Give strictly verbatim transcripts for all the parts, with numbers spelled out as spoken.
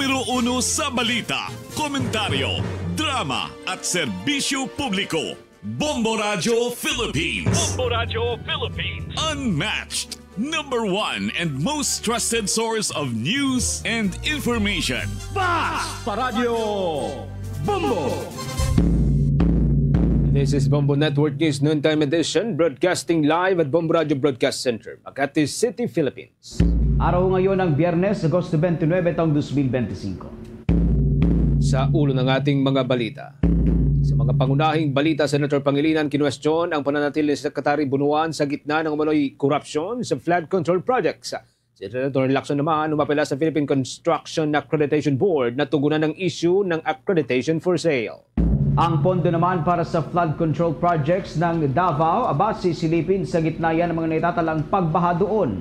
Numero uno sa balita, komentaryo, drama at serbisyo publiko. Bombo Radyo Philippines. Bombo Radyo Philippines. Unmatched. Number one and most trusted source of news and information. Basta Radyo Bombo! This is Bombo Network News Noontime Edition, broadcasting live at Bombo Radyo Broadcast Center, Makati City, Philippines. Araw ngayon ang Biyernes, Agosto twenty-nine, taong twenty twenty-five. Sa ulo ng ating mga balita. Sa mga pangunahing balita, Senator Pangilinan kinuwestiyon ang pananatili ni Secretary Bunuan sa gitna ng umano'y korupsyon sa flood control projects. Si Senator Lacson naman umapela sa Philippine Construction Accreditation Board na tugunan ang issue ng accreditation for sale. Ang pondo naman para sa flood control projects ng Davao, aba, sisilipin sa gitna yan ng mga naitatalang pagbaha doon.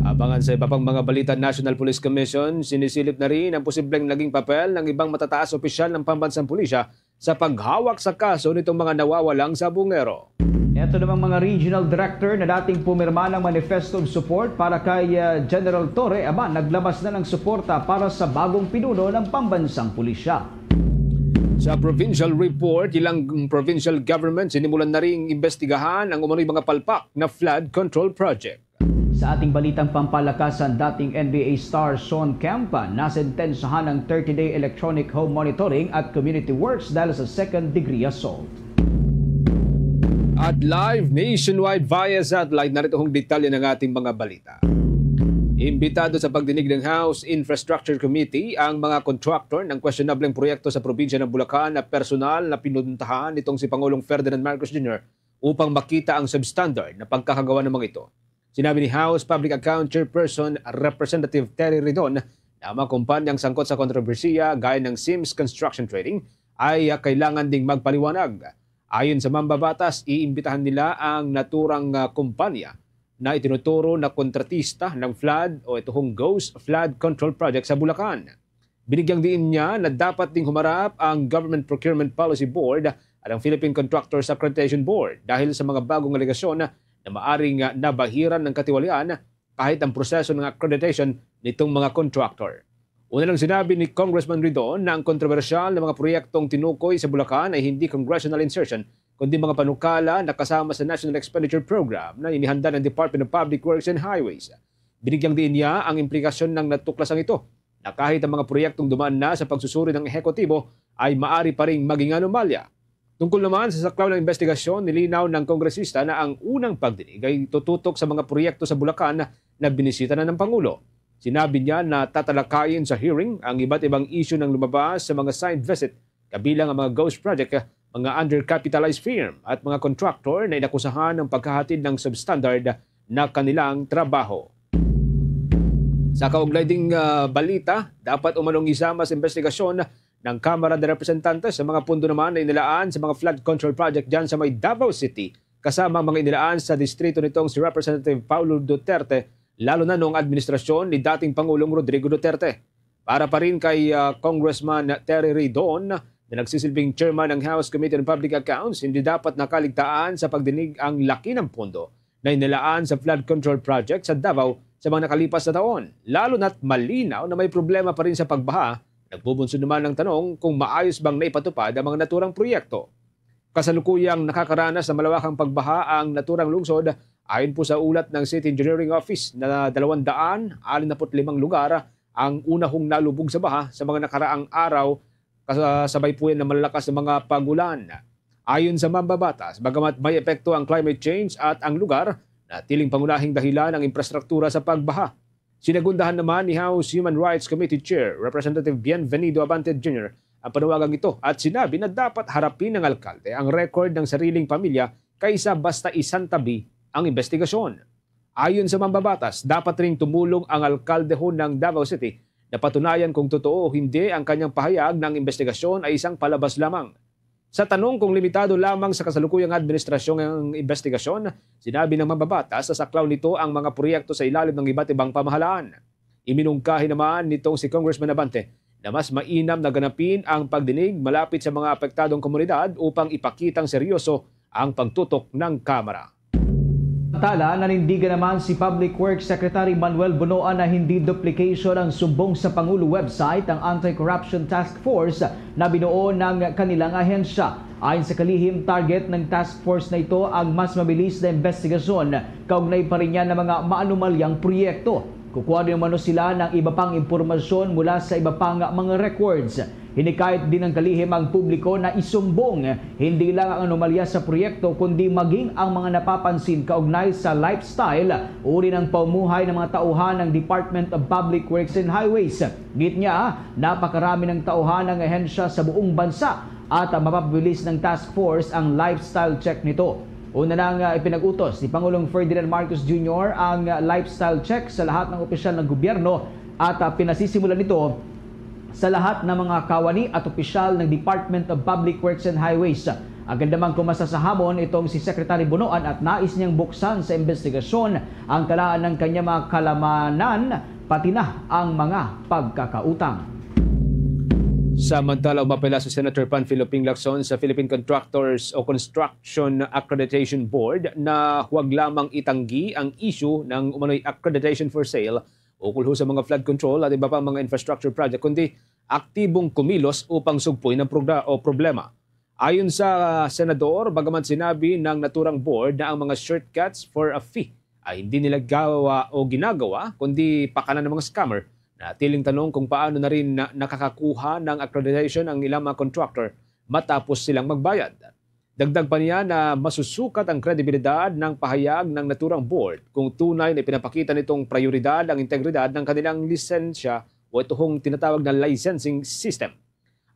Abangan sa iba pang mga balita, National Police Commission, sinisilip na rin ang posibleng naging papel ng ibang matataas opisyal ng pambansang pulisya sa paghawak sa kaso nitong mga nawawalang sabungero. Ito namang mga regional director na dating pumirma ng manifesto of support para kay, ah, General Torre, aba, naglabas na ng suporta para sa bagong pinuno ng pambansang pulisya. Sa provincial report, ilang provincial government sinimulan na ring imbestigahan ang umano'y mga palpak na flood control project. Sa ating balitang pampalakasan, dating N B A star Shawn Kemp nasentensahan ng thirty-day electronic home monitoring at community works dahil sa second degree assault. At live nationwide via satellite, narito ang detalye ng ating mga balita. Imbitado sa pagdinig ng House Infrastructure Committee ang mga kontraktor ng questionableng proyekto sa probinsya ng Bulacan na personal na pinuntahan nitong si Pangulong Ferdinand Marcos Junior upang makita ang substandard na pagkakagawa ng mga ito. Sinabi ni House Public Account Chairperson Representative Terry Ridon na ang mga kumpanyang sangkot sa kontrobersiya gaya ng Sims Construction Trading ay, ah, kailangan ding magpaliwanag. Ayon sa mambabatas, iimbitahan nila ang naturang, ah, kumpanya na itinuturo na kontratista ng flood o ituhong Ghost Flood Control Project sa Bulacan. Binigyang diin niya na dapat ding humarap ang Government Procurement Policy Board at ang Philippine Contractors Accreditation Board dahil sa mga bagong alegasyon na maaring, ah, nabahiran ng katiwalian kahit ang proseso ng accreditation nitong mga contractor. Una lang, sinabi ni Congressman Ridon na ang kontrobersyal na mga proyektong tinukoy sa Bulacan ay hindi congressional insertion, kundi mga panukala na kasama sa National Expenditure Program na inihanda ng Department of Public Works and Highways. Binigyang diin niya ang implikasyon ng natuklasang ito na kahit ang mga proyektong dumaan na sa pagsusuri ng ehekutibo ay maari pa ring maging anomalya. Tungkol naman sa saklaw ng investigasyon, nilinaw ng kongresista na ang unang pagdinig ay tututok sa mga proyekto sa Bulacan na binisita na ng Pangulo. Sinabi niya na tatalakayin sa hearing ang iba't ibang issue ng lumabas sa mga site visit, kabilang ang mga ghost project, mga undercapitalized firm at mga contractor na inakusahan ng paghahatid ng substandard na kanilang trabaho. Sa kaugnay ding, ah, balita, dapat umanong isama sa investigasyon ng Kamara de Representantes sa mga pundo naman na inilaan sa mga flood control project dyan sa may Davao City, kasama ang mga inilaan sa distrito nitong si Representative Paulo Duterte, lalo na noong administrasyon ni dating Pangulong Rodrigo Duterte. Para pa rin kay, ah, Congressman Terry Ridon, na nagsisilbing chairman ng House Committee on Public Accounts, hindi dapat nakaligtaan sa pagdinig ang laki ng pondo na inilaan sa flood control project sa Davao sa mga nakalipas na taon, lalo na't malinaw na may problema pa rin sa pagbaha. Nagbubunsod naman ang tanong kung maayos bang naipatupad ang mga naturang proyekto. Kasalukuyang nakakaranas ng malawakang pagbaha ang naturang lungsod. Ayon po sa ulat ng City Engineering Office, na dalawang daan anim na put limang lugar ang unahong nalubog sa baha sa mga nakaraang araw, kasabay po yan ng malalakas na mga pag-ulan. Ayon sa mambabatas, bagamat may epekto ang climate change at ang lugar, natiling pangunahing dahilan ang infrastruktura sa pagbaha. Sinagundahan naman ni House Human Rights Committee Chair Representative Bienvenido Abante Junior ang panawagang ito at sinabi na dapat harapin ng alkalde ang record ng sariling pamilya kaysa basta isantabi ang investigasyon. Ayon sa mambabatas, dapat ring tumulong ang alkaldeho ng Davao City na patunayan kung totoo o hindi ang kanyang pahayag na ang investigasyon ay isang palabas lamang. Sa tanong kung limitado lamang sa kasalukuyang administrasyong ang investigasyon, sinabi ng mambabatas na saklaw nito ang mga proyekto sa ilalim ng iba't ibang pamahalaan. Iminungkahi naman nitong si Congressman Abante na mas mainam na ganapin ang pagdinig malapit sa mga apektadong komunidad upang ipakitang seryoso ang pagtutok ng Kamara. Samantala, nanindigan naman si Public Works Secretary Manuel Bonoan na hindi duplication ang sumbong sa Pangulo website ang Anti-Corruption Task Force na binuo ng kanilang ahensya. Ayon sa kalihim, target ng task force na ito ang mas mabilis na investigasyon kaugnay pa rin niya ng mga maanomalyang proyekto. Kukuha din umano sila ng iba pang impormasyon mula sa iba pang mga records. Hinikayat din ng kalihim ang publiko na isumbong hindi lang ang anomalya sa proyekto, kundi maging ang mga napapansin kaugnay sa lifestyle, uri ng paumuhay ng mga tauhan ng Department of Public Works and Highways. Git niya, napakarami ng tauhan ng ahensya sa buong bansa at, ah, mapapabilis ng task force ang lifestyle check nito. Una nang, ah, ipinag-utos ni Pangulong Ferdinand Marcos Junior ang, ah, lifestyle check sa lahat ng opisyal ng gobyerno at, ah, pinasisimulan nito sa lahat ng mga kawani at opisyal ng Department of Public Works and Highways. Agad namang kumasa sa hamon itong si Secretary Bonoan at nais niyang buksan sa investigasyon ang talaan ng kanyang mga kalamanan, pati na ang mga pagkakautang. Samantala, umapela si Senator Panfilo Ping Lacson sa Philippine Contractors o Construction Accreditation Board na huwag lamang itanggi ang issue ng umano'y accreditation for sale ukol ho sa mga flood control at iba pang mga infrastructure project, kundi aktibong kumilos upang sugpon ang progra-, o problema. Ayon sa senador, bagaman sinabi ng naturang board na ang mga shortcuts for a fee ay hindi nila gawa o ginagawa, kundi pakana ng mga scammer, natiling tanong kung paano na rin na nakakakuha ng accreditation ang ilang mga contractor matapos silang magbayad. Dagdag pa niya na masusukat ang kredibilidad ng pahayag ng naturang board kung tunay na ipinapakita nitong prioridad ang integridad ng kanilang lisensya o ito hong tinatawag na licensing system.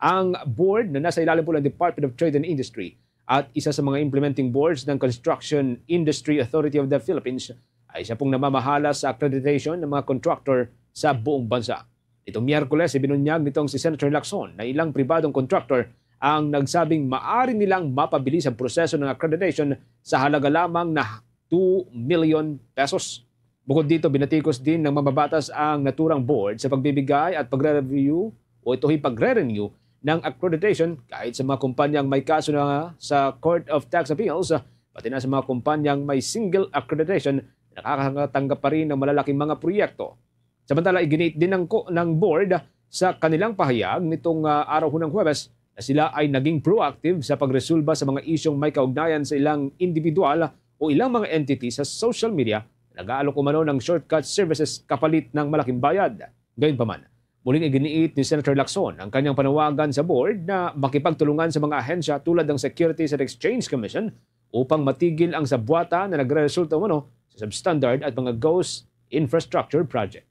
Ang board na nasa ilalim po ng Department of Trade and Industry at isa sa mga implementing boards ng Construction Industry Authority of the Philippines ay isa pong namamahala sa accreditation ng mga contractor sa buong bansa. Nitong Miyerkules, ibinunyag nitong si Senator Lacson na ilang pribadong contractor ang nagsabing maaari nilang mapabilis ang proseso ng accreditation sa halaga lamang na two million pesos. Bukod dito, binatikos din ng mambabatas ang naturang board sa pagbibigay at pagre-review o ito'y pagre-renew ng accreditation kahit sa mga kumpanyang may kaso na sa Court of Tax Appeals, pati na sa mga kumpanyang may single accreditation na nakakatanggap pa rin ng malalaking mga proyekto. Samantala, iginiit din ng, ko- ng board sa kanilang pahayag nitong, ah, araw hunang Huwebes na sila ay naging proactive sa pagresolba sa mga isyung may kaugnayan sa ilang individual o ilang mga entity sa social media na nag-aalok umano ng shortcut services kapalit ng malaking bayad. Gayunpaman, muling iginiit ni Senator Lacson ang kanyang panawagan sa board na makipagtulungan sa mga ahensya tulad ng Securities and Exchange Commission upang matigil ang sabwata na nagreresulta umano sa substandard at mga ghost infrastructure project.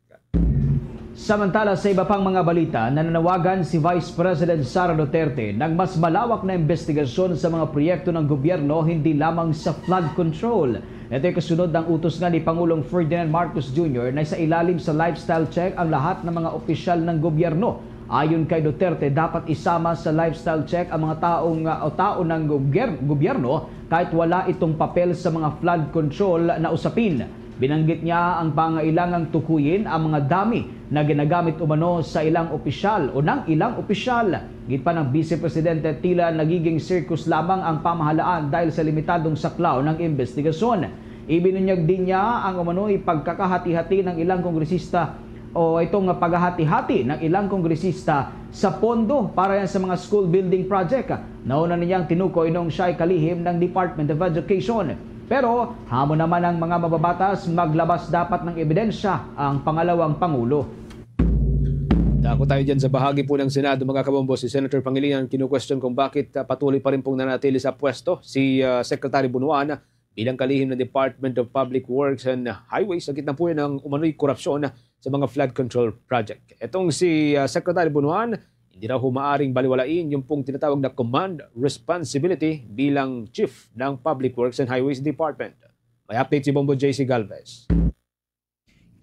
Samantala, sa iba pang mga balita, nananawagan si Vice President Sara Duterte ng mas malawak na investigasyon sa mga proyekto ng gobyerno, hindi lamang sa flood control. Ito'y kasunod ng utos nga ni Pangulong Ferdinand Marcos Junior na sa ilalim sa lifestyle check ang lahat ng mga opisyal ng gobyerno. Ayon kay Duterte, dapat isama sa lifestyle check ang mga taong, uh, o tao ng gobyer-, gobyerno kahit wala itong papel sa mga flood control na usapin. Binanggit niya ang pangailangang tukuyin ang mga dami na ginagamit umano sa ilang opisyal o ng ilang opisyal. Gid pa ng Vice Presidente, tila nagiging circus lamang ang pamahalaan dahil sa limitadong saklaw ng investigasyon. Ibinunyag din niya ang umano'y pagkakahati-hati ng ilang kongresista o itong paghahati-hati ng ilang kongresista sa pondo para yan sa mga school building project. Nauna niyang tinukoy noong siya ay kalihim ng Department of Education. Pero hamon naman ang mga mababatas, maglabas dapat ng ebidensya ang pangalawang pangulo. Dako tayo dyan sa bahagi po ng Senado, mga kabombo. Si Senator Pangilinan kinukwestiyon kung bakit, ah, patuloy pa rin pong nanatili sa pwesto si, ah, Secretary Bonoan bilang kalihim ng Department of Public Works and Highways sa gitna po ng umano'y korupsyon sa mga flood control project. Itong si, ah, Secretary Bonoan, hindi raw ho maaring baliwalain yung pong tinatawag na command responsibility bilang chief ng Public Works and Highways Department. May update si Bombo J C Galvez.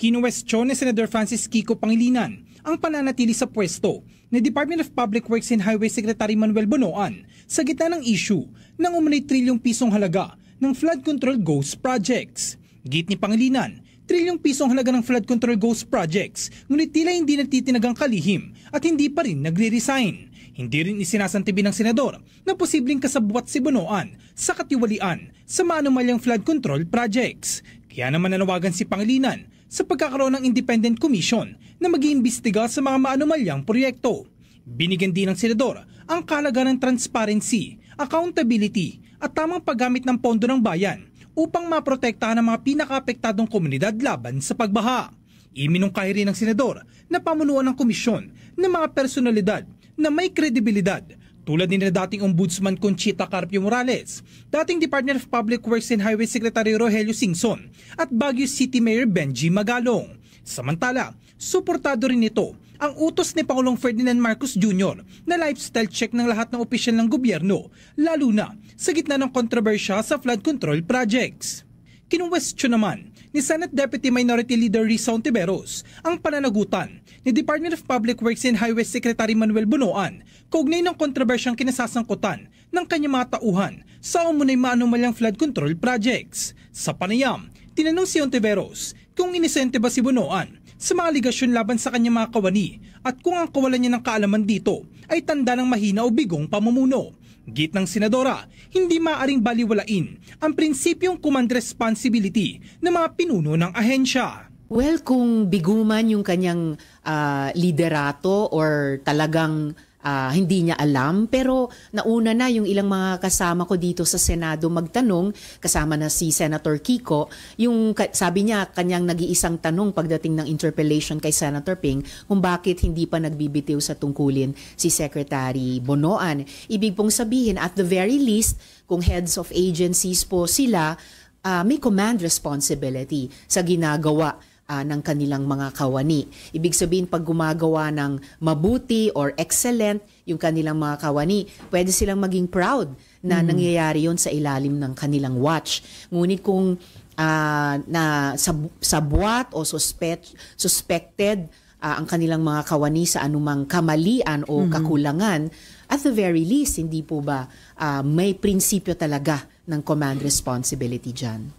Kinuwestiyon ni Senador Francis Kiko Pangilinan ang pananatili sa pwesto ni Department of Public Works and Highway Secretary Manuel Bonoan sa gitna ng issue ng umano'y trilyong pisong halaga ng flood control ghost projects. Git ni Pangilinan, Trilyong piso ang halaga ng flood control ghost projects, ngunit tila hindi natitinagang kalihim at hindi pa rin nagre-resign. Hindi rin isinasantabi ng senador na posibleng kasabwat si Bonoan sa katiwalian sa maanumalyang flood control projects. Kaya naman nanawagan si Pangilinan sa pagkakaroon ng independent commission na mag-iimbestiga sa mga maanumalyang proyekto. Binigyan din ng senador ang kahalagahan ng transparency, accountability, at tamang paggamit ng pondo ng bayan upang maprotektahan ang mga pinakaapektadong komunidad laban sa pagbaha. Iminungkahi rin ng senador na pamunuan ng komisyon ng mga personalidad na may kredibilidad, tulad ni na dating Ombudsman Conchita Carpio Morales, dating Department of Public Works and Highway Secretary Rogelio Singson, at Baguio City Mayor Benji Magalong. Samantala, suportado rin nito ang utos ni Pangulong Ferdinand Marcos Junior na lifestyle check ng lahat ng opisyal ng gobyerno, lalo na sa gitna ng kontrobersya sa flood control projects. Kinuwestiyon naman ni Senate Deputy Minority Leader Risa Hontiveros ang pananagutan ni Department of Public Works and Highways Secretary Manuel Bonoan kaugnay ng kontrobersyang kinasasangkutan ng kanyang mga tauhan sa umunay maanumalyang flood control projects. Sa panayam, tinanong si Hontiveros kung inosente ba si Bonoan sa mga aligasyon laban sa kanyang mga kawani at kung ang kawalan niya ng kaalaman dito ay tanda ng mahina o bigong pamumuno. Git ng senadora, hindi maaaring baliwalain ang prinsipyong command responsibility ng mga pinuno ng ahensya. Well, kung biguman yung kanyang, ah, liderato or talagang, ah, hindi niya alam, pero nauna na yung ilang mga kasama ko dito sa Senado magtanong, kasama na si Senator Kiko, yung ka-, sabi niya, kanyang nag-iisang tanong pagdating ng interpellation kay Senator Ping, kung bakit hindi pa nagbibitiw sa tungkulin si Secretary Bonoan. Ibig pong sabihin, at the very least, kung heads of agencies po sila, ah, may command responsibility sa ginagawa, ah, ng kanilang mga kawani. Ibig sabihin, pag gumagawa ng mabuti or excellent yung kanilang mga kawani, pwede silang maging proud na nangyayari yon sa ilalim ng kanilang watch. Ngunit kung, ah, na sab-, sabwat o suspect, suspected, ah, ang kanilang mga kawani sa anumang kamalian o kakulangan, at the very least, hindi po ba, ah, may prinsipyo talaga ng command responsibility dyan?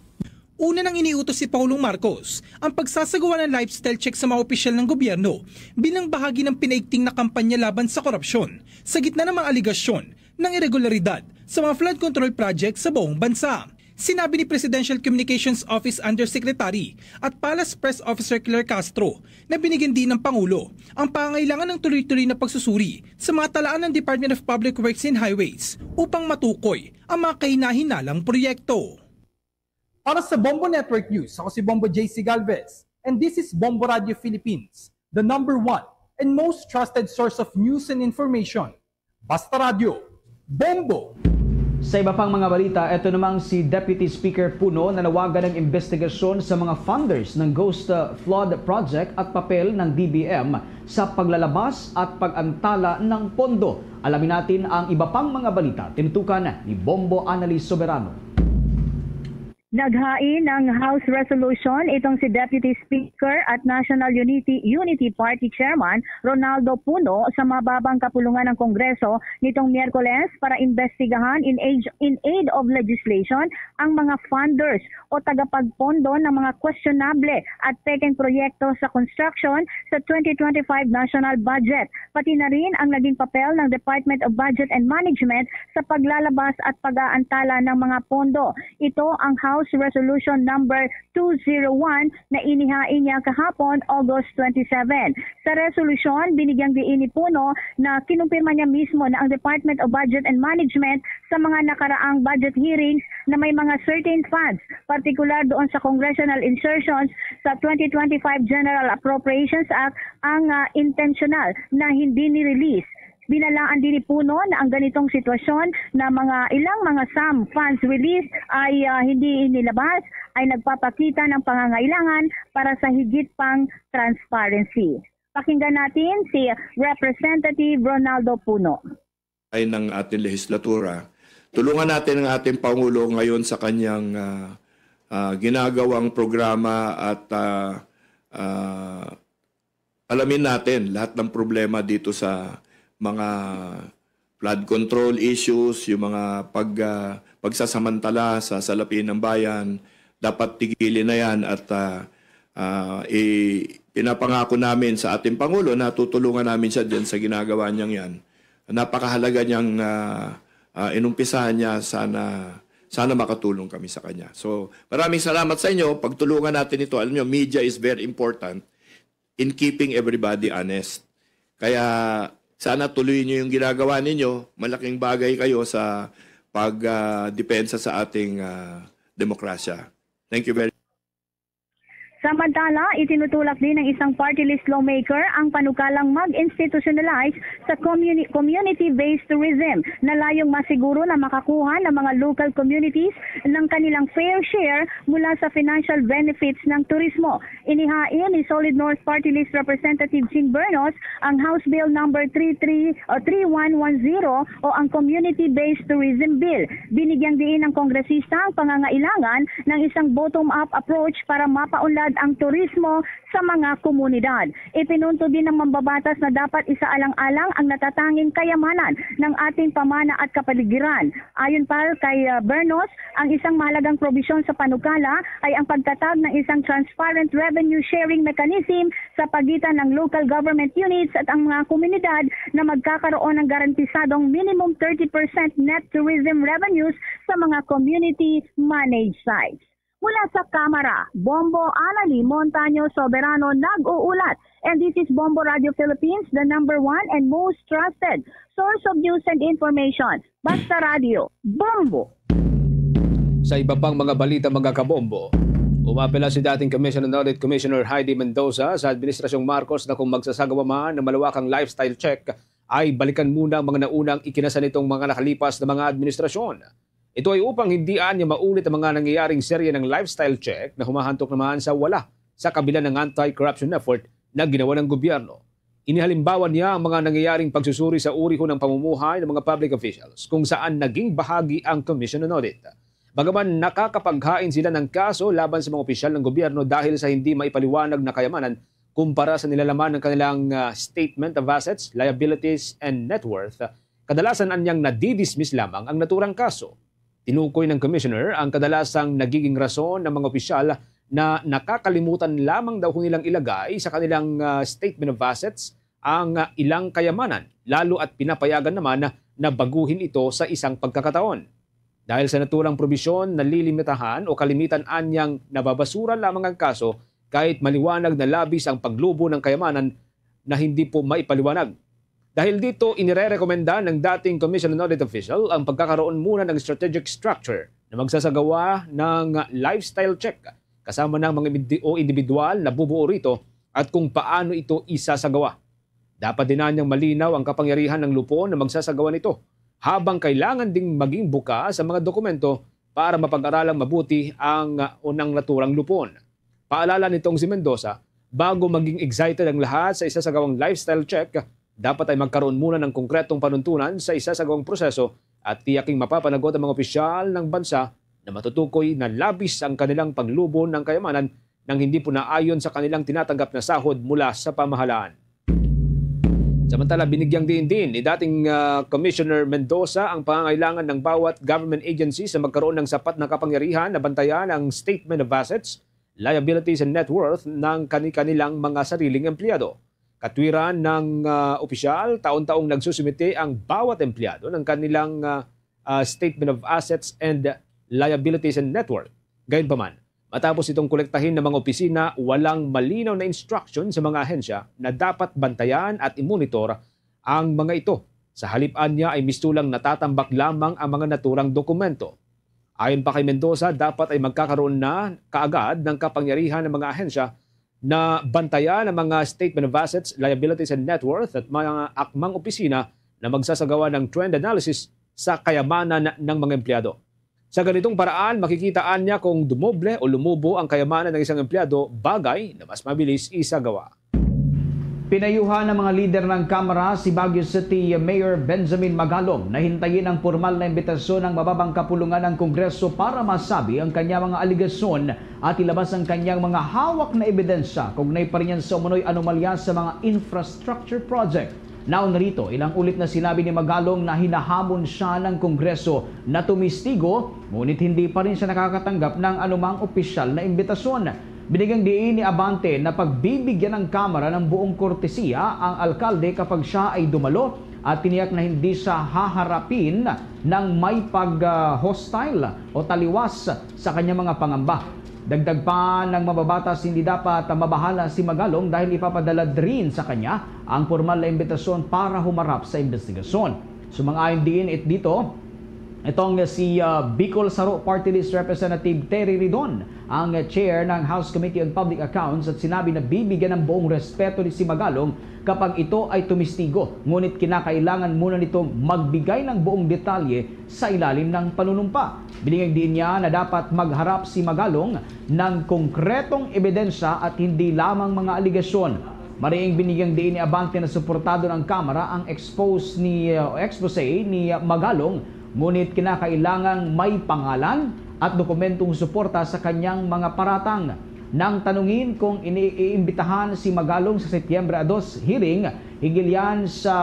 Una nang iniutos si Pangulong Marcos ang pagsasagawa ng lifestyle check sa mga opisyal ng gobyerno bilang bahagi ng pinaigting na kampanya laban sa korupsyon sa gitna ng mga aligasyon ng iregularidad sa mga flood control project sa buong bansa. Sinabi ni Presidential Communications Office Undersecretary at Palace Press Officer Claire Castro na binigyan din ng Pangulo ang pangangailangan ng tuloy-tuloy na pagsusuri sa mga talaan ng Department of Public Works and Highways upang matukoy ang mga kahinahinalang proyekto. Para sa Bombo Network News, ako si Bombo J C Galvez, and this is Bombo Radio Philippines, the number one and most trusted source of news and information. Basta Radyo, Bombo! Sa iba pang mga balita, eto namang si Deputy Speaker Puno nanawagan ng investigasyon sa mga funders ng Ghost, uh, Flood Project at papel ng D B M sa paglalabas at pag-antala ng pondo. Alamin natin ang iba pang mga balita. Tinutukan ni Bombo Annalise Soberano. Naghain ng House Resolution itong si Deputy Speaker at National Unity, Unity Party Chairman Ronaldo Puno sa mababang kapulungan ng Kongreso nitong Miyerkules para imbestigahan in age, in aid of legislation ang mga funders o tagapagpondo ng mga questionable at pekeng proyekto sa construction sa twenty twenty-five national budget, pati na rin ang naging papel ng Department of Budget and Management sa paglalabas at pag-aantala ng mga pondo. Ito ang House Resolution Number two zero one na inihain niya kahapon, August twenty-seven. Sa resolusyon, binigyang diin ni Puno na kinumpirma niya mismo na ang Department of Budget and Management sa mga nakaraang budget hearings na may mga certain funds, partikular doon sa congressional insertions sa twenty twenty-five General Appropriations Act, ang, ah, intentional na hindi ni-release. Binalaan din ni Puno na ang ganitong sitwasyon na mga ilang mga sum funds release ay, ah, hindi inilabas ay nagpapakita ng pangangailangan para sa higit pang transparency. Pakinggan natin si Representative Ronaldo Puno. Ay ng ating lehislatura. Tulungan natin ang ating Pangulo ngayon sa kanyang, ah, ah, ginagawang programa at, ah, ah, alamin natin lahat ng problema dito sa mga flood control issues, yung mga pag-, ah, pagsasamantala sa salapi ng bayan. Dapat tigilin na yan at, ah, Ah, i-, pinapangako namin sa ating Pangulo na tutulungan namin siya diyan sa ginagawa niyang yan. Napakahalaga niyang, ah, ah, inumpisahan niya. Sana, sana makatulong kami sa kanya. So, maraming salamat sa inyo. Pagtulungan natin ito. Alam niyo, media is very important in keeping everybody honest. Kaya sana tuloy niyo yung ginagawa ninyo. Malaking bagay kayo sa pag, ah, depensa sa ating, ah, demokrasya. Thank you very Samantala, itinutulak din ng isang party list lawmaker ang panukalang mag-institutionalize sa communi-, community-based tourism na layong masiguro na makakuha ng mga local communities ng kanilang fair share mula sa financial benefits ng turismo. Inihain ni Solid North Party List Representative Ching Bernos ang House Bill number three three o three one one zero o ang Community-Based Tourism Bill. Binigyang diin ng kongresista ang pangangailangan ng isang bottom-up approach para mapaunlad ang turismo sa mga komunidad. Ipinunto din ng mambabatas na dapat isaalang-alang ang natatanging kayamanan ng ating pamana at kapaligiran. Ayon pa kay, ah, Bernos, ang isang mahalagang probisyon sa panukala ay ang pagtatag ng isang transparent revenue sharing mechanism sa pagitan ng local government units at ang mga komunidad na magkakaroon ng garantisadong minimum thirty percent net tourism revenues sa mga community-managed sites. Mula sa Kamara, Bombo Anali Montaño Soberano nag-uulat. And this is Bombo Radio Philippines, the number one and most trusted source of news and information. Basta Radio, Bombo! Sa iba pang mga balita, mga kabombo, umapela si dating Commission on Audit Commissioner Heidi Mendoza sa Administrasyong Marcos na kung magsasagawa man ng malawakang lifestyle check, ay balikan muna ang mga naunang ikinasa nitong mga nakalipas na mga administrasyon. Ito ay upang hindi anya maulit ang mga nangyayaring serye ng lifestyle check na humahantok naman sa wala sa kabila ng anti-corruption effort na ginawa ng gobyerno. Inihalimbawa niya ang mga nangyayaring pagsusuri sa uri ho ng pamumuhay ng mga public officials kung saan naging bahagi ang Commission on Audit. Bagaman nakakapaghain sila ng kaso laban sa mga opisyal ng gobyerno dahil sa hindi maipaliwanag na kayamanan kumpara sa nilalaman ng kanilang, ah, statement of assets, liabilities, and net worth, kadalasan anyang nadidismiss lamang ang naturang kaso. Tinukoy ng Commissioner ang kadalasang nagiging rason ng mga opisyal na nakakalimutan lamang daw ho nilang ilagay sa kanilang, ah, statement of assets ang, ah, ilang kayamanan, lalo at pinapayagan naman na baguhin ito sa isang pagkakataon. Dahil sa naturang probisyon, nalilimitahan o kalimitan anyang nababasura lamang ang kaso kahit maliwanag na labis ang paglubo ng kayamanan na hindi po maipaliwanag. Dahil dito, inirerekomenda ng dating Commission on Audit Official ang pagkakaroon muna ng strategic structure na magsasagawa ng lifestyle check kasama ng mga indi-, o individual na bubuo rito at kung paano ito isasagawa. Dapat din anyang malinaw ang kapangyarihan ng lupon na magsasagawa nito, habang kailangan ding maging bukas ang mga dokumento para mapag-aralang mabuti ang, ah, unang naturang lupon. Paalala nitong si Mendoza, bago maging excited ang lahat sa isasagawang lifestyle check, dapat ay magkaroon muna ng konkretong panuntunan sa isasagawang proseso at tiyaking mapapanagot ang mga opisyal ng bansa na matutukoy na labis ang kanilang paglubo ng kayamanan nang hindi po naayon sa kanilang tinatanggap na sahod mula sa pamahalaan. Samantala, binigyang diin din ni dating, ah, Commissioner Mendoza ang pangangailangan ng bawat government agency sa magkaroon ng sapat na kapangyarihan na bantayan ang statement of assets, liabilities, and net worth ng kani-kanilang mga sariling empleyado. Katwiran ng, ah, opisyal, taon-taong nagsusumite ang bawat empleyado ng kanilang, ah, ah, statement of assets and liabilities and net worth. Gayunpaman, matapos itong kolektahin ng mga opisina, walang malinaw na instruction sa mga ahensya na dapat bantayan at i-monitor ang mga ito. Sa halip anya ay mistulang natatambak lamang ang mga naturang dokumento. Ayon pa kay Mendoza, dapat ay magkakaroon na kaagad ng kapangyarihan ng mga ahensya na bantayan ang mga statement of assets, liabilities, and net worth at mga akmang opisina na magsasagawa ng trend analysis sa kayamanan ng mga empleyado. Sa ganitong paraan, makikita anya kung dumoble o lumubo ang kayamanan ng isang empleyado, bagay na mas mabilis isagawa. Pinayuhan ng mga lider ng Kamara si Baguio City Mayor Benjamin Magalong na hintayin ang pormal na imbitasyon ng mababang kapulungan ng Kongreso para masabi ang kanyang mga alegasyon at ilabas ang kanyang mga hawak na ebidensya kaugnay pa rin sa umunoy anomalya sa mga infrastructure project. Nauna rito, ilang ulit na sinabi ni Magalong na hinahamon siya ng Kongreso na tumistigo, ngunit hindi pa rin siya nakakatanggap ng anumang opisyal na imbitasyon. Binigyang diin ni Abante na pagbibigyan ng Kamara ng buong kortesiya ang alkalde kapag siya ay dumalo at tiniyak na hindi siya haharapin ng may pag-hostile o taliwas sa kanyang mga pangamba. Dagdag pa ng mababatas, hindi dapat mabahala si Magalong dahil ipapadala rin sa kanya ang formal na imbitasyon para humarap sa investigasyon. Sumang-ayon diin it dito, itong si, ah, Bicol Saro Party List Representative Terry Ridon, ang chair ng House Committee on Public Accounts, at sinabi na bibigyan ng buong respeto ni si Magalong kapag ito ay tumistigo, ngunit kinakailangan muna nitong magbigay ng buong detalye sa ilalim ng panunumpa. Binigyang diin niya na dapat magharap si Magalong ng konkretong ebidensya at hindi lamang mga aligasyon. Mariing binigyang diin ni Abante na suportado ng Kamara ang expose ni, uh, expose ni Magalong, ngunit kinakailangang may pangalan at dokumentong suporta sa kanyang mga paratang. Nang tanungin kung iniiimbitahan si Magalong sa Setyembre dos hearing, hinggil yan sa,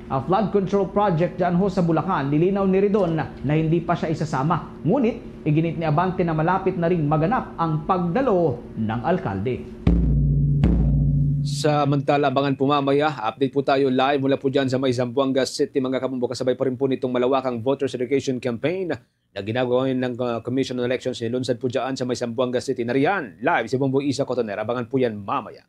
ah, flood control project dyan ho sa Bulacan, nilinaw ni Ridon na hindi pa siya isasama. Ngunit, iginit ni Abante na malapit na ring maganap ang pagdalo ng alkalde. Samantala, abangan po mamaya, update po tayo live mula po dyan sa may Zamboanga City, mga kabombo, kasabay pa rin po nitong malawakang voters education campaign na ginagawa ng, uh, Commission on Elections. Nilunsad po dyan sa may Zamboanga City. Nariyan, live si Bombo Isa Cotoner. Abangan po yan mamaya.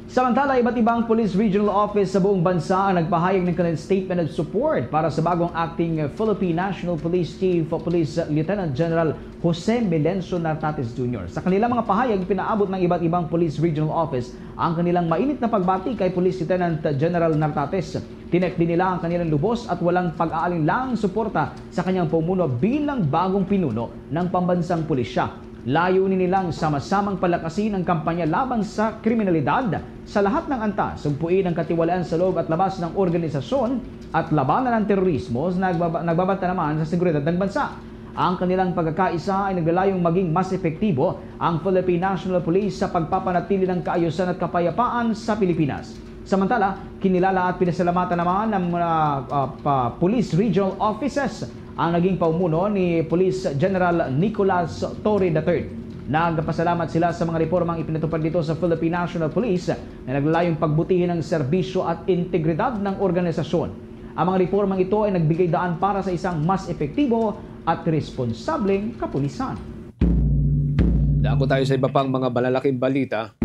Samantala, iba't ibang Police Regional Office sa buong bansa ang nagpahayag ng kanilang statement of support para sa bagong acting Philippine National Police Chief, Police Lieutenant General Jose Melencio Nartates Junior. Sa kanilang mga pahayag, pinaabot ng iba't ibang Police Regional Office ang kanilang mainit na pagbati kay Police Lieutenant General Nartates. Tinek din nila ang kanilang lubos at walang pag-aalinlangang suporta sa kanyang pumuno bilang bagong pinuno ng pambansang pulisya. Layunin nilang sama-samang palakasin ang kampanya laban sa kriminalidad sa lahat ng antas, sugpuin ang katiwalian sa loob at labas ng organisasyon at labanan ang terorismo. Nagbaba-, nagbabanta naman sa seguridad ng bansa. Ang kanilang pagkakaisa ay naglalayong maging mas epektibo ang Philippine National Police sa pagpapanatili ng kaayusan at kapayapaan sa Pilipinas. Samantala, kinilala at pinasalamatan naman ng mga, ah, pa-, police regional offices ang naging paumuno ni Police General Nicolas Torre the third. Nagpasalamat sila sa mga reformang ipinatupad nito sa Philippine National Police na naglalayong pagbutihin ang serbisyo at integridad ng organisasyon. Ang mga reformang ito ay nagbigay daan para sa isang mas epektibo at responsableng kapulisan. Dako tayo sa iba pang mga malalaking balita.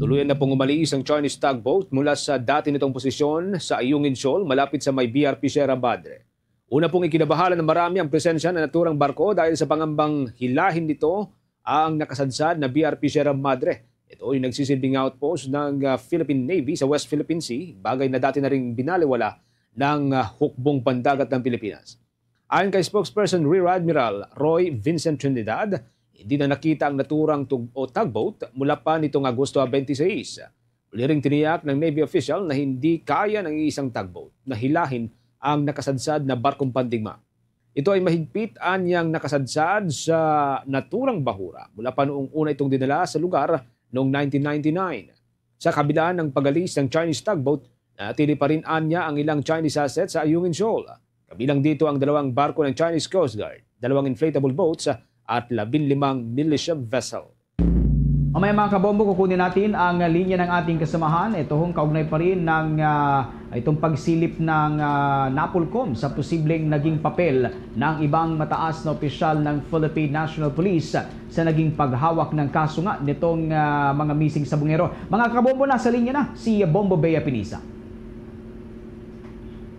Tuluyan na pong umalis ang Chinese tugboat mula sa dati nitong posisyon sa Ayungin Shoal, malapit sa may B R P Sierra Madre. Una pong ikinabahala ng marami ang presensya ng naturang barko dahil sa pangambang hilahin nito ang nakasadsad na B R P Sierra Madre. Ito yung nagsisilbing outpost ng, ah, Philippine Navy sa West Philippine Sea, bagay na dati na ring binaliwala ng, ah, Hukbong Pandagat ng Pilipinas. Ayon kay spokesperson Rear Admiral Roy Vincent Trinidad, hindi na nakita ang naturang tug-, o tugboat mula pa nitong Agosto twenty-six. Muli ring tiniyak ng Navy official na hindi kaya ng isang tugboat na hilahin ang nakasadsad na barkong pandigma. Ito ay mahigpit anyang nakasadsad sa naturang bahura mula pa noong una itong dinala sa lugar noong nineteen ninety-nine. Sa kabila ng pag-alis ng Chinese tugboat, natili pa rin anya ang ilang Chinese assets sa Ayungin Shoal. Kabilang dito ang dalawang barko ng Chinese Coast Guard, dalawang inflatable boats, at labing limang militia vessel. Mamaya, mga kabombo, kukunin natin ang linya ng ating kasamahan. Ito hong kaugnay pa rin ng, ah, itong pagsilip ng, ah, NAPOLCOM sa posibleng naging papel ng ibang mataas na opisyal ng Philippine National Police sa naging paghawak ng kaso nga nitong, ah, mga missing sabongero. Mga kabombo, nasa linya na si Bombo Bea Pinisa.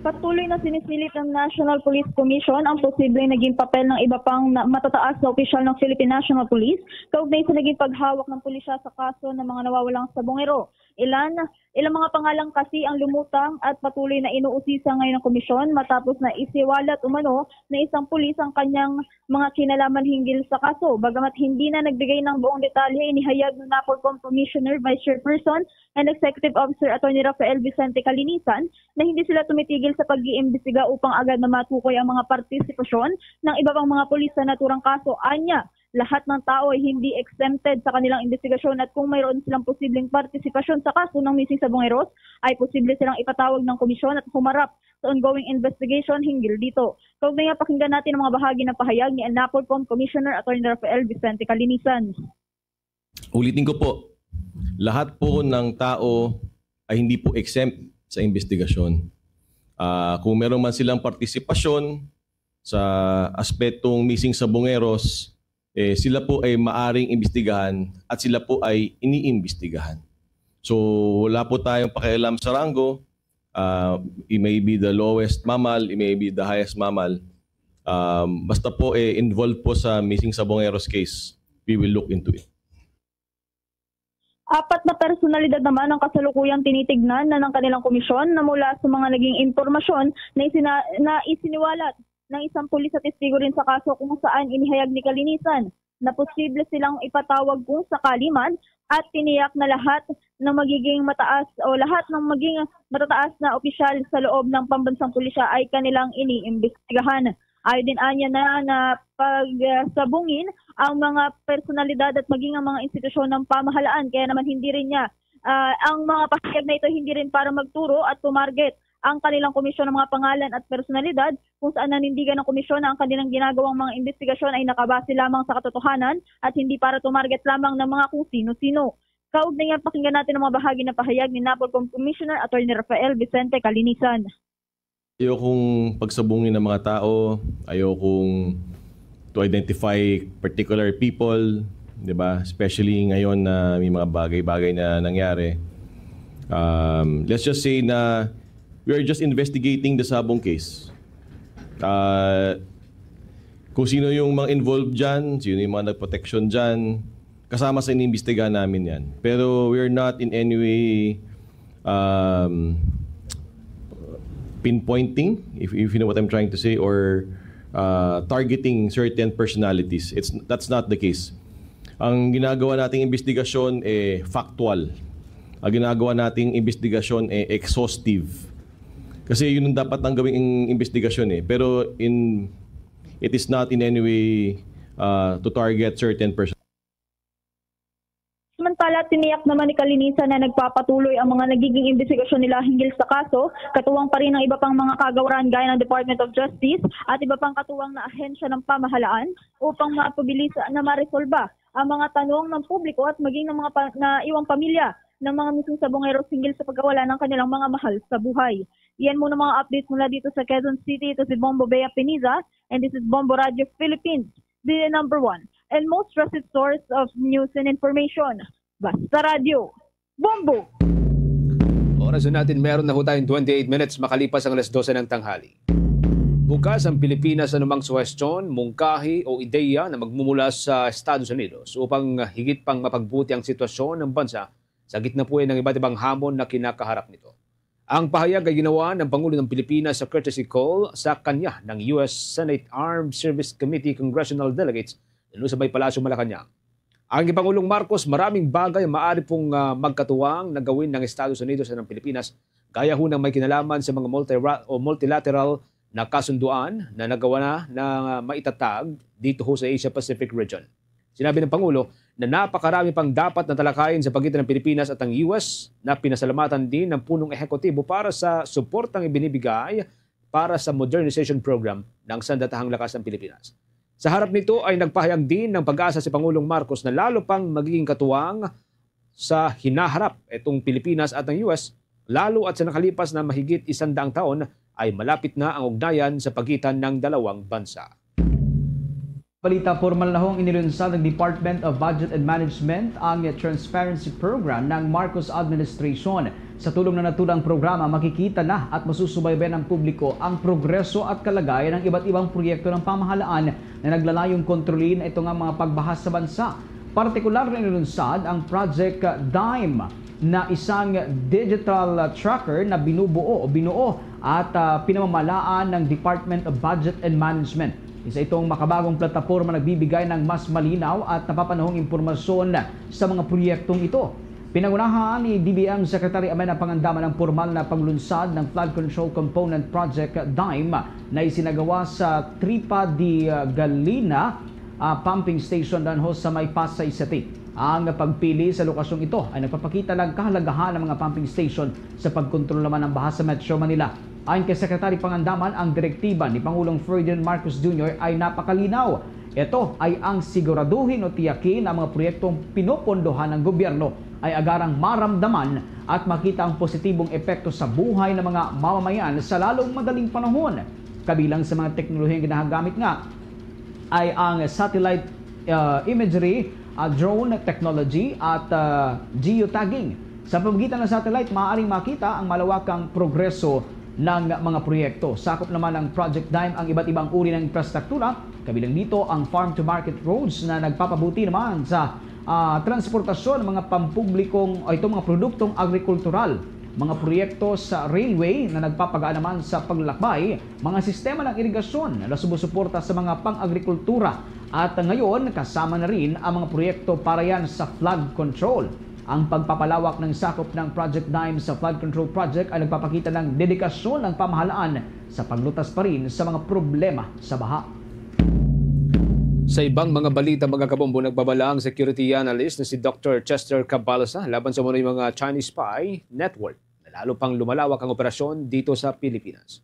Patuloy na sinisilip ng National Police Commission ang posibleng naging papel ng iba pang na-, matataas na opisyal ng Philippine National Police kaugnay sa naging paghawak ng pulisya sa kaso ng mga nawawalang sabongero. Ilan, ilang mga pangalan kasi ang lumutang at patuloy na inuusisa ngayon ng komisyon matapos na isiwalat umano na isang pulis ang kanyang mga kinalaman hinggil sa kaso. Bagamat hindi na nagbigay ng buong detalye, inihayag ni NAPOLCOM Commissioner, Vice Chairperson, and Executive Officer Attorney Rafael Vicente Calinisan na hindi sila tumitigil sa pag-iimbestiga upang agad na matukoy ang mga partisipasyon ng iba pang mga pulis sa naturang kaso. Anya, lahat ng tao ay hindi exempted sa kanilang investigasyon at kung mayroon silang posibleng partisipasyon sa kaso ng missing sabongeros, ay posible silang ipatawag ng komisyon at humarap sa ongoing investigation hinggil dito. Kaugnay nga, pakinggan natin ang mga bahagi ng pahayag ni NAPOLCOM Commissioner Attorney Rafael Vicente Calinisan. Ulitin ko po, lahat po ng tao ay hindi po exempt sa investigasyon. Ah, kung meron man silang partisipasyon sa aspetong missing sa Bungeros, eh, sila po ay maaring imbestigahan at sila po ay iniimbestigahan. So, wala po tayong pakialam sa rango. Ah, it may be the lowest mammal, it may be the highest mammal. Um, basta po, eh, involved po sa missing sa Bungeros case, we will look into it. Apat na personalidad naman ang kasalukuyang tinitignan na ng kanilang komisyon na mula sa mga naging impormasyon na, isina, na isiniwalat ng isang pulis sa testigo rin sa kaso kung saan inihayag ni Kalinisan na posible silang ipatawag kung sakali man at tiniyak na lahat ng magiging mataas o lahat ng maging matataas na opisyal sa loob ng pambansang pulisya ay kanilang iniimbestigahan. Ayon din anya na, na pagsabungin ang mga personalidad at maging ang mga institusyon ng pamahalaan. Kaya naman hindi rin niya, ah, ang mga pahayag na ito hindi rin para magturo at tumarget ang kanilang komisyon ng mga pangalan at personalidad kung saan nanindigan ng komisyon na ang kanilang ginagawang mga investigasyon ay nakabase lamang sa katotohanan at hindi para tumarget lamang ng mga kung sino-sino. Kaugnay niyan, pakinggan natin ang mga bahagi ng pahayag ni Napolcom Commissioner Attorney Rafael Vicente Calinisan. Ayokong pagsabungin ng mga tao, ayokong to identify particular people, di ba? Especially ngayon na may mga bagay-bagay na nangyari. Um, let's just say na we are just investigating the Sabong case. Uh, kung sino yung mga involved dyan, sino yung mga nagproteksyon dyan, kasama sa inimbestigahan namin yan. Pero we're not in any way um, pinpointing, if, if you know what I'm trying to say, or uh, targeting certain personalities. It's, that's not the case. Ang ginagawa nating investigasyon eh factual. Ang ginagawa nating investigasyon eh exhaustive. Kasi yun ang dapat ang gawing investigasyon eh. Pero in it is not in any way uh, to target certain person. Samantala, tiniyak naman ni Kalinisan na nagpapatuloy ang mga nagiging imbestigasyon nila hinggil sa kaso, katuwang pa rin ang iba pang mga kagawaran gaya ng Department of Justice at iba pang katuwang na ahensya ng pamahalaan upang mapabilis na maresolba ang mga tanong ng publiko at maging ng mga pa- na iwang pamilya ng mga mismong sabongeros hinggil sa pagkawala ng kanilang mga mahal sa buhay. Yan muna mga updates mula dito sa Quezon City. Ito si Bombo Bea Piniza and this is Bombo Radio Philippines, the number one and most trusted source of news and information. Basta Radio, Bombo! Oras na natin, meron na ho tayong twenty-eight minutes makalipas ang alas dose ng tanghali. Bukas ang Pilipinas sa anumang suhestyon, mungkahi o ideya na magmumula sa Estados Unidos upang higit pang mapagbuti ang sitwasyon ng bansa sa gitna po ng iba't ibang hamon na kinakaharap nito. Ang pahayag ay ginawa ng Pangulo ng Pilipinas sa courtesy call sa kanya ng U S Senate Armed Service Committee Congressional Delegates dito sa may Palasyo Malacañang. Ang Pangulong Marcos, maraming bagay maaari pong uh, magkatuwang na gawin ng Estados Unidos at ng Pilipinas, gaya ho ng may kinalaman sa mga multi o multilateral na kasunduan na nagawa na na maitatag dito ho sa Asia-Pacific region. Sinabi ng Pangulo na napakarami pang dapat na talakayin sa pagitan ng Pilipinas at ang U S na pinasalamatan din ng punong ehekutibo para sa suportang ibinibigay para sa modernization program ng Sandatahang Lakas ng Pilipinas. Sa harap nito ay nagpahayag din ng pag-asa si Pangulong Marcos na lalo pang magiging katuwang sa hinaharap itong Pilipinas at ang U S, lalo at sa nakalipas na mahigit isandaang taon ay malapit na ang ugnayan sa pagitan ng dalawang bansa. Balita, pormal na hong inilunsad ng Department of Budget and Management ang Transparency Program ng Marcos Administration. Sa tulong na natulang programa, makikita na at masusubaybayan ng publiko ang progreso at kalagayan ng iba't ibang proyekto ng pamahalaan na naglalayong kontrolin ito nga mga pagbahas sa bansa. Partikular na inilunsad ang Project Dime na isang digital tracker na binubuo o binuo at uh, pinamamalaan ng Department of Budget and Management. Isa itong makabagong plataporma nagbibigay ng mas malinaw at napapanahong impormasyon sa mga proyektong ito. Pinangunahan ni D B M Secretary Amenah Pangandaman ang pormal na paglunsad ng Flood Control Component Project DIME na isinagawa sa Tripa de Galina uh, Pumping Station danho sa may Pasay City. Ang pagpili sa lokasyong ito ay nagpapakita ng kahalagahan ng mga pumping station sa pagkontrol naman ng baha sa Metro Manila. Ayon kay Secretary Pangandaman, ang direktiba ni Pangulong Ferdinand Marcos Junior ay napakalinaw. Ito ay ang siguraduhin o tiyakin ang mga proyektong pinopondohan ng gobyerno ay agarang maramdaman at makita ang positibong epekto sa buhay ng mga mamamayan sa lalong madaling panahon. Kabilang sa mga teknolohiyang ginagamit nga ay ang satellite, ah, imagery, ah, drone technology at, ah, geotagging. Sa pamamagitan ng satellite, maaaring makita ang malawakang progreso ng mga proyekto. Sakop naman ng Project DIME ang iba't ibang uri ng infrastruktura, kabilang dito ang farm-to-market roads na nagpapabuti naman sa, ah, transportasyon ng mga pampublikong, o itong mga produktong agrikultural, mga proyekto sa railway na nagpapagaan naman sa paglalakbay, mga sistema ng irigasyon na sumusuporta sa mga pang-agrikultura, at ngayon kasama na rin ang mga proyekto para yan sa flood control. Ang pagpapalawak ng sakop ng Project DIME sa flood control project ay nagpapakita ng dedikasyon ng pamahalaan sa paglutas pa rin sa mga problema sa baha. Sa ibang mga balita, mga kabombo, nagbabala ang security analyst na si Doctor Chester Cabalsa laban sa umano'y mga Chinese spy network na lalo pang lumalawak ang operasyon dito sa Pilipinas.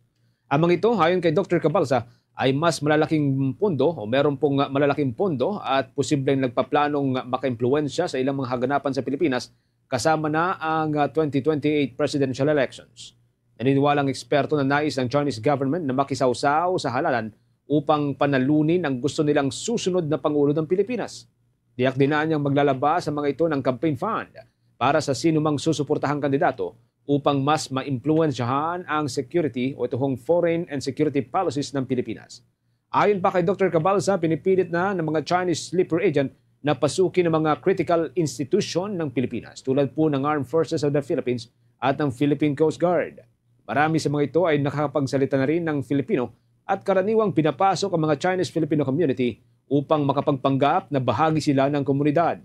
Ang mga ito, ayon kay Doctor Cabalsa, ay mas malalaking pondo o meron pong malalaking pondo at posibleng nagpaplanong makaimpluwensya sa ilang mga haganapan sa Pilipinas, kasama na ang, ah, twenty twenty-eight presidential elections. Naniniwala ang eksperto na nais ng Chinese government na makisawsaw sa halalan upang panalunin ang gusto nilang susunod na pangulo ng Pilipinas. Diyak din na niyang maglalaba sa mga ito ng campaign fund para sa sinumang susuportahang kandidato upang mas maimpluwensyahan ang security o ito hong foreign and security policies ng Pilipinas. Ayon pa kay Doctor Cabalsa, pinipilit na ng mga Chinese sleeper agent na pasukin ang mga critical institution ng Pilipinas, tulad po ng Armed Forces of the Philippines at ng Philippine Coast Guard. Marami sa mga ito ay nakakapagsalita na rin ng Filipino at karaniwang pinapasok ang mga Chinese Filipino community upang makapagpanggap na bahagi sila ng komunidad.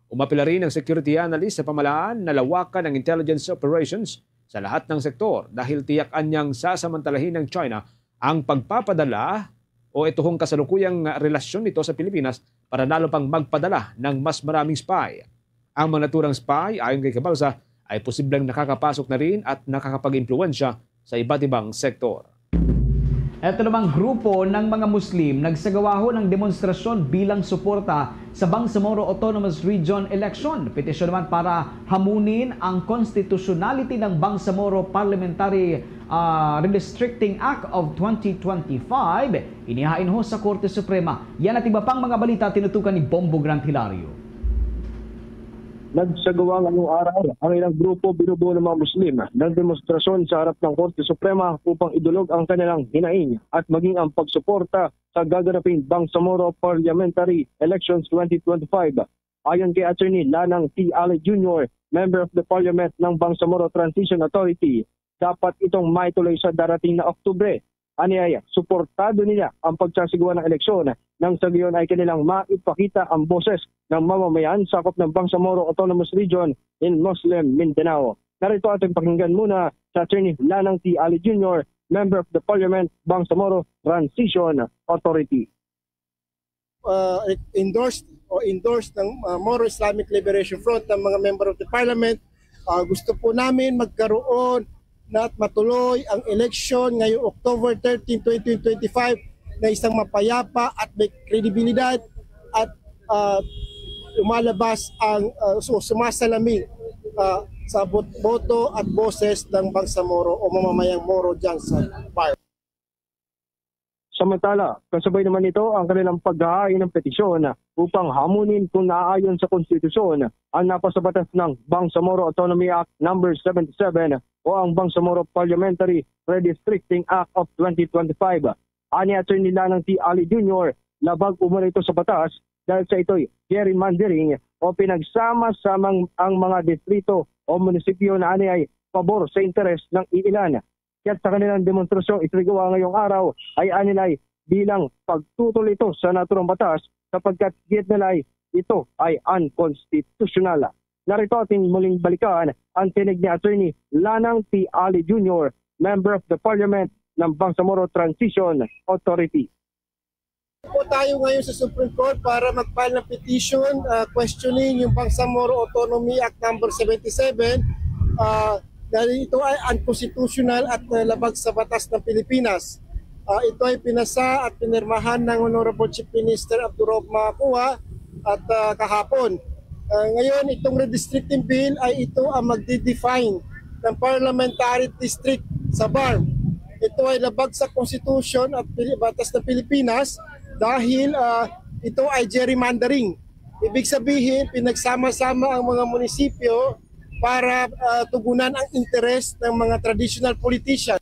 Umapila rin ang security analyst sa pamahalaan na lawakan ang intelligence operations sa lahat ng sektor dahil tiyak anyang sasamantalahin ng China ang pagpapadala o ito hong kasalukuyang relasyon nito sa Pilipinas para lalo pang magpadala ng mas maraming spy. Ang mga naturang spy, ayon kay Cabalsa, ay posibleng nakakapasok na rin at nakakapag-impluwensya sa iba't ibang sektor. Ito namang grupo ng mga Muslim nagsagawa ho ng demonstrasyon bilang suporta sa Bangsamoro Autonomous Region election. Petisyon naman para hamunin ang constitutionality ng Bangsamoro Parliamentary, ah, Redistricting Act of twenty twenty-five. Inihain ho sa Korte Suprema. Yan at iba pang mga balita tinutukan ni Bombo Grant Hilario. Nagsagawa ngayong araw ang ilang grupo binubuo ng mga Muslim ng demonstrasyon sa harap ng Korte Suprema upang idulog ang kanilang hinaing at maging ang pagsuporta sa gaganaping Bangsamoro Parliamentary Elections twenty twenty-five. Ayon kay Attorney Lanang T. Ali Junior, Member of the Parliament ng Bangsamoro Transition Authority, dapat itong maituloy sa darating na Oktubre. Aniay, suportado nila ang pagsasagawa ng eleksyon nang sa gayon ay kanilang maipakita ang boses ng mamamayan sakop ng Bangsamoro Autonomous Region in Muslim Mindanao. Narito ating pakinggan muna sa Attorney Lanang T. Ali Junior, Member of the Parliament, Bangsamoro Transition Authority. Uh, endorsed o endorsed ng, uh, Moro Islamic Liberation Front, ng mga member of the parliament. Uh, gusto po namin magkaroon na at matuloy ang election ngayong October thirteen, twenty twenty-five, na isang mapayapa at may kredibilidad at, uh, lumalabas ang, uh, su-, sumasalamin, uh, sa bot-, boto at boses ng Bangsamoro o mamamayang Moro dyan sa Parliament. Samantala, kasabay naman nito ang kanilang paghahain ng petisyon upang hamunin kung naaayon sa konstitusyon ang napasabatas ng Bangsamoro Autonomy Act Number seventy-seven o ang Bangsamoro Parliamentary Redistricting Act of twenty twenty-five. Ani Attorney Lanang T. Ali Junior, labag umano ito sa batas dahil sa ito'y gerrymandering o pinagsama-samang ang mga distrito o munisipyo na ani ay pabor sa interes ng iilan. Kaya't sa kanilang demonstrasyong isinagawa ngayong araw ay anilay bilang pagtutol ito sa naturang batas sapagkat giit nila ay ito ay unconstitutional. Narito ating muling balikan ang tinig ni Attorney Lanang T. Ali Junior, Member of the Parliament ng Bangsamoro Transition Authority. Po tayo ngayon sa Supreme Court para mag-file ng petition, ah, questioning yung Bangsamoro Autonomy Act Number seventy-seven, ah, dahil ito ay unconstitutional at, ah, labag sa batas ng Pilipinas. Ah, ito ay pinasa at pinirmahan ng Honorable Chief Minister Abduraouf Makua at, ah, kahapon. Ah, ngayon, itong redistricting bill ay ito ang magdi-define ng parliamentary district sa BARMM. Ito ay labag sa Constitution at Pili-, Batas ng Pilipinas dahil, ah, ito ay gerrymandering. Ibig sabihin, pinagsama-sama ang mga munisipyo para, ah, tugunan ang interes ng mga traditional politician.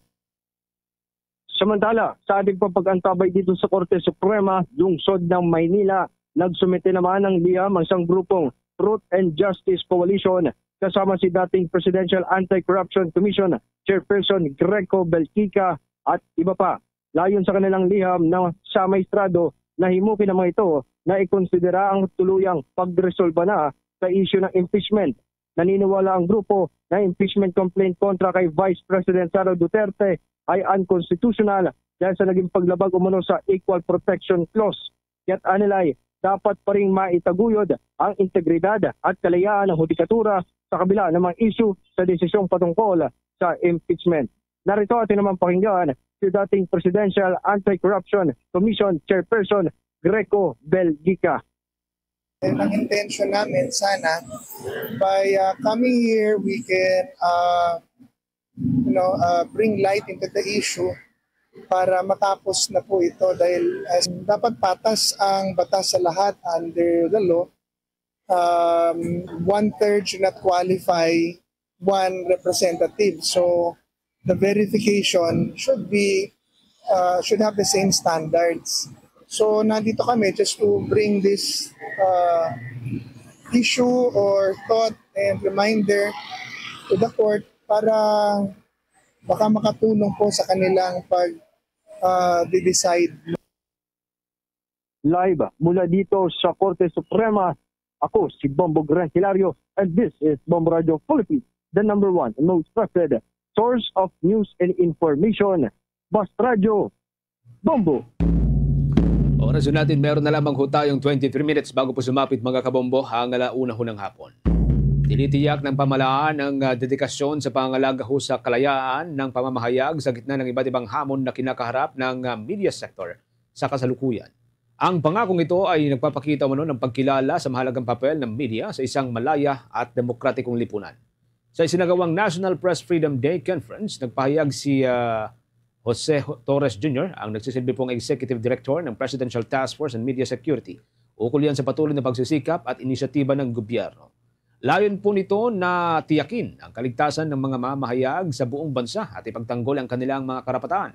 Samantala, sa ating pagpapantabay dito sa Korte Suprema, lungsod ng Maynila, nagsumite naman ng liham ang isang grupong Truth and Justice Coalition kasama si dating Presidential Anti-Corruption Commission Chairperson Greco Belgica at iba pa. Layon sa kanilang liham na sa maestrado, nahimukin ang mga ito na ikonsidera ang tuluyang pagresolba na sa isyu ng impeachment. Naniniwala ang grupo na impeachment complaint kontra kay Vice President Sara Duterte ay unconstitutional dahil sa naging paglabag umano sa Equal Protection Clause. Kaya't anilay, dapat pa ring maitaguyod ang integridad at kalayaan ng hudikatura sa kabila ng mga isyu sa desisyong patungkol sa impeachment. Narito atin naman pakinggan si dating Presidential Anti-Corruption Commission Chairperson Greco Belgica. And ang intention namin sana, by, uh, coming here, we can, uh, you know, uh, bring light into the issue para matapos na po ito dahil, uh, dapat patas ang batas sa lahat under the law. Um, one-third should not qualify one representative. So, the verification should be, uh, should have the same standards. So, nandito kami just to bring this, uh, issue or thought and reminder to the court para baka makatulong po sa kanilang pag, uh, decide. Live mula dito sa Korte Suprema, ako si Bombo Gran Hilario, and this is Bombo Radio Philippines, the number one and most trusted source of news and information. Basta Radyo, Bombo! Oras natin, meron na lamang ho tayong twenty-three minutes bago po sumapit, mga kabombo, ang ala una ho ng hapon. Tinitiyak ng pamahalaan ang, ah, dedikasyon sa pangangalaga ho sa kalayaan ng pamamahayag sa gitna ng iba't ibang hamon na kinakaharap ng, ah, media sector sa kasalukuyan. Ang pangakong ito ay nagpapakita umano ng pagkilala sa mahalagang papel ng media sa isang malaya at demokratikong lipunan. Sa isinagawang National Press Freedom Day Conference, nagpahayag si, ah, Jose Ho-, Torres Junior, ang nagsisilbi pong Executive Director ng Presidential Task Force on Media Security. Ukol yan sa patuloy na pagsisikap at inisyatiba ng gobyerno. Layon po nito na tiyakin ang kaligtasan ng mga mamahayag sa buong bansa at ipagtanggol ang kanilang mga karapatan,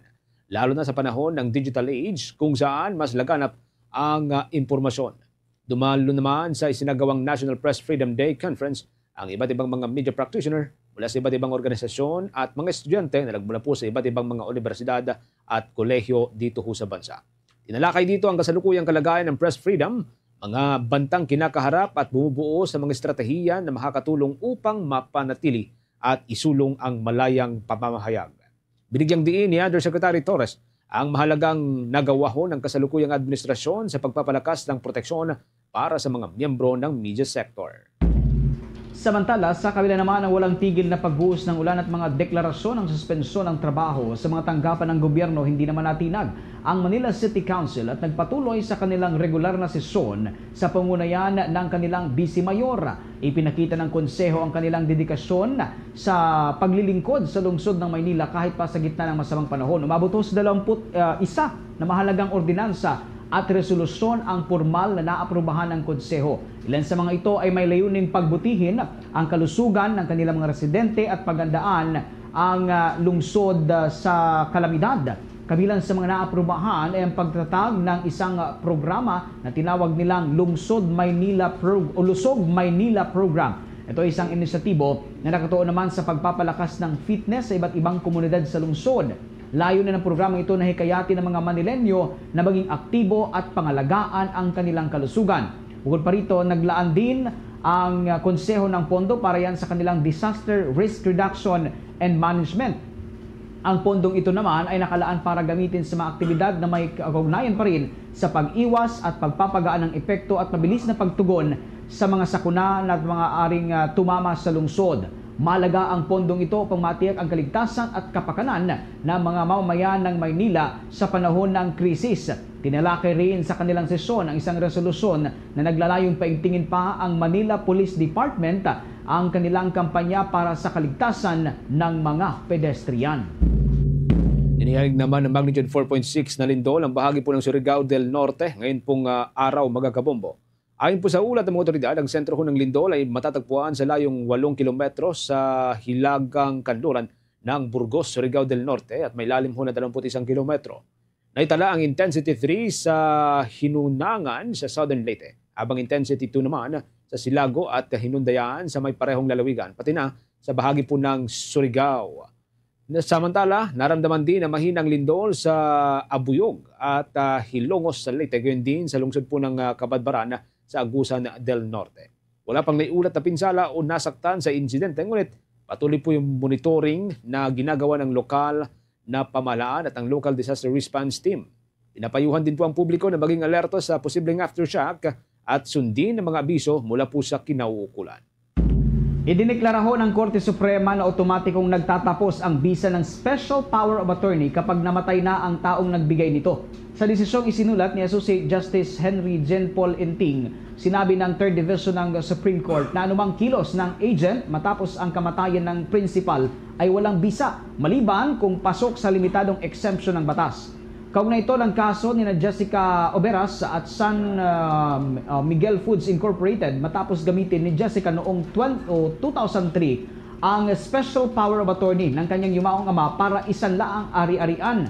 lalo na sa panahon ng digital age kung saan mas laganap ang, ah, impormasyon. Dumalo naman sa isinagawang National Press Freedom Day Conference ang iba't ibang mga media practitioner mula sa iba't ibang organisasyon at mga estudyante na nagmula po sa iba't ibang mga universidad at kolehiyo dito ho sa bansa. Tinalakay dito ang kasalukuyang kalagayan ng press freedom, mga bantang kinakaharap at bumubuo sa mga estratehiya na makakatulong upang mapanatili at isulong ang malayang pamamahayag. Binigyang diin ni Undersecretary Torres ang mahalagang nagawa ho ng kasalukuyang administrasyon sa pagpapalakas ng proteksyon para sa mga miyembro ng media sector. Samantala, sa kabila naman ng walang tigil na pagbuhos ng ulan at mga deklarasyon ng suspensyon ng trabaho sa mga tanggapan ng gobyerno, hindi naman natinag ang Manila City Council at nagpatuloy sa kanilang regular na sesyon sa pangunayan ng kanilang Vice Mayor. Ipinakita ng konseho ang kanilang dedikasyon sa paglilingkod sa lungsod ng Maynila kahit pa sa gitna ng masamang panahon. Umabot ho sa dalawampu't isa na mahalagang ordinansa at resolusyon ang pormal na naaprubahan ng konseho. Ilan sa mga ito ay may layuning pagbutihin ang kalusugan ng kanilang mga residente at pagandaan ang, ah, lungsod, ah, sa kalamidad. Kabilang sa mga naaprubahan ay ang pagtatag ng isang, ah, programa na tinawag nilang Lungsod Maynila Prog-, o Lusog Maynila Program. Ito ay isang inisyatibo na nakatuon naman sa pagpapalakas ng fitness sa iba't ibang komunidad sa lungsod. Layunin ng programang ito na hikayatin ang mga Manileño na maging aktibo at pangalagaan ang kanilang kalusugan. Bukod pa rito, naglaan din ang, ah, konseho ng pondo para yan sa kanilang Disaster Risk Reduction and Management. Ang pondong ito naman ay nakalaan para gamitin sa mga aktibidad na may kaugnayan pa rin sa pag-iwas at pagpapagaan ng epekto at mabilis na pagtugon sa mga sakuna na mga aring, ah, tumama sa lungsod. Mahalaga ang pondong ito upang matiyak ang kaligtasan at kapakanan ng mga mamamayan ng Maynila sa panahon ng krisis. Tinalakay rin sa kanilang sesyon ang isang resolusyon na naglalayong paigtingin pa ang Manila Police Department ang kanilang kampanya para sa kaligtasan ng mga pedestrian. Ninihaling naman ng magnitude four point six na lindol ang bahagi po ng Surigao del Norte ngayon pong, ah, araw, mga kabombo. Ayon po sa ulat ng mga otoridad, ang sentro ho ng lindol ay matatagpuan sa layong walong kilometro sa hilagang kanluran ng Burgos, Surigao del Norte, at may lalim ho na dalawampu't isang kilometro. Naitala ang intensity three sa Hinunangan sa Southern Leyte, habang intensity two naman sa Silago at Hinundayan sa may parehong lalawigan, pati na sa bahagi po ng Surigao. Na-, samantala, naramdaman din ang mahinang lindol sa Abuyog at, ah, Hilongos sa Leyte, gayon din sa lungsod po ng, ah, Cabadbaran sa Agusan del Norte. Wala pang naiulat na pinsala o nasaktan sa insidente, ngunit patuloy po yung monitoring na ginagawa ng lokal na pamahalaan at ang Local Disaster Response Team. Pinapayuhan din po ang publiko na maging alerto sa posibleng aftershock at sundin ang mga abiso mula po sa kinauukulan. Idineklara ho ng Korte Suprema na otomatikong nagtatapos ang bisa ng Special Power of Attorney kapag namatay na ang taong nagbigay nito. Sa desisyong isinulat ni Associate Justice Henry Jean Paul Enting, sinabi ng Third Division ng Supreme Court na anumang kilos ng agent matapos ang kamatayan ng principal ay walang bisa, maliban kung pasok sa limitadong exemption ng batas. Kaugnay ito ng kaso ni Jessica Oberas at San, uh, uh, Miguel Foods Incorporated, matapos gamitin ni Jessica noong twenty, o two thousand three ang special power of attorney ng kanyang yumaong ama para isanla ang ari-arian.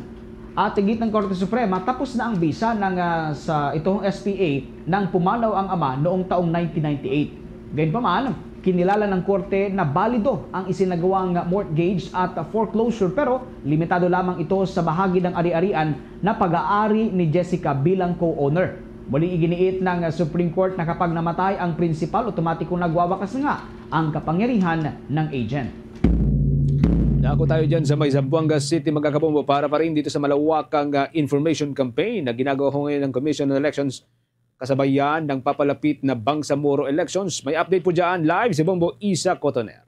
At tigit ng Korte Suprema, tapos na ang bisa ng, ah, sa itong S P A nang pumanaw ang ama noong taong nineteen ninety-eight. Gayunpaman, kinilala ng korte na balido ang isinagawang mortgage at foreclosure, pero limitado lamang ito sa bahagi ng ari-arian na pag-aari ni Jessica bilang co-owner. Muli, iginiit ng Supreme Court na kapag namatay ang principal, otomatikong nagwawakas nga ang kapangyarihan ng agent. Dako tayo dyan sa may Zamboanga City, mga kabombo, para pa rin dito sa malawakang, ah, information campaign na ginagawa ko ngayon ng Commission on Elections, kasabayan ng papalapit na Bangsamoro elections. May update po dyan live si Bombo Isa Cotoner.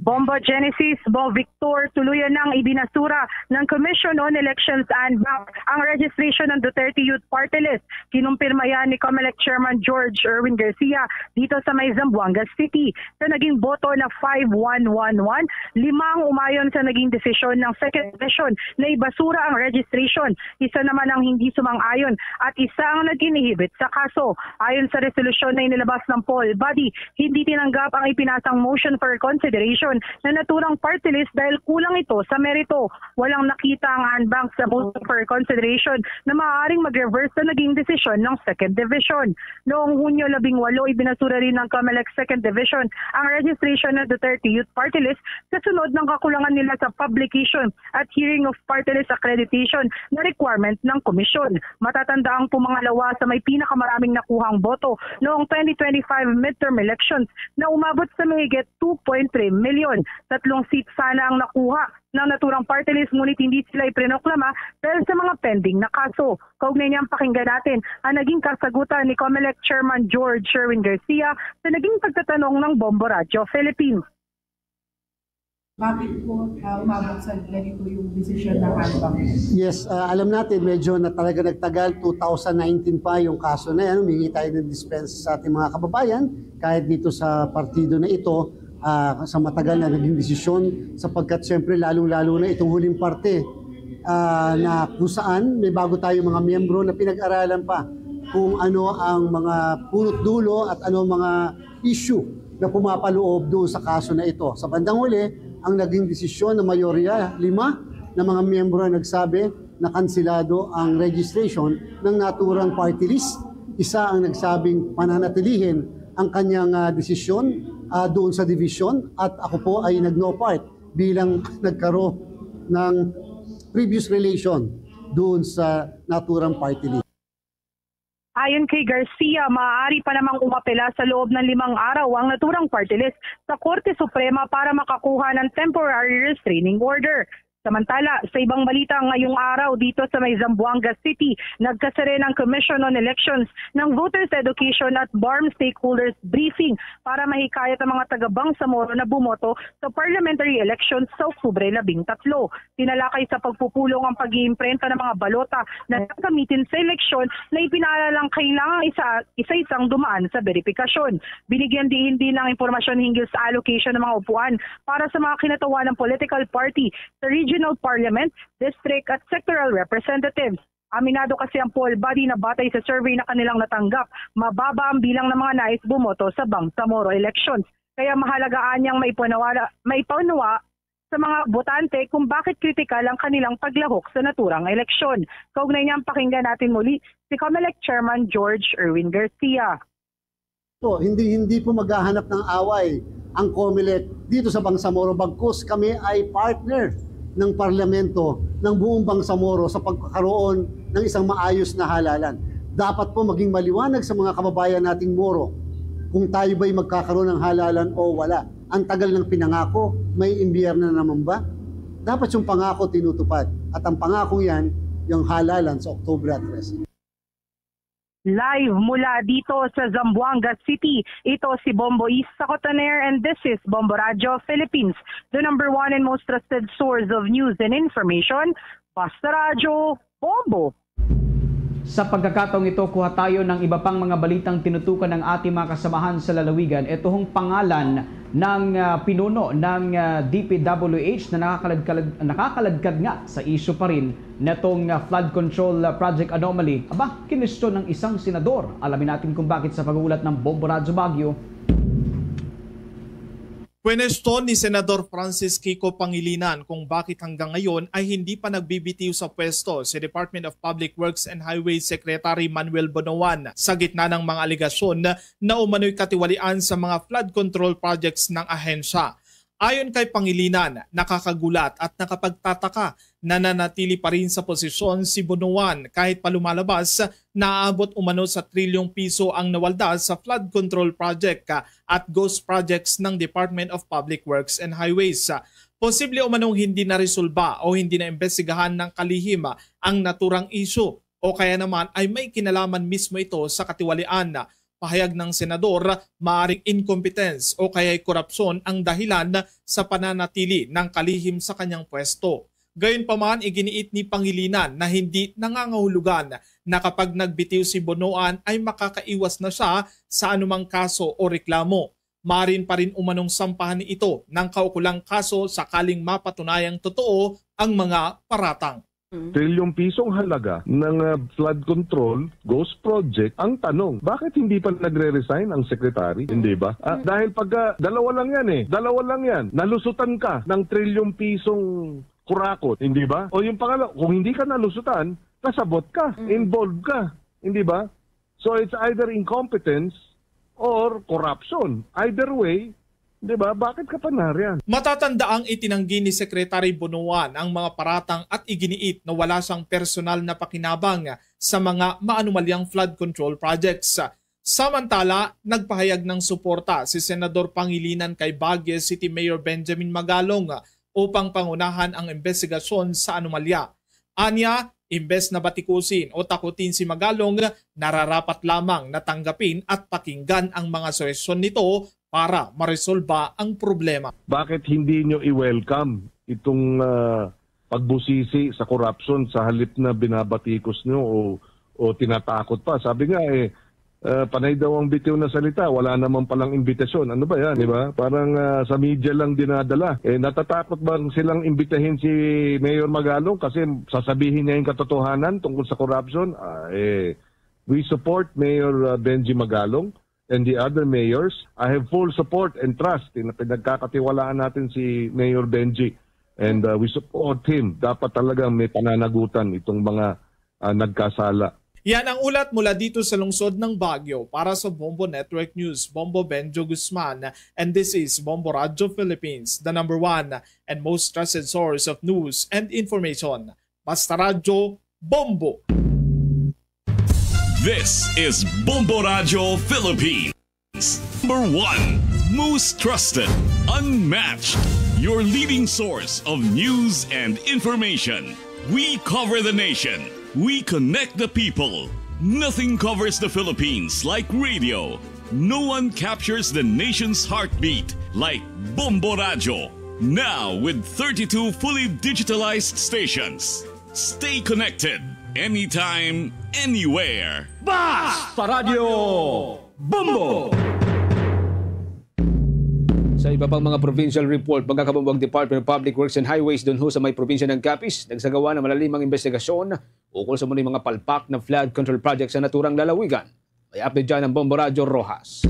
Bombo Genesis, Bo Victor, tuluyan nang ibinasura ng Commission on Elections and Bank ang registration ng Duterte Youth Party List. Kinumpirma yan ni Comelec Chairman George Erwin Garcia dito sa may Zamboanga City. Sa naging boto na five one one one, lima ang umayon sa naging desisyon ng Second Division na ibasura ang registration. Isa naman ang hindi sumang-ayon at isa ang nag-inhibit sa kaso. Ayon sa resolusyon na inilabas ng poll body, hindi tinanggap ang ipinasang motion for consideration na naturang party list dahil kulang ito sa merito. Walang nakita ang en banc sa motion for consideration na maaaring mag-reverse sa naging desisyon ng Second Division. Noong Hunyo labing walo, ibinasura rin ng Comelec Second Division ang registration ng Duterte Youth Party List sa sunod ng kakulangan nila sa publication at hearing of party list accreditation na requirement ng komisyon. Matatandaan po, mga lawa, sa may pinakamaraming nakuhang boto noong twenty twenty-five midterm elections na umabot sa mahigit two point three million. Tatlong seat sana ang nakuha ng naturang party list, ngunit hindi sila iprinoklama dahil sa mga pending na kaso. Kaugnay niyan, pakinggan natin ang naging kasagutan ni Comelec Chairman George Sherwin Garcia sa naging pagtatanong ng Bombo Radyo Philippines. Bakit po, ah, umabot sa ganito yung desisyon ng en banc? Yes, ah, alam natin, medyo na talaga nagtagal, two thousand nineteen pa yung kaso na yan. Humingi tayo ng dispensa sa ating mga kababayan, kahit dito sa partido na ito, ah, sa matagal na naging desisyon, sapagkat siyempre, lalong-lalo na itong huling parte, ah, na kung saan may bago tayong mga miyembro na pinag-aralan pa kung ano ang mga punot dulo at ano ang mga issue na pumapaloob doon sa kaso na ito. Sa bandang huli, ang naging desisyon ng mayorya, lima na mga miyembro ang nagsabi na kansilado ang registration ng naturang party list. Isa ang nagsabing pananatilihin ang kanyang, ah, desisyon, ah, doon sa division, at ako po ay nag-no part bilang nagkaroon ng previous relation doon sa naturang party list. Ayon kay Garcia, maaari pa namang umapela sa loob ng limang araw ang naturang party list sa Korte Suprema para makakuha ng temporary restraining order. Samantala, sa ibang balita, ngayong araw dito sa may Zamboanga City, nagkasere ng Commission on Elections ng Voters Education at BARMM Stakeholders Briefing para mahikayat ang mga taga-Bangsamoro na bumoto sa parliamentary elections sa Oktubre labing tatlo. Tinalakay sa pagpupulong ang pag-iimprenta ng mga balota na gagamitin sa eleksyon na ipinaalalang kailangang isa, isa-isang dumaan sa beripikasyon. Binigyan diin din ng impormasyon hinggil sa allocation ng mga upuan para sa mga kinatawhan ng political party sa regional parliament, district at sectoral representatives. Aminado kasi ang poll body na batay sa survey na kanilang natanggap, mababa ang bilang ng mga nais bumoto sa Bangsamoro elections. Kaya mahalagaan niyang maipanuwala, maipanuwa sa mga botante kung bakit kritikal ang kanilang paglahok sa naturang eleksyon. Kaugnay niyan, pakinggan natin muli si Comelec Chairman George Erwin Garcia. Po, hindi, hindi po maghahanap ng away ang Comelec dito sa Bangsamoro, bagkus kami ay partner ng parlamento ng buong Bangsamoro sa pagkakaroon ng isang maayos na halalan. Dapat po maging maliwanag sa mga kababayan nating Moro kung tayo ba'y magkakaroon ng halalan o wala. Ang tagal ng pinangako, may imbierna naman ba? Dapat yung pangako tinutupad. At ang pangako yan, yung halalan sa Oktubre trese. Live mula dito sa Zamboanga City, ito si Bombo Isa Cotoner and this is Bombo Radyo Philippines, the number one and most trusted source of news and information. Basta Radyo, Bombo! Sa pagkakataong ito, kuha tayo ng iba pang mga balitang tinutukan ng ating mga kasamahan sa lalawigan. Ito hong pangalan ng ah, pinuno ng ah, D P W H na nakakaladkad, nakakaladkad nga sa isyu pa rin netong ah, flood control ah, project anomaly. Aba, kinestyon ng isang senador. Alamin natin kung bakit sa pag-uulat ng Bombo Radyo Baguio. Kwenestyon ni Senador Francis Kiko Pangilinan kung bakit hanggang ngayon ay hindi pa nagbibitiw sa pwesto si Department of Public Works and Highways Secretary Manuel Bonoan sa gitna ng mga alegasyon na umano'y katiwalian sa mga flood control projects ng ahensya. Ayon kay Pangilinan, nakakagulat at nakapagtataka, nananatili pa rin sa posisyon si Bonoan kahit pa lumalabas na aabot umano sa trilyong piso ang nawaldas sa flood control project at ghost projects ng Department of Public Works and Highways. Posible umanong hindi naresolba o hindi naimbestigahan ng kalihim ang naturang isyu o kaya naman ay may kinalaman mismo ito sa katiwalian. Pahayag ng senador, maaring incompetence o kaya'y korupsyon ang dahilan sa pananatili ng kalihim sa kanyang pwesto. Gayunpaman, iginiit ni Pangilinan na hindi nangangahulugan na kapag nagbitiw si Bonoan ay makakaiwas na siya sa anumang kaso o reklamo. Maaari pa rin umanong sampahan ito ng kaukulang kaso sakaling mapatunayang totoo ang mga paratang. Trilyong pisong halaga ng ah, flood control ghost project. Ang tanong, bakit hindi pa nagre-resign ang secretary? Hindi ba? Ah, dahil pagka dalawa lang yan eh. Dalawa lang yan. Nalusutan ka ng trilyong pisong kurakot, hindi ba? O yung pangalawa, kung hindi ka nalusutan, kasabot ka, involved ka, hindi ba? So it's either incompetence or corruption. Either way, di ba? Bakit ka pa nariyan? Matatandaang itinanggi ni Secretary Bonoan ang mga paratang at iginiit na wala siyang personal na pakinabang sa mga maanumalyang flood control projects. Samantala, nagpahayag ng suporta si Senador Pangilinan kay Baguio City Mayor Benjamin Magalong upang pangunahan ang imbestigasyon sa anomalya. Anya, imbes na batikusin o takutin si Magalong, nararapat lamang na tanggapin at pakinggan ang mga suhestyon nito para maresolba ang problema. Bakit hindi nyo i-welcome itong ah, pagbusisi sa korupsyon sa halip na binabatikos nyo o, o tinatakot pa? Sabi nga eh, ah, panay daw ang bitiw na salita, wala naman palang imbitasyon. Ano ba yan, di ba? Parang ah, sa media lang dinadala. Eh, natatakot bang silang imbitahin si Mayor Magalong kasi sasabihin niya yung katotohanan tungkol sa korupsyon? Ah, eh, we support Mayor ah, Benji Magalong and the other mayors. I have full support and trust in pinagkakatiwalaan natin si Mayor Benji. And uh, we support him. Dapat talagang may pananagutan itong mga uh, nagkasala. Yan ang ulat mula dito sa lungsod ng Baguio. Para sa Bombo Network News, Bombo Benjo Guzman. And this is Bombo Radyo Philippines, the number one and most trusted source of news and information. Basta Radyo, Bombo! This is Bombo Radyo Philippines. Number one, most trusted, unmatched, Your leading source of news and information. We cover the nation. We connect the people. Nothing covers the Philippines like radio. No one captures the nation's heartbeat like Bombo Radio. Now with thirty-two fully digitalized stations. Stay connected anytime, anywhere. Basta Radio Bombo! Sa iba pang mga provincial report, mga kabubuang Department of Public Works and Highways dun ho sa may probinsya ng Capiz, nagsagawa ng malalimang investigasyon ukol sa muni mga palpak na flood control project sa naturang lalawigan. May update dyan ang Bombo Radyo Rojas.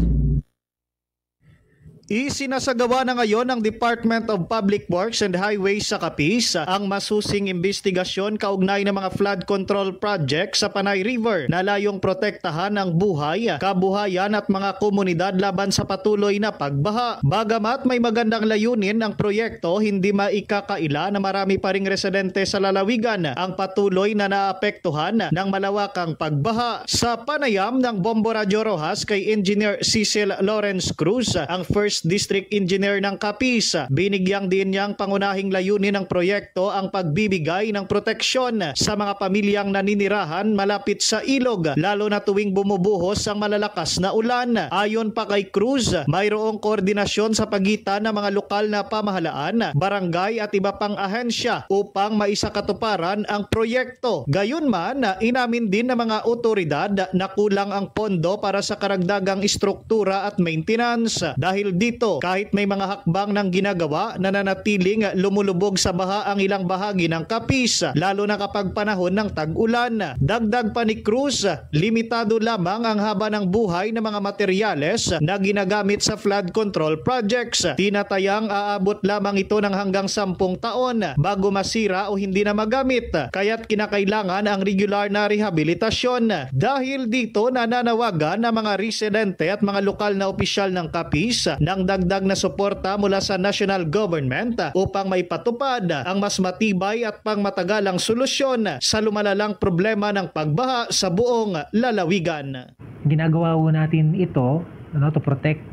Isinasagawa na ngayon ng Department of Public Works and Highways sa Capiz ang masusing investigasyon kaugnay ng mga flood control project sa Panay River na layong protektahan ang buhay, kabuhayan at mga komunidad laban sa patuloy na pagbaha. Bagamat may magandang layunin ang proyekto, hindi maikakaila na marami pa ring residente sa lalawigan ang patuloy na naapektuhan ng malawakang pagbaha. Sa panayam ng Bombo Radyo Rojas kay Engineer Cecil Lawrence Cruz, ang First District Engineer ng Capiz, binigyang diin niya ang pangunahing layunin ng proyekto ang pagbibigay ng proteksyon sa mga pamilyang naninirahan malapit sa ilog, lalo na tuwing bumubuhos ang malalakas na ulan. Ayon pa kay Cruz, mayroong koordinasyon sa pagitan ng mga lokal na pamahalaan, barangay at iba pang ahensya upang maisakatuparan ang proyekto. Gayunman, inamin din ng mga otoridad na kulang ang pondo para sa karagdagang estruktura at maintenance. Dahil dito, kahit may mga hakbang ng ginagawa, nananatiling lumulubog sa baha ang ilang bahagi ng Capiz, lalo na kapag panahon ng tag-ulan. Dagdag pa ni Cruz, limitado lamang ang haba ng buhay ng mga materyales na ginagamit sa flood control projects. Tinatayang aabot lamang ito ng hanggang sampung taon bago masira o hindi na magamit, kaya't kinakailangan ang regular na rehabilitasyon. Dahil dito, nananawagan ang mga residente at mga lokal na opisyal ng Capiz ng dagdag na suporta mula sa national government upang maipatupad ang mas matibay at pangmatagalang solusyon sa lumalalang problema ng pagbaha sa buong lalawigan. Ginagawa ho natin ito, ano, to protect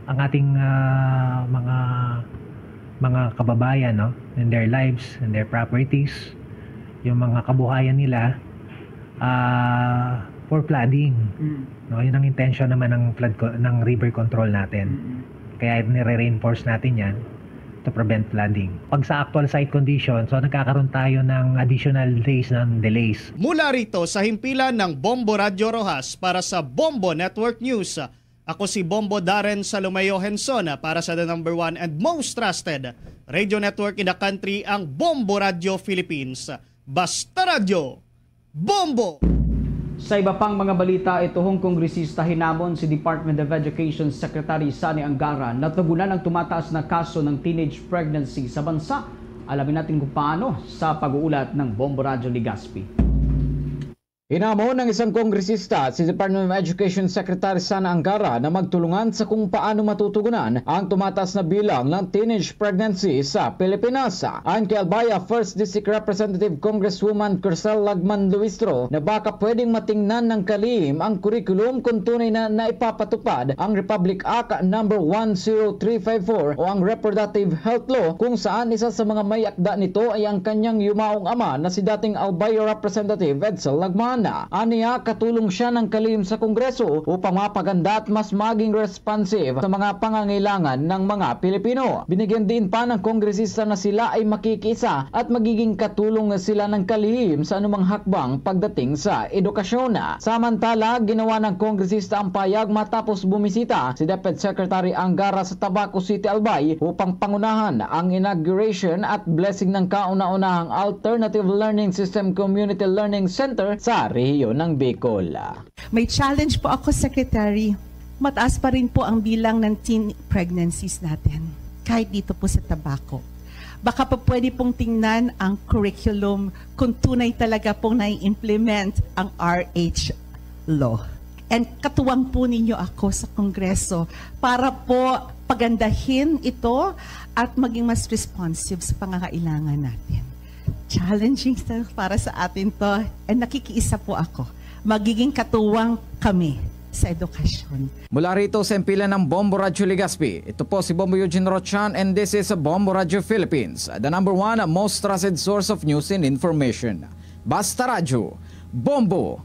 ang ating, ah, mga, mga kababayan, no, and their lives and their properties, yung mga kabuhayan nila, ah, for flooding. Mm. No, yun ang intention naman ng flood co-, ng river control natin. Mm. Kaya nire-reinforce natin yan to prevent flooding. Pag sa actual site condition, so nagkakaroon tayo ng additional days ng delays. Mula rito sa himpilan ng Bombo Radyo Rojas para sa Bombo Network News, ako si Bombo Darren Salomeo Henson para sa the number one and most trusted radio network in the country, ang Bombo Radyo Philippines. Basta Radyo, Bombo! Sa iba pang mga balita, ituhong kongresista hinamon si Department of Education Secretary Sonny Angara na tugunan ang tumataas na kaso ng teenage pregnancy sa bansa. Alamin natin kung paano sa pag-uulat ng Bombo Radyo Legazpi. Hinamon ng isang kongresista si Department of Education Secretary Sonny Angara na magtulungan sa kung paano matutugunan ang tumataas na bilang ng teenage pregnancy sa Pilipinas. Ayon kay Albay, First District Representative Congresswoman Crystal Lagman Luistro na baka pwedeng matingnan ng kalihim ang kurikulum kung tunay na naipapatupad ang Republic Act number one zero three five four o ang Reproductive Health Law, kung saan isa sa mga may akda nito ay ang kanyang yumaong ama na si dating Albay Representative Edsel Lagman. Aniya, katulong siya ng kalihim sa Kongreso upang mapaganda at mas maging responsive sa mga pangangailangan ng mga Pilipino. Binigyan din pa ng kongresista na sila ay makikiisa at magiging katulong sila ng kalihim sa anumang hakbang pagdating sa edukasyon. Samantala, ginawa ng kongresista ang payag matapos bumisita si DepEd Secretary Angara sa Tabaco City, Albay, upang pangunahan ang inauguration at blessing ng kauna-unahang Alternative Learning System Community Learning Center sa rehiyon ng Bicol. May challenge po ako, Secretary. Mataas pa rin po ang bilang ng teen pregnancies natin, kahit dito po sa Tabaco. Baka pa pwede pong tingnan ang curriculum kung tunay talaga pong nai-implement ang R H law. And katuwang po ninyo ako sa Kongreso para po pagandahin ito at maging mas responsive sa pangangailangan natin. Challenging sa, para sa atin to, and nakikiisa po ako. Magiging katuwang kami sa edukasyon. Mula rito sa himpilan ng Bombo Radyo Legazpi, ito po si Bombo Eugene Rochan and this is Bombo Radyo Philippines, the number one most trusted source of news and information. Basta Radyo, Bombo!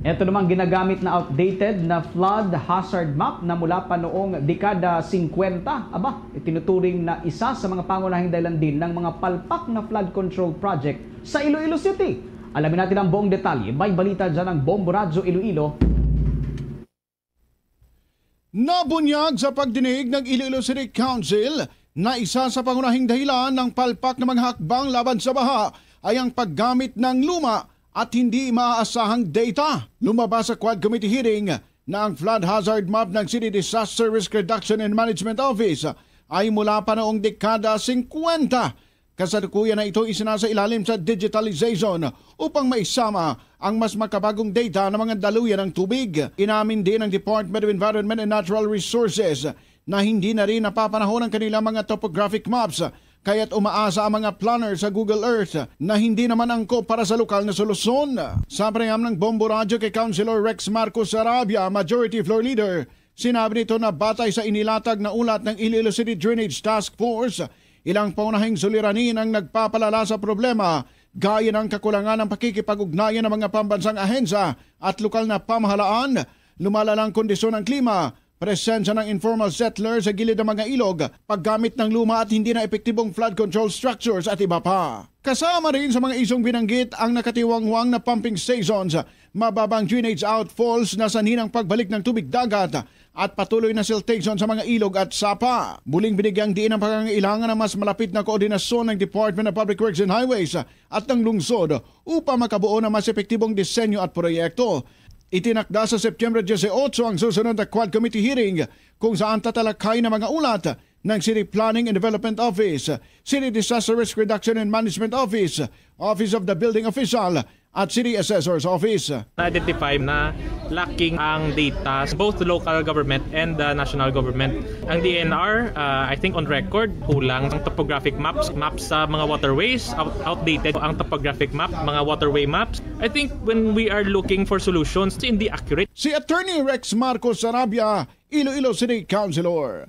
Ito namang ginagamit na outdated na flood hazard map na mula pa noong dekada singkwenta. Aba, itinuturing na isa sa mga pangunahing dahilan din ng mga palpak na flood control project sa Iloilo City. Alamin natin ang buong detalye. May balita dyan ang Bombo Radyo Iloilo. Nabunyag sa pagdinig ng Iloilo City Council na isa sa pangunahing dahilan ng palpak ng mga hakbang laban sa baha ay ang paggamit ng luma at hindi maaasahang data. Lumabas sa Quad Committee hearing na ang flood hazard map ng City Disaster Risk Reduction and Management Office ay mula pa noong dekada singkwenta. Kasalukuyan na ito isinasailalim sa digitalization upang maisama ang mas makabagong data ng mga daluyan ng tubig. Inamin din ng Department of Environment and Natural Resources na hindi na rin napapanahon ang kanilang mga topographic maps, kaya't umaasa ang mga planner sa Google Earth na hindi naman angkop para sa lokal na solusyon. Sa panayam ng Bombo Radyo kay Councilor Rex Marcos Sarabia, Majority Floor Leader, sinabi nito na batay sa inilatag na ulat ng Iloilo City Drainage Task Force, ilang paunahing suliranin ang nagpapalala sa problema, gaya ng kakulangan ng pakikipag-ugnayan ng mga pambansang ahensya at lokal na pamahalaan, lumalalang kondisyon ng klima, presensya ng informal settlers sa gilid ng mga ilog, paggamit ng luma at hindi na epektibong flood control structures at iba pa. Kasama rin sa mga isyung binanggit ang nakatiwangwang na pumping stations, mababang drainage outfalls na sanhi ng pagbalik ng tubig dagat at patuloy na siltation sa mga ilog at sapa. Muling binigyang diin ang pangangailangan ng mas malapit na koordinasyon ng Department of Public Works and Highways at ng lungsod upang makabuo ng mas epektibong disenyo at proyekto. Itinakda sa September dieciocho ang susunod na Quad Committee hearing, kung saan tatalakay ng mga ulat ng City Planning and Development Office, City Disaster Risk Reduction and Management Office, Office of the Building Official, at City Assessor's Office. Na-identify na lacking ang data, both local government and the national government. Ang D N R, uh, I think on record, kulang ang topographic maps, maps sa mga waterways, out- outdated ang topographic map, mga waterway maps. I think when we are looking for solutions, hindi accurate. Si Attorney Rex Marcos Sarabia, Iloilo City Councilor.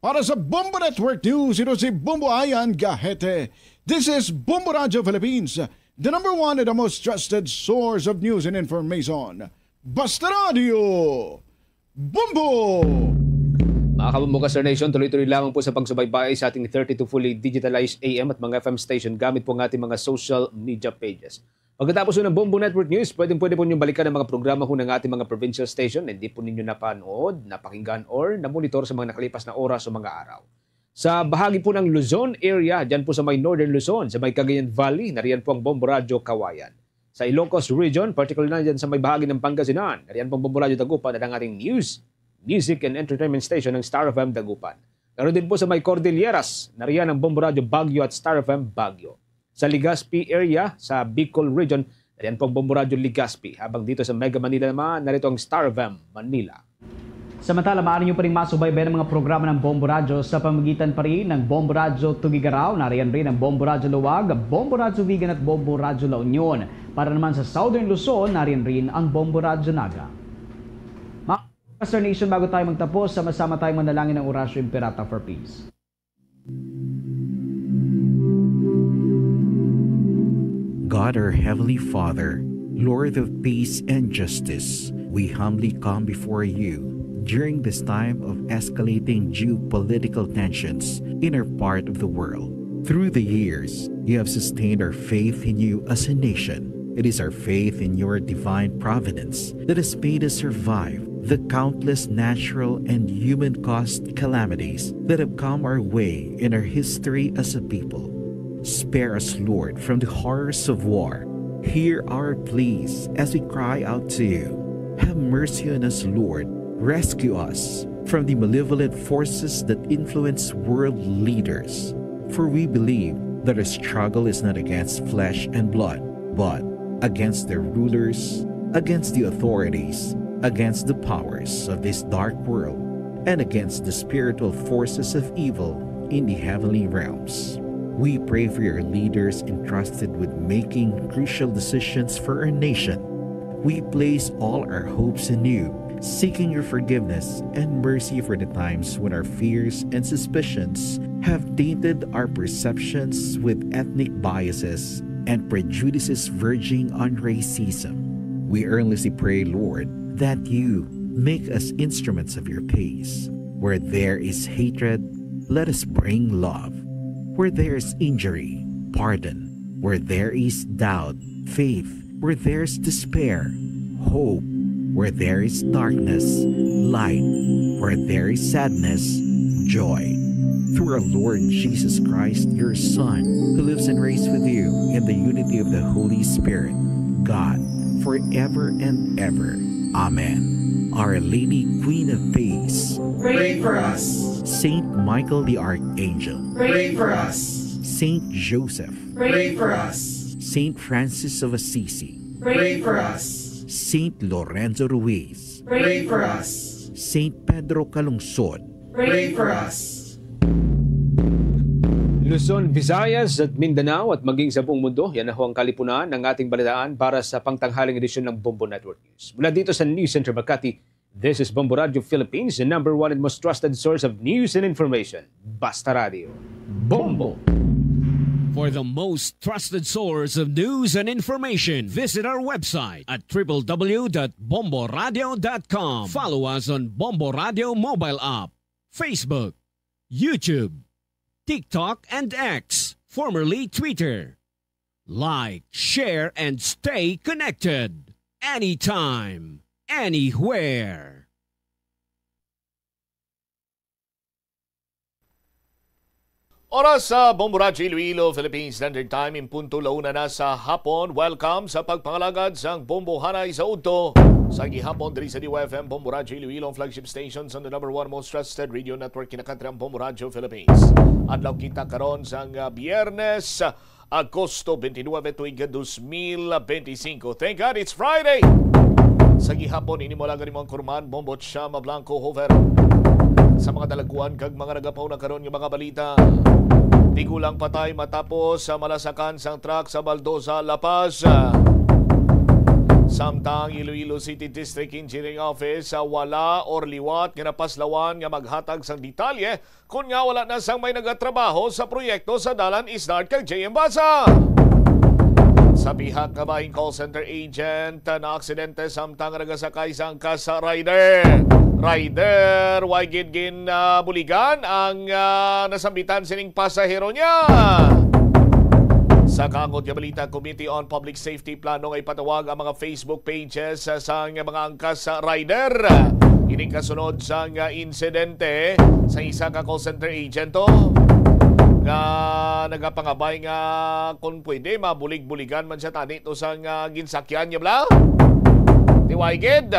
Para sa Bombo Network News, ito si Bombo Ayan Gahete. This is Bombo Radyo Philippines, the number one and the most trusted source of news and information. Basta Radio, Bombo! Mga kabombo, Star Nation, tuloy-tuloy lamang po sa pagsubaybay sa ating thirty-two fully digitalized A M at mga F M station gamit po ang ating mga social media pages. Pagkatapos ng Bombo Network News, pwedeng-pwede po ninyong balikan ang mga programa ho ng ating mga provincial station na hindi po ninyo napanood, napakinggan, or namonitor sa mga nakalipas na oras o mga araw. Sa bahagi po ng Luzon area, dyan po sa may Northern Luzon, sa may Cagayan Valley, nariyan po ang Bombo Radyo Kawayan. Sa Ilocos Region, particular na dyan sa may bahagi ng Pangasinan, nariyan po ang Bombo Radyo Dagupan at ang ating news, music, and entertainment station ng Star F M Dagupan. Naroon din po sa may Cordilleras, nariyan ang Bombo Radyo Baguio at Star F M Baguio. Sa Legazpi area, sa Bicol Region, nariyan po ang Bombo Radyo Legazpi. Habang dito sa Mega Manila naman, narito ang Star F M Manila. Samantala, maaari niyo pa rin masubaybay ang mga programa ng Bombo Radyo sa pamagitan pa rin ng Bombo Radyo Tuguegarao, nariyan rin ang Bombo Radyo Laoag, Bombo Radyo Vigan at Bombo Radyo La Union. Para naman sa Southern Luzon, nariyan rin ang Bombo Radyo Naga. Mga Star Nation, bago tayo magtapos, sama-sama tayong manalangin ng Oratio Imperata for Peace. God, our Heavenly Father, Lord of peace and justice, we humbly come before you during this time of escalating geopolitical tensions in our part of the world. Through the years, you have sustained our faith in you as a nation. It is our faith in your divine providence that has made us survive the countless natural and human caused calamities that have come our way in our history as a people. Spare us, Lord, from the horrors of war. Hear our pleas as we cry out to you. Have mercy on us, Lord. Rescue us from the malevolent forces that influence world leaders. For we believe that our struggle is not against flesh and blood, but against the rulers, against the authorities, against the powers of this dark world, and against the spiritual forces of evil in the heavenly realms. We pray for your leaders entrusted with making crucial decisions for our nation. We place all our hopes in you seeking your forgiveness and mercy for the times when our fears and suspicions have tainted our perceptions with ethnic biases and prejudices verging on racism. We earnestly pray, Lord, that you make us instruments of your peace. Where there is hatred, let us bring love. Where there is injury, pardon. Where there is doubt, faith. Where there is despair, hope. Where there is darkness, light. Where there is sadness, joy. Through our Lord Jesus Christ, your Son, who lives and reigns with you in the unity of the Holy Spirit, God, forever and ever. Amen. Our Lady, Queen of Peace, pray for us. Saint Michael the Archangel, pray for us. Saint Joseph, pray for us. Saint Francis of Assisi, pray for us. Saint Lorenzo Ruiz, pray for us. Saint Pedro Calungsod, pray for us. Luzon, Visayas at Mindanao at maging sa buong mundo, yan na ho ang kalipunan ng ating balitaan para sa pangtanghaling edisyon ng Bombo Network News. Mula dito sa News Center Makati, this is Bombo Radio Philippines, the number one and most trusted source of news and information. Basta Radio. Bombo! For the most trusted source of news and information, visit our website at triple w dot bomboradio dot com. Follow us on Bombo Radio mobile app, Facebook, YouTube, TikTok, and X, formerly Twitter. Like, share, and stay connected. Anytime, anywhere. Oras sa Bombo Radyo Iloilo, Philippine Standard Time, in punto la una na sa hapon. Welcome sa pagpangalagad sang Bombo Hanay sa udto sa gihapon diri sa D Y F M Bombo Radyo Iloilo, ang flagship station sa the number one most trusted radio network, kinakatri ang Bombo Radyo Philippines. Adlaw kita karon sang, ah, Biyernes, Agosto twenty-nine, tuig dos mil benti singko. Thank God it's Friday! Sa gihapon, ini mo lang ang imong kurman, Bombo Chama Blanco Hover. Sa mga dalagkuan kag mga nagapauna karon nga mga balita. Tigulang patay matapos sa malasakan sang truck sa Baldosa, La Paz. Samtang Iloilo City District Engineering Office, ah, wala or liwat nga napaslawan nga maghatag sang detalye kon nga wala na sang may nagatrabaho sa proyekto sa Dalan Isnart kag J M Baza. Sa pihak nga bahin call center agent, ah, naaksidente samtang nagasakay sang angkas rider. Rider, way gid gin, ah, buligan ang, ah, nasambitan sining pasahero niya. Sa kaangkon nga balita, Committee on Public Safety plano nga ipatawag ang mga Facebook pages, ah, sang mga angkas rider. Ini kasunod sang, ah, insidente sa isa ka call center agent to nga nagapangabay nga kung pwede, mabulig-buligan man siya tani to sang, ah, ginsakyan niya bala. Tiway gid.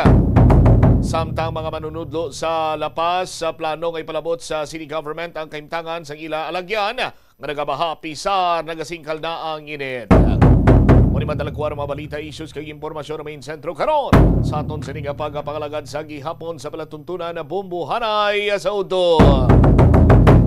Samtang mga manunudlo sa La Paz, sa plano nga ipalabot sa city government ang kahimtangan sang ila alagyan nga nagabaha, pisar nagasingkal na ang init. Mao ni madalagkuan ang mga balita, issues kag impormasyon nga main sentro karon sa aton sini nga pagpangalagad sa gihapon sa palatuntunan na Bombo Hanay sa udto.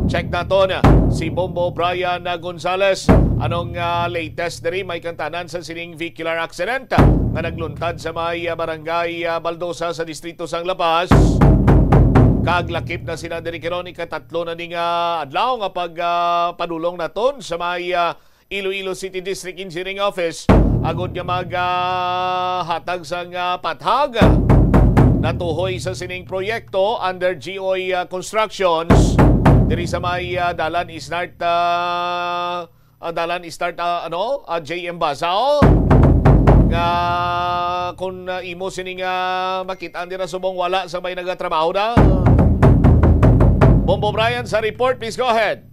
Check naton si Bombo Brian Gonzales. Anong, ah, latest diri may kantanan sa sining vehicular accident nga nagluntad sa may, ah, barangay, ah, Baldosa sa distrito sang La Paz? Kag lakip na sila diri karon, ikatatlo na ni nga adlaw nga pag, ah, padulong naton sa may, ah, Iloilo City District Engineering Office agud nga mag, ah, hatag sang, ah, pathag natuhoy sa sining proyekto under G O E, ah, Constructions diri sa may, ah, Dalan Isnart, ah, ah, Dalan Isnart, ah, ano, ah, J M Baza, oh. Nga kung, ah, imo sining, ah, makit-an dira subong wala sa may nagatrabaho na. Bombo Brian sa report, please go ahead.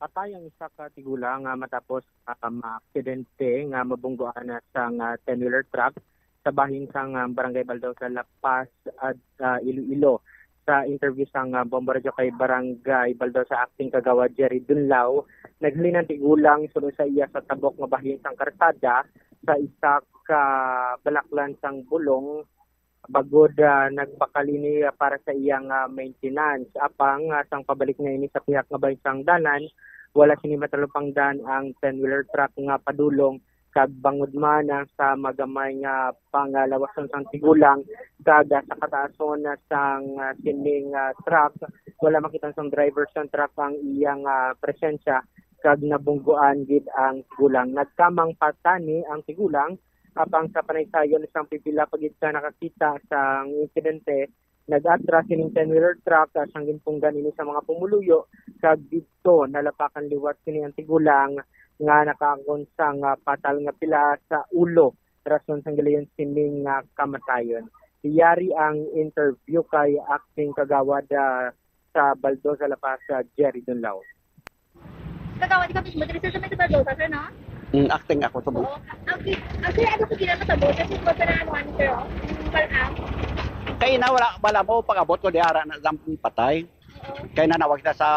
Patay ang isa ka tigulang, ah, matapos, ah, maaksidente nga mabungguan na sang, ah, ten-wheeler truck sa bahin sang, ah, Barangay Baldaw sa La Paz, at, ah, Iloilo. Sa interview sang, ah, Bombo Radio kay Barangay Baldaw sa Acting Kagawad Jerry Dunlao, naghalin ang tigulang sulod sa iya sa tabok nga bahin sang karsada sa isa ka balaklan sang bulong, bagod, ah, nagbakal ini, ah, para sa iyang, ah, maintenance. Apang, ah, sang pabalik na ini sa pihak nga bahin sang dalan, wala sini matalupangdan ang ten-wheeler truck nga padulong Nagbangod man, ah, sa magamay nga pangalawason sang tigulang, kag, ah, sa kataason na sang, ah, sining, ah, truck, wala makita sang driver sang truck ang iyang, ah, presensya, kag nabungguan gid ang tigulang. Nagkamang pa tani ang tigulang, apang sa panaysayon sang pipila pa gid ka nakakita sang insidente, nag-atras sining ten-wheeler truck, ah, sang ginpunggan ini sa mga pumuluyo, kag didto nalapakan liwat sini ang tigulang nga nakaangkon sang, ah, patal nga pila sa ulo, rason sang gilayon sining, ah, kamatayon. Yari ang interview kay Acting Kagawad, ah, sa Baldoza, La Paz, ah, Jerry Dunlao. Kagawad, ikaw mismo, diri sa may Baldoza, sir, no? Mm, acting ako, tubog. Oo. Ang ki-, ang sir, ano ko ginatabo? Kasi po sa ano, ano, sir, oh? Yung palang. Kay na wala, wala mo, pag-abot ko, di ara na lang patay. Oo. Kay nanawag na sa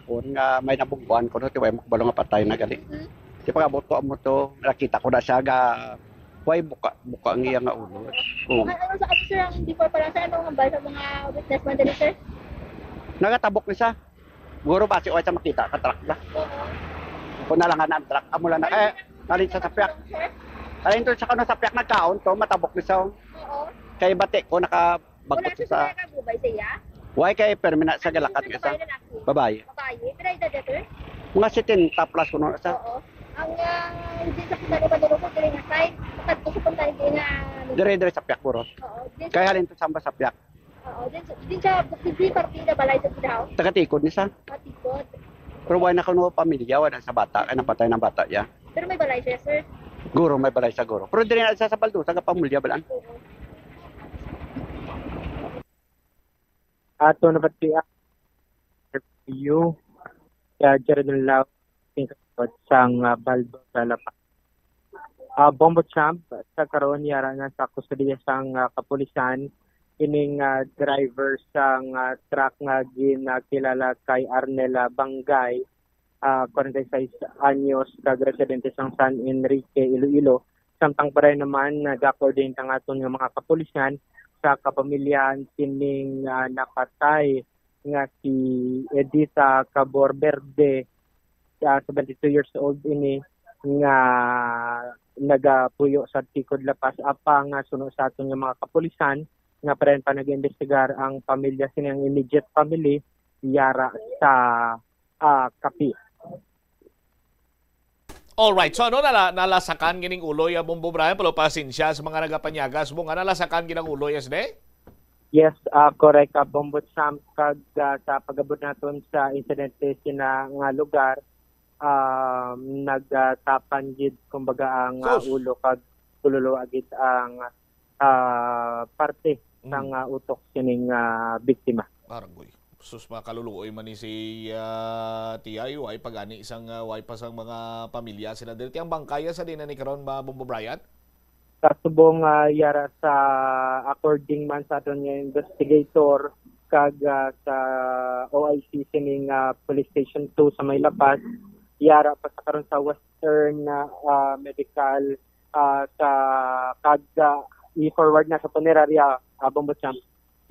akon nga may nabungguan ko, no, ti way mo kabalo nga patay na gali. Mhm. Di pag-abot ko, amo to, nakita ko na siya, ga, way buka, buka ang iya nga ulo. Oo. Ano, ano, sa, ano, sir, ang before pa lang, sir, ano ang hambal sa mga witness man dali, sir? Nagatabok ni siya. Guro basi o sa makita ka truck na. Oo. Kung nalangan ang truck, amo lang na. Kaya, nalin sa sapyak. Sir? Nalin to sa kano sapyak nagkaon to, matabok ni sa. Oo. Kay bati ko naka Wala bagkot siya sa sa kagubay sa iya? Why kay permi na sa Ano galakat siya, ka sa babae, lalaki? Babae. Babae. Pila edad niya, sir? Mga setenta plus kuno na sa. Oo. Ang, ah, hindi sa punta ni Paduro ko, dili nga side. Pagkadto sa punta ni nga, ano. Dire, dire sa piyak, buro. Oo. Din Kay sa halin to samba sa piyak. Oo, din sa, din sa, hindi partida balay sa Kinaw? Taga-tikod ni sa. Patikod. Pero wala na kuno pamilya, wala sa bata, kay napatay ng bata, ya. Pero may balay siya, sir. Guro, may balay sa guro. Pero diri na siya sa Baldo, sa Kapamulya, balaan. Oo. Ato na ba siya? Interview. Kaya Jared Lao, tingkod sang, ah, Baldo sa La Paz. Ah, Bombo Champ, sa karon yara na sa kustodiya sang, ah, kapulisan, ining, ah, driver sang, ah, truck nga ginakilala kay Arnel, ah, Bangay, ah, kwarenta y seis anyos, kag residente sang San Enrique, Iloilo. Samtang pareho naman, nag-coordinate ang aton nga mga kapulisan sa kapamilyahan sining, ah, napatay nga si Edita Cabor Verde, ah, seventy-two years old ini, nga nagapuyo sa Tikod, La Paz. Apang, ah, suno sa aton nga mga kapulisan, nga pareho pa nag-imbestigar ang pamilya sini, ang immediate family, yara sa, ah, kapi. Alright. So, ano, nala-, nalasakan gining ulo ya, Bombo Brian? Pero pasensya sa mga nagapanyagas mo nga nalasakan ginang ulo ya, sine? Yes, ah, correct, ah, Bombo Sam. Kag, ah, sa pag-abot naton sa insidente sina nga lugar, um, nagtapan gid, kumbaga, ang, ah, Sus! ulo kag kaluluwa gid ang, ah, parte Mm. sang, ah, utok sining, ah, biktima. Arangoy. Sus, mga kaluluoy man ni si, ah, T I, way pa gani sang, ah, way pa sang mga pamilya sila diri. Ti ang bangkaya sa dinan ni karon, ba, Bombo Brian? Sa subong, ah, yara sa according man sa aton nga investigator kag, ah, sa O I C sining, ah, Police Station two sa may La Paz, yara pa sa karon sa Western, ah, ah, Medical, ah, sa kag, ah, i-forward na sa punerarya, ah, Bombo Champ,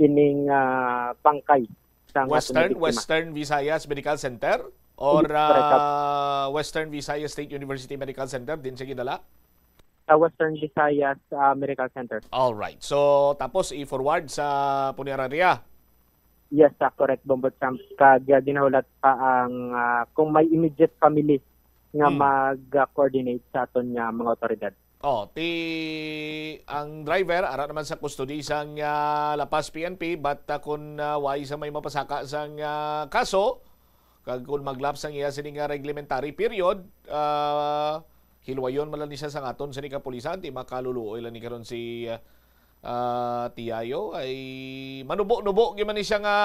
ining, ah, bangkay sa nga Western, biktima. Western Visayas Medical Center or, Yes, correct. ah, Western Visayas State University Medical Center din siya gidala? Sa Western Visayas, ah, Medical Center. All right. So, tapos i-forward sa punerarya? Yes, ah, correct, Bombo Champ. Kag, ah, ginahulat pa ang, ah, kung may immediate family nga Hmm. mag-coordinate sa aton nga mga awtoridad. Oh, ti ang driver ara naman sa custody sang, ah, La Paz P N P, but, ah, kun, ah, way sa may mapasaka sang, ah, kaso, kag kun maglapse ang iya sini nga reglementary period, ah, hilwayon man lang ni siya sa aton sini kapulisan, ti makaluluoy lang ni karon si, ah, ah, Tiayo, ay manubo-nubo gyud man ni siya nga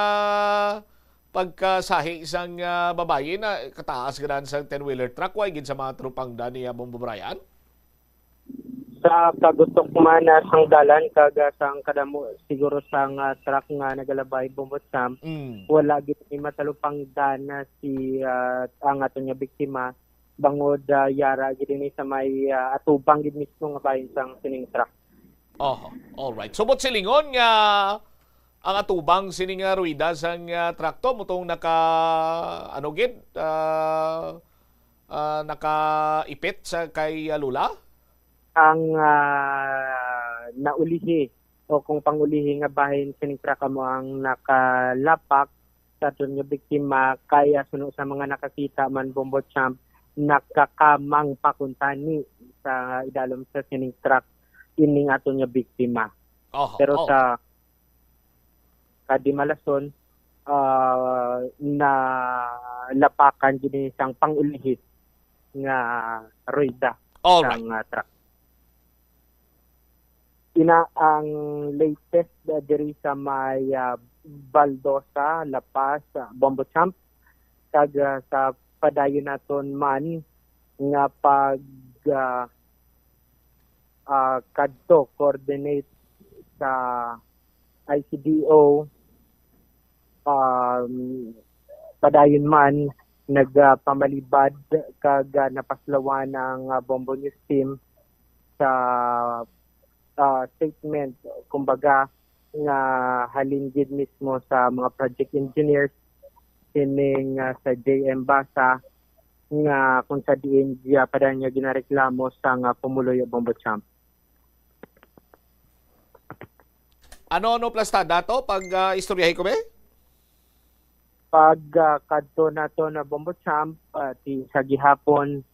pagkasahi sang, ah, babayi na kataas ganahan sang ten-wheeler truck, way gid sa mga tropang dani, ah, Bombo Brian? Sa kagutok man, ah, sang dalan kag, ah, sang kadamo siguro sang, ah, truck nga nagalabay, Bombo Sam, Mm. wala gid ni matalupangdan na si, ah, ang aton nga biktima, bangod, ah, yara gid ini sa may, ah, atubang gid mismo nga bahin sang sining truck. Oho, all right. So, buot silingon nga ang atubang sini nga ruwida sang, ah, trakto mo tong naka, ano gid, ah, ah, nakaipit sa kay, ah, Lola? Ang, ah, naulihi o kung pangulihi nga bahin sining truck amo ang nakalapak sa aton nga biktima, kaya suno sa mga nakakita man, Bombo Champ, nakakamang pakuntani sa idalom sa sining truck ining aton nga biktima. Oho, Pero oho. sa kadimalason, ah, nalapakan gid ini sang pang-ulihi nga rueda All right. sang, ah, truck. Ina ang latest, ah, diri sa may, ah, Baldosa, La Paz, ah, Bombo Champ, kag, ah, sa padayon naton man nga pag, ah, ah, kadto, coordinate sa I C D O, um, padayon man nagpamalibad kag, ah, napaslawan ang, ah, Bombo News Team sa, ah, statement, kumbaga, nga halin gid mismo sa mga project engineers sining, ah, sa J M Basa nga kung sa diin siya pa nga ginareklamo sa nga pumuluyo, Bombo Champ. Ano, ano plastada to? Pag, ah, istoryahin ko, be? Pag, ah, kadto nato na, Bombo Champ, ah, ti, sa gihapon,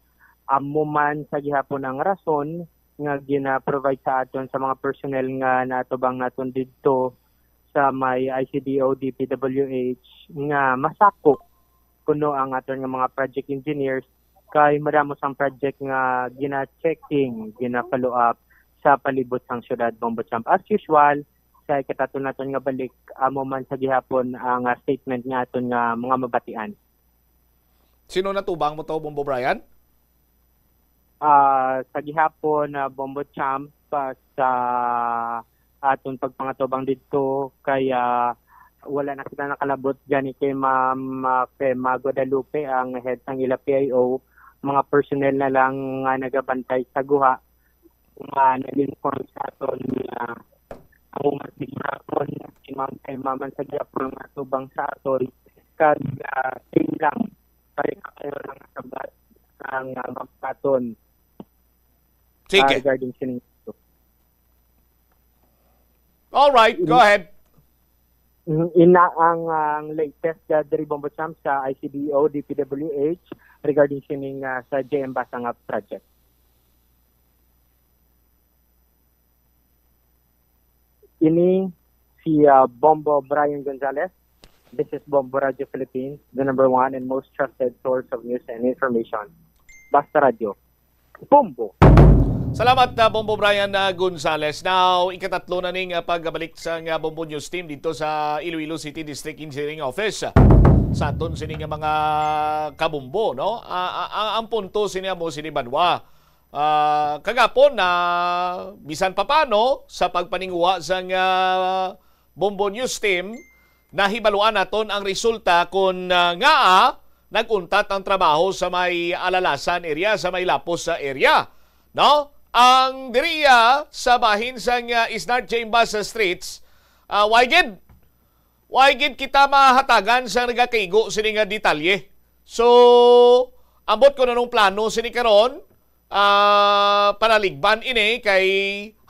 amo man sa gihapon ang rason nga gina-provide sa aton sa mga personnel nga natubang naton didto sa may I C D O, D P W H, nga masako kuno ang aton nga mga project engineers, kay madamo sang project nga gina-checking, gina-follow up sa palibot sang syudad, Bombo Champ. As usual, sa ikatatlo naton nga balik, amo man sa gihapon ang, ah, statement nga aton nga mga mabatian. Sino natubang mo to, Bombo Brian? Ah, sa gihapon, ah, Bombo Champ, ah, sa aton pagpangatubang didto, kaya wala na kita nakalabot gani kay Ma'am, ah, Fema Guadalupe, ang head sang ila P I O. Mga personnel na lang nga nagabantay sa guha nga nag-inform sa aton nga amo man sa gihapon si Ma'am Fema man sa gihapon nga tubang sa aton, kag, ah, same lang, pareha kayo lang sabat ang, ah, magpaton, Sige. ah, regarding sining issue. All right, go In- ahead. Mm, ina ang, ang latest, ah, diri, Bombo Champ, sa I C D O, D P W H regarding sining, ah, sa J M Basa nga project. Ini si, ah, Bombo Brian Gonzalez. This is Bombo Radio Philippines, the number one and most trusted source of news and information. Basta Radio. Bombo! Salamat, ah, Bombo Brian, ah, Gonzalez. Now, ikatatlo na ning, ah, pagbalik sa nga Bombo News Team dito sa Iloilo City District Engineering Office. Sa aton sini nga mga kabombo, no? Ah, ah, ang, ang punto sini mo sini banwa. Ah, kagapon na bisan pa paano sa pagpaninguha sang, ah, Bombo News Team, nahibaluan naton ang resulta kon, ah, ngaa nag-untat ang trabaho sa may Alalasan area, sa may Lapos sa area, no? Ang diri, ah, sa bahin sang, ah, Isnard Chambas sa streets, ah, why gid? Why gid kita mahatagan sa nagakaigo sini nga detalye? So, ambot ko na nung plano sini karon, ah, panaligban ini kay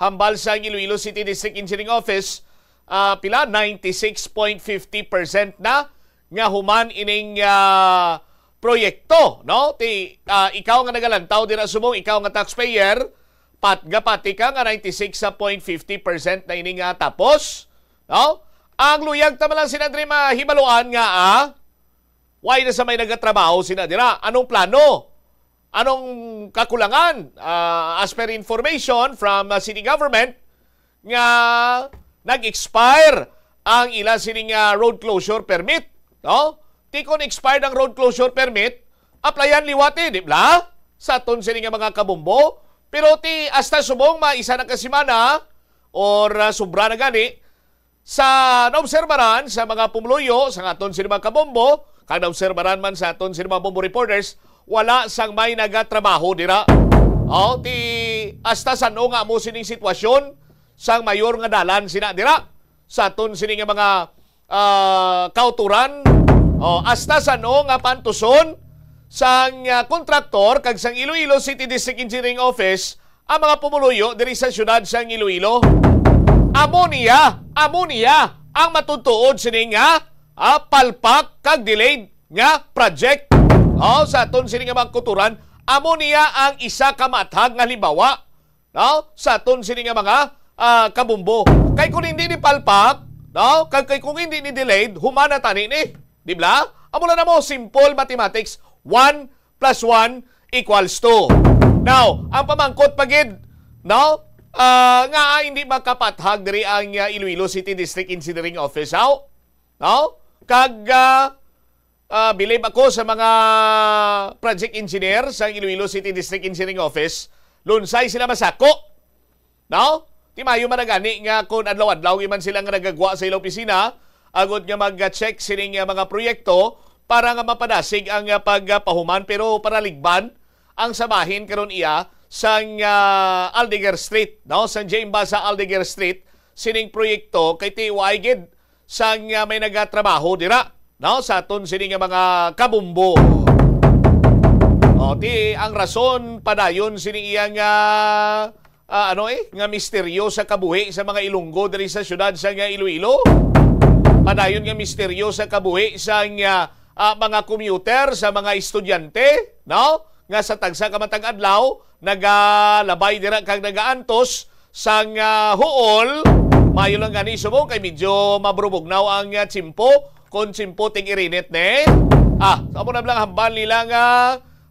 hambal sa Iloilo City District Engineering Office, ah, pila, ninety-six point fifty percent na nga human ining, ah, proyekto, no? Ti, ah, ikaw nga nagalantaw dira subong, ikaw nga taxpayer, pat gapati ka nga ninety-six point fifty percent na ini nga tapos, no? Ang luyag ta man lang sina diri mahibaluan nga, ah, why na sa may nagatrabaho sina dira? Anong plano? Anong kakulangan? Ah, as per information from, ah, city government, nga nag-expire ang ila sini nga road closure permit, no? Ti kon expired ang road closure permit, applyan liwat, eh, di ba? Sa aton sini nga mga kabombo. Pero ti hasta subong ma isa na ka semana or, ah, sobra na gani, sa naobserbaran sa mga pumuluyo sa aton sini mga kabombo, kag naobserbaran man sa aton sini mga bombo reporters, wala sang may nagatrabaho dira. Oh, ti hasta san-o nga mo sining sitwasyon sang mayor nga dalan sina dira sa aton sini nga mga, ah, kauturan. Oh, hasta san-o nga pantuson sang, ah, kontraktor kag sang Iloilo City District Engineering Office ang mga pumuluyo diri sa siyudad sang Iloilo. Amo niya, amo niya ang matutuod sini nga, ah, palpak kag delayed nga project. Oh, sa aton sini nga mga kutoran, amo niya ang isa ka maathag nga halimbawa, no? Sa aton sini nga mga, ah, kabumbo. Kay kung hindi ni palpak, no? Kay, kay kung hindi ni delayed, humana tani ni. Di ba? Amo lang na mo, simple mathematics. One plus one equals two. Now, ang pamangkot pa gid, no? Ah, nga, ah, hindi makapathag diri ang, ah, Iloilo City District Engineering Office, aw? No? Kag, ah, ah, believe ako sa mga project engineer sa Iloilo City District Engineering Office, lunsay sila masako. No? Ti maayo man na gani nga kung adlaw-adlaw man sila nga nagagwa sa ila opisina, agod nga mag-check sining, ah, mga proyekto para nga mapadasig ang, ah, pagpahuman, pero paraligban ang sabahin karon iya sang, ah, Aldeguer Street, no? Sang James Basa Aldeguer Street, sining proyekto kay ti way gid sang, ah, may nagatrabaho dira, no? Sa aton sini nga mga kabumbo. O, ti ang rason padayon sini iya nga, ah, ano eh, nga misteryo sa kabuhi sa mga Ilonggo diri sa siyudad sa nga Iloilo. Padayon nga misteryo sa kabuhi sa nga, ah, mga commuter, sa mga estudyante, no? Nga sa tagsa ka matag adlaw nagalabay dira kag nagaantos sang, ah, huol. Maayo lang gani subong kay medyo mabrubugnaw ang, ah, tiyempo. Kon tiyempo tig-irinit ni. Ah, amo na lang hambal nila nga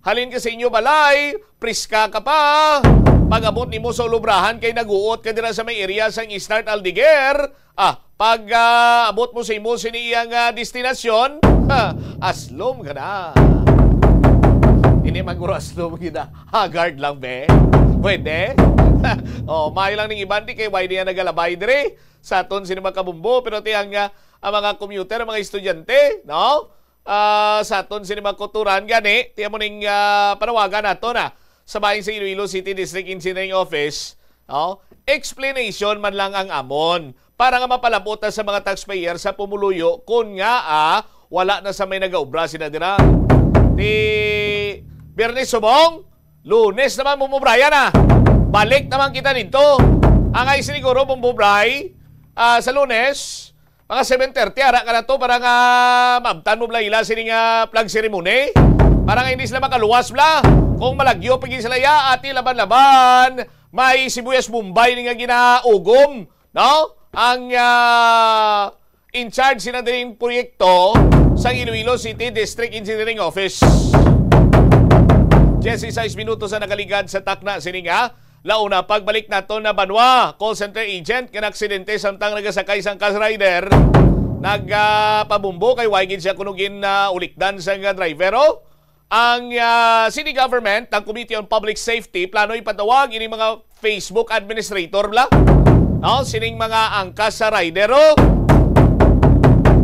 halin ka sa inyo balay, priska ka pa. Pag-abot nimo sa ulubrahan kay naguot ka dira sa may area sang Eastern Aldeguer. Ah, pag, ah, abot mo sa imo sini iyang, ah, destinasyon, ha, aslom ka na. Hindi man guro aslom kita. Haggard lang, be. Pwede? Oh, maayo lang ning iban, di kay why niya nagalabay diri sa aton sini mga kabumbo, pero ti ang, ah, ang mga commuter, ang mga estudyante, no? Ah, sa aton sini mga kutoran gani, ti amo ning, ah, panawagan nato na sa bahin sa Iloilo City District Engineering Office, no? Explanation man lang ang amon para nga mapalabot ta sa mga taxpayer sa pumuluyo kon nga, ah, wala na sa may nagaobra sina dira. Ti Biyernes subong, Lunes naman, mumubraya na. Balik naman kita dito. Ang ay siguro, mumubray, ah, sa Lunes, mga seven thirty, ara ka na to para nga maabtan mo bala ila sini nga flag ceremony. Para nga hindi sila makaluwas bala. Kung malagyo pa gid sila ya, ati laban-laban, may sibuyas Bombay ni nga ginaugom, no? Ang, ah, in charge sina dining proyekto sa Iloilo City District Engineering Office. Dieciséis minutos ang nakaligad sa takna sini nga launa. Pagbalik nato na banwa, call center agent nga naaksidente samtang nagasakay sang Cars Rider. Nagpabumbo kay way gid siya kuno gin, ah, ulikdan sang driver, oh. Ang, ah, city government, ang Committee on Public Safety, plano ipatawag ini mga Facebook administrator bala, no? Sining mga angkas sa rider, oh.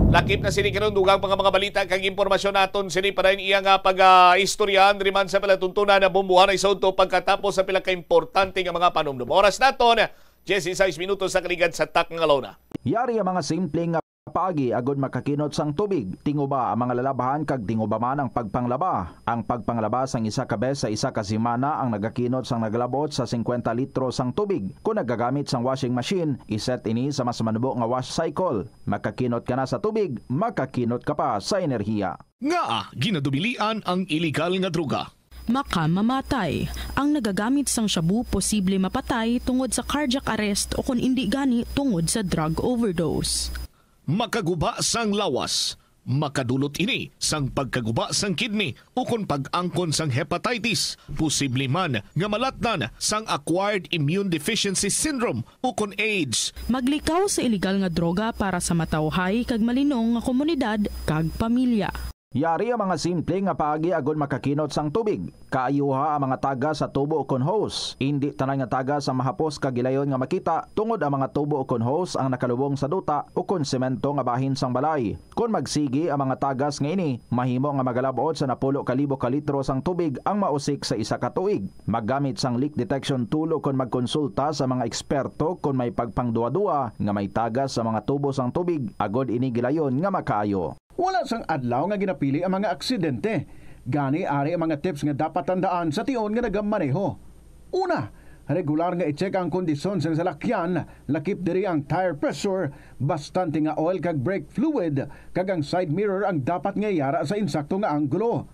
Lakip na sini karon, dugang pa nga mga balita kag impormasyon naton sini pa rin iya nga pag, ah, istorya diri man sa palatuntunan na bumbuhan ay sa udto pagkatapos sa pila ka importante nga mga panumdum. Oras naton, dieciséis minutos sa kaligad sa tak nga launa. Yari ang mga simple nga paagi agud makakinot sang tubig. Tinguba ang mga lalabhan kag tinguba man ang pagpanglaba. Ang pagpanglaba sang isa ka bes sa isa ka semana ang nagakinot sang nagalabot sa singkwenta litro sang tubig. Kon nagagamit sang washing machine, iset ini sa mas manubo nga wash cycle. Makakinot ka na sa tubig, makakinot ka pa sa enerhiya. Ngaa ginadubilian ang iligal nga droga? Makamamatay. Ang nagagamit sang shabu posible mapatay tungod sa cardiac arrest o kon indi gani tungod sa drug overdose. Makaguba sang lawas. Makadulot ini sang pagkaguba sang kidney ukon pag-angkon sang hepatitis, posible man nga malatnan sang acquired immune deficiency syndrome ukon AIDS. Maglikaw sa iligal nga droga para sa matawhay kag malinong nga komunidad kag pamilya. Yari ang mga simple nga paagi agud makakinot sang tubig. Kaayuha ang mga tagas sa tubo ukon hose. Indi tanan nga tagas ang mahapos kag gilayon nga makita, tungod ang mga tubo ukon hose ang nakalubong sa duta ukon semento nga bahin sang balay. Kon magsigi ang mga tagas nga ini, mahimo nga magalab-ot sa napulo ka libo ka litro sang tubig ang mausik sa isa ka tuig. Maggamit sang leak detection tool ukon magkonsulta sa mga eksperto kon may pagpangduwa-duwa nga may tagas sa mga tubo sang tubig agud ini gilayon nga makaayo. Wala sang adlaw nga ginapili ang mga aksidente. Gani, ari ang mga tips nga dapat tandaan sa tion nga nagamaneho. Una, Regular nga i-check ang kondisyon sang salakyan, lakip diri ang tire pressure, bastante nga oil kag brake fluid, kag ang side mirror ang dapat nga yara sa insakto nga anggulo.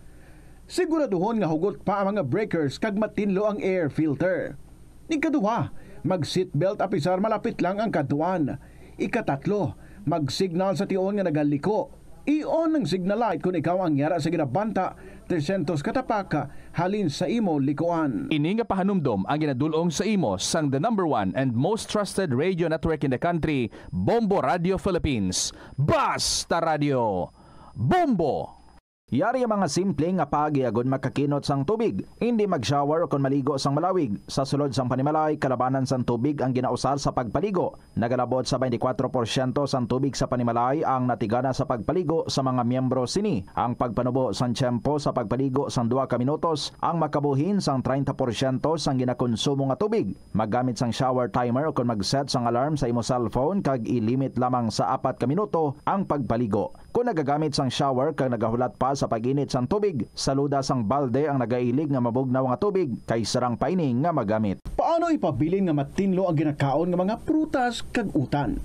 Siguraduhon nga hugot pa ang mga breakers kag matinlo ang air filter. Ikaduha, mag-seatbelt apisar malapit lang ang kadtuan. Ikatatlo, mag-signal sa tion nga nagaliko. I-on ang signal light kon ikaw ang yara sa ginabanta tresyentos ka tapak halin sa imo likuan. Ini nga pahanumdom ang ginadul-ong sa imo sang the number one and most trusted radio network in the country, Bombo Radio Philippines. Basta Radio, Bombo! Yari ang mga simple nga paagi agud makakinot sang tubig. Indi mag-shower o kon maligo sang malawig. Sa sulod sang panimalay, kalabanan sang tubig ang ginausar sa pagpaligo. Nagalabot sa twenty-four porsyento sang tubig sa panimalay ang natigana sa pagpaligo sa mga miyembro sini. Ang pagpanubo sang tiyempo sa pagpaligo sang duha ka minutos ang makabuhin sang treinta porsyento sang ginakonsumo nga tubig. Maggamit sang shower timer o kon mag-set sang alarm sa imo cellphone kag i-limit lamang sa apat ka minuto ang pagpaligo. Kon nagagamit sang shower kag nagahulat pa sa pag-init sang tubig, saluda sang balde ang nagailig nga mabugnaw nga tubig kay sarang pa ini nga magamit. Paano ipabilin nga matinlo ang ginakaon nga mga prutas kag utan?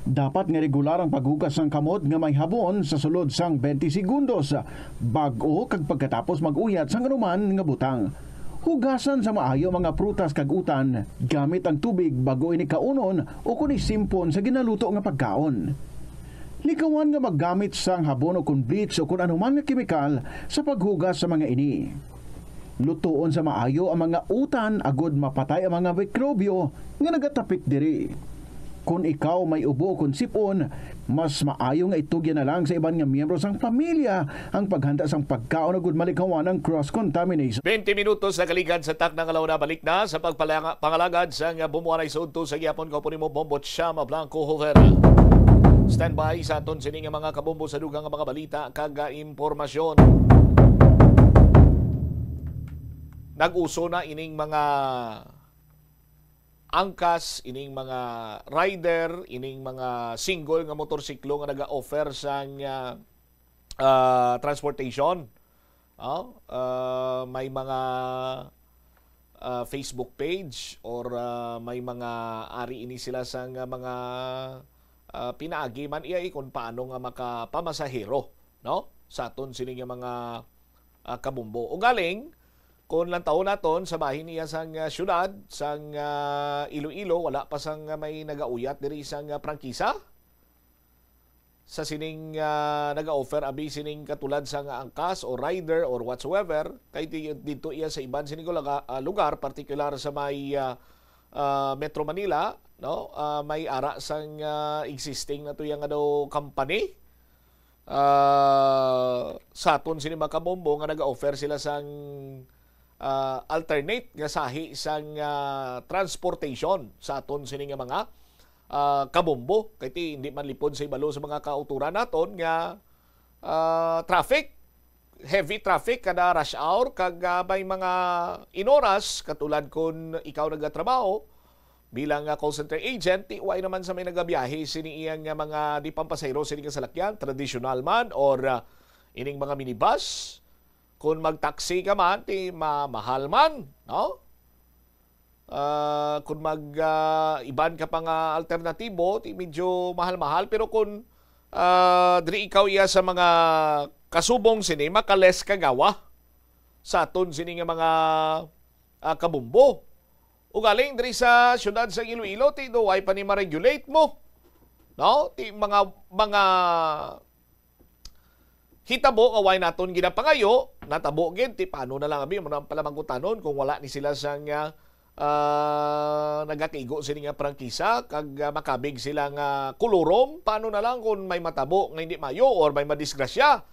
Dapat nga regular ang paghugas sang kamot nga may habon sa sulod sang twenty segundos, bag-o kag pagkatapos mag-uyat sang anuman nga butang. Hugasan sa maayo mga prutas kag utan gamit ang tubig bag-o ini kaunon o kon isimpon sa ginaluto nga pagkaon. Likawan nga maggamit sang habon o kon bleach o kon anuman nga kemikal sa paghugas sa mga ini. Lutoon sa maayo ang mga utan agud mapatay ang mga mikrobyo nga nagatapik diri. Kon ikaw may ubo o kon sipon, mas maayo nga itugyan na lang sa iban nga miyembro sang pamilya ang paghanda sang pagkaon agud malikawan ang cross-contamination. Twenty minutos nakaligad sa takna nga launa. Balik na sa pagpalanga-, pangalagad sang Bombo Anay sa udto sa gihapon. Kaupo nimo, Bombo Chama Blanco Jovera. Standby sa aton sini nga mga kabombo sa dugang nga mga balita kag, ah, impormasyon. Nag-uso na ining mga angkas, ining mga rider, ining mga single nga motorsiklo nga naga-offer sang, ah, ah, transportation. Oh, ah, may mga, ah, Facebook page or, ah, may mga ari ini sila sang, ah, mga, ah, pinaagi man iya, eh, kung paano nga makapamasahero, no? Sa aton sini nga mga, ah, kabombo. Ugaling, kung lantawon naton sa bahin niya sang, ah, syudad, sang, ah, Iloilo, wala pa sang, ah, may nagauyat diri sang, ah, prangkisa. Sa sining, ah, naga-offer abi sining katulad sang angkas o rider or whatsoever, kay di-, didto iya sa iban sining luga-, ah, lugar, partikular sa may, ah, ah, Metro Manila, no? Ah, may ara sang, ah, existing na to yang, ano, company. Ah, sa aton sini mga kabombo nga naga-offer sila sang, ah, alternate nga sahi sang, ah, transportation sa aton sini nga mga, ah, kabombo. Kay ti, hindi man lipod sa ibalo sa mga kauturan naton nga, ah, traffic, heavy traffic kada rush hour, kag, ah, may mga inoras, katulad kun ikaw nagatrabaho bilang, ah, call center agent, ti way naman sa may nagabiyahe sini iyang, ah, mga di pampasahero sini nga salakyan, tradisyonal man or, ah, ining mga minibus. Kung mag-taxi ka man, ti ma-, mahal man, no? Ah, kung mag, ah, iban ka pa nga alternatibo, ti medyo mahal-mahal. Pero kung, ah, diri ikaw iya sa mga kasubong sini, maka-less ka gawa sa aton sini nga mga, ah, kabombo. Ugaling diri sa siyudad sa Iloilo, ti do way pa ni ma-regulate mo. No? Ti mga, mga hitabo nga way naton ginapangayo, natabo gid, ti paano na lang abi, mo na pala mangutanon kung wala ni sila sang, ah, ah, nagakaigo sini nga prangkisa, kag, ah, makabig sila nga kulurom, paano na lang kung may matabo nga hindi mayo or may madisgrasya?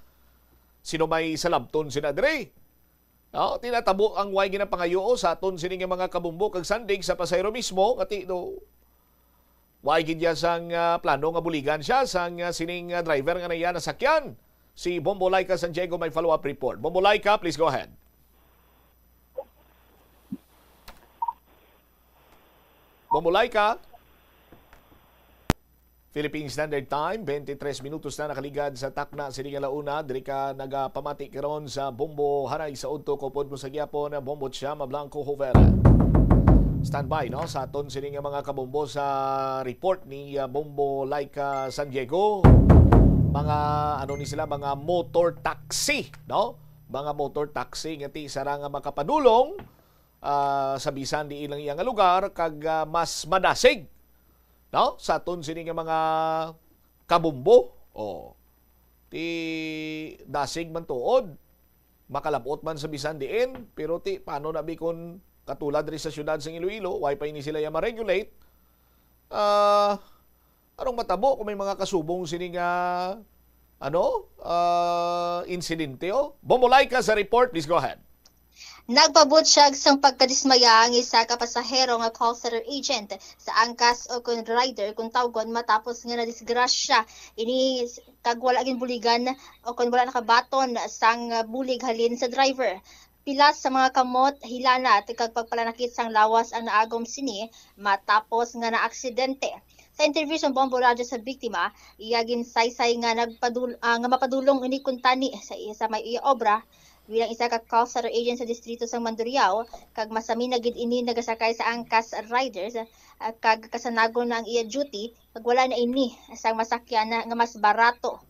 Sino may salabton sina diri? No, tinatabo ang way ginapangayo sa aton sini nga mga kabumbo kag sandig sa pasahero mismo, nga ti do, way gid ya sang, ah, plano nga buligan siya sang, ah, sining, ah, driver nga naiya nasakyan. Si Bombo Laika San Diego may follow-up report. Bombo Laika, please go ahead. Bombo Laika? Philippine Standard Time, twenty-three minutos na nakaligad sa takna sini nga launa. Diri ka nagapamati karon sa Bombo Haray sa Udto, kaupod mo sa gihapon, Bombo Chama Blanco Jovera. Standby, no, sa aton sini nga mga kabombo sa report ni, ah, Bombo Laika San Diego. Mga, ano ni sila, mga motor taxi, no? Mga motor taxi nga ti sara nga makapadulong, ah, sa bisan diin lang iya nga lugar kag, ah, mas madasig, no, sa aton sini nga mga kabombo. Oh. Ti dasig man tuod, makalabot man sa bisan diin, pero ti paano na bi kun katulad diri sa siyudad sang Iloilo, way pa ini sila ya ma-regulate? Ah, anong matabo kung may mga kasubong sini nga, ano, ah, insidente, oh? Bombo Laika sa report, please go ahead. Nagpabutyag sang pagkadismaya ang isa ka pasahero nga call center agent sa angkas o kon rider kung tawgon matapos nga nadisgrasya ini kag wala ginbuligan o kon wala nakabaton sang bulig halin sa driver. Pila sa mga kamot, hilanat kag pagpalanakit sang lawas ang naagom sini matapos nga naaksidente. Sa interview sa Bombo Radyo sa biktima, iya ginsaysay nga nagpadul ah, nga mapadulong ini kuntani sa, sa may iya obra bilang isa ka call center agent sa distrito sang Mandurriao, kag masami na gid ini nagasakay sa angkas riders, ah, kag kasanagon na ang iya duty, kag wala na ini sang masakyan na nga mas barato.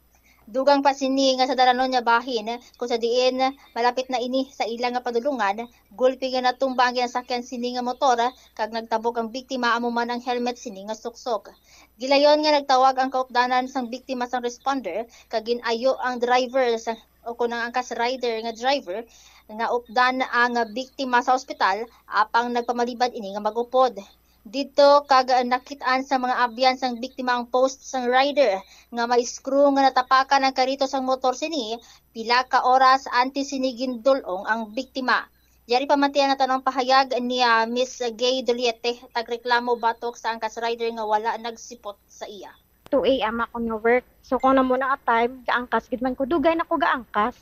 Dugang pa sini nga sa dalanon nga bahin, kung sa diin malapit na ini sa ila nga padulungan, gulpi nga natumba ang ginasakyan sini nga motor, kag nagtabok ang biktima, amo man ang helmet sini nga suksok. Gilayon nga nagtawag ang kaupdanan sang biktima sang responder, kag gin-ayo ang driver sa, o kon ang angkas rider nga driver, nga updan ang biktima sa ospital, apang nagpamalibad ini nga mag-upod. Didto kag nakit-an sa mga abyan sang biktima ang post sang rider nga may screw nga natapakan ang karito sang motor sini pila ka oras antes sini gindul-ong ang biktima. Yari pamatian naton ang pahayag ni, ah, Miss Gay Doliete, tagreklamo batok sa angkas rider nga wala nagsipot sa iya. two a.m. ako nga work. So kung na muna nga time, gaangkas gid man ko. Dugay na ko gaangkas.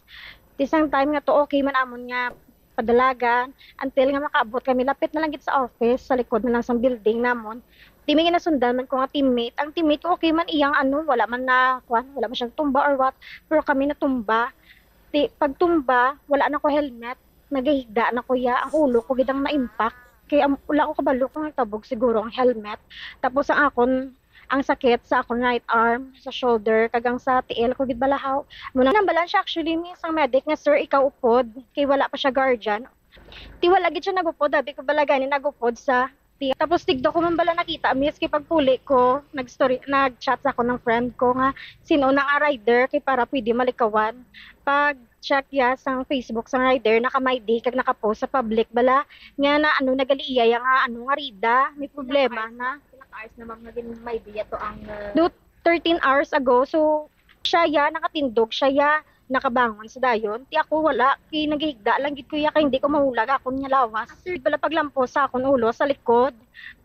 Ti sang time nga to, okay man amon nga padalagan until nga makaabot kami lapit na lang gid sa office, sa likod na lang sang building namon. Ti may ginasundan man ko nga teammate. Ang teammate ko, okay man iyang ano, wala man na, kuan, wala man siyang tumba or what. Pero kami natumba. Ti pagtumba, wala na ko helmet. Nagahigda na ko ya. Ang ulo ko gid ang na-impact. Kay am- wala ko kabalo kung tabog siguro ang helmet. Tapos ang akon ang sakit sa akon right arm, sa shoulder, kag ang sa tiil ko gid balahaw. Muna nang balan siya actually ni sang medic nga, "Sir, ikaw upod, kay wala pa siya guardian." Ti wala gid siya nagupod, abi ko bala gani nagupod sa ti. Tapos tigdo ko man bala nakita, miss, kay pagpuli ko, nag-story, nag-chat sa ako ng friend ko nga, "Sino na nga rider kay para pwede malikawan?" Pag check ya sang Facebook sang rider, naka-my day kag naka-post sa public bala nga na ano, nagali iya ya nga ano, nga rida, may problema na. Pila ka hours na, ma'am, nga gin-my day ato ang, uh, Do thirteen hours ago. So siya ya nakatindog, siya ya nakabangon sa dayon. Ti ako wala, kay nagahigda lang gid ko ya kay hindi ko mahulag akon nga lawas. After bala paglampos sa akon ulo sa likod,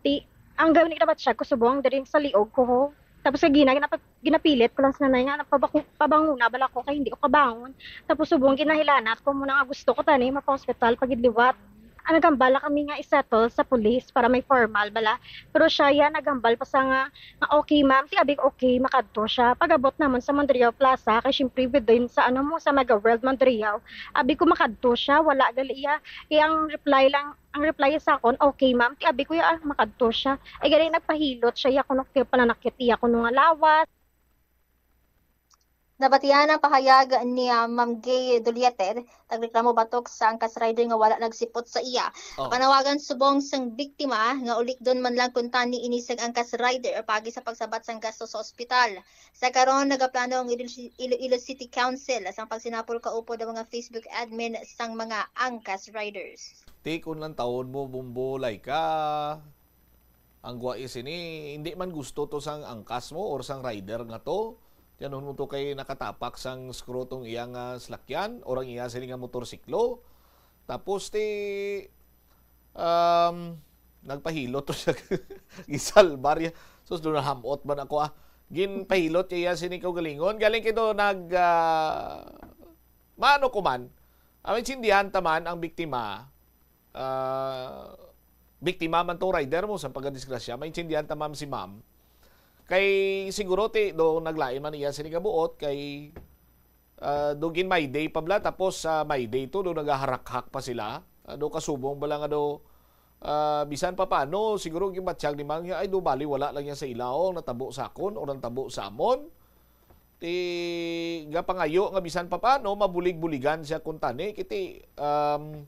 ti ang gawin ni dapat siya ko subong diri sa liog ko ho. Tapos kay gina, ginapa- ginapilit ko lang si nanay nga nagpabaku- pabanguna bala ko kay hindi ko kabangon. Tapos subong ginahilanat ko muna nga gusto ko tani mapa-hospital pagid liwat. Ang nagambala kami nga i-settle sa police para may formal bala. Pero siya ya nagambal pa sa nga, nga, "Okay, ma'am." Ti abig okay, makadto siya. Pag-abot namon sa Mondriao Plaza, kay syempre within sa ano mo, sa Mega World Mondriao. Abi ko makadto siya, wala gali iya. Kay ang reply lang, ang reply sa akon, "Okay, ma'am." Ti abi ko ya, ah, makadto siya. Ay gali nagpahilot siya ya kuno kay pananakit iya kuno nga lawas. Nabatian ang pahayag ni, ah, Ma'am Gay Doliete, tagreklamo batok sa angkas rider nga wala nagsipot sa iya. Oh. Panawagan subong sang biktima nga ulikdon man lang kuntani ini sang angkas rider pagi sa pagsabat sang gasto sa ospital. Sa karon, nagaplano ang Iloilo Iloilo City Council sang pagsinapol kaupod ang mga Facebook admin sang mga angkas riders. Ti kun lang tawon mo, Bombo Laika, ang guwais ini, hindi man gusto to sang angkas mo or sang rider nga to. Tiyanon mo to kay nakatapak sang screw tong iya nga salakyan or ang iya sini nga motorsiklo. Tapos ti, um, nagpahilot to siya. Gisalbar ya. Sus, doon nahamot man ako, ah. Ginpahilot niya iya sini kaugalingon. Galing kay do nag, ah, maano ko man. Ang intindihan ta man ang biktima, ah, biktima man tong rider mo sa pagkadisgrasya, maintindihan ta, ma'am, si ma'am. Kay siguro ti do naglain man iya sini nga buot kay, ah, do gin-my day pa bala, tapos sa my day to do nagaharakhak pa sila. Ah, do kasubong bala nga do Ah, bisan pa paano, siguro gibatyag ni Mang, "Ay, do bali wala lang yan sa ilaw, natabo sa akon o natabo sa amon." Ti, gapangayo nga bisan pa paano, mabulig-buligan siya kung tani. Kiti, um,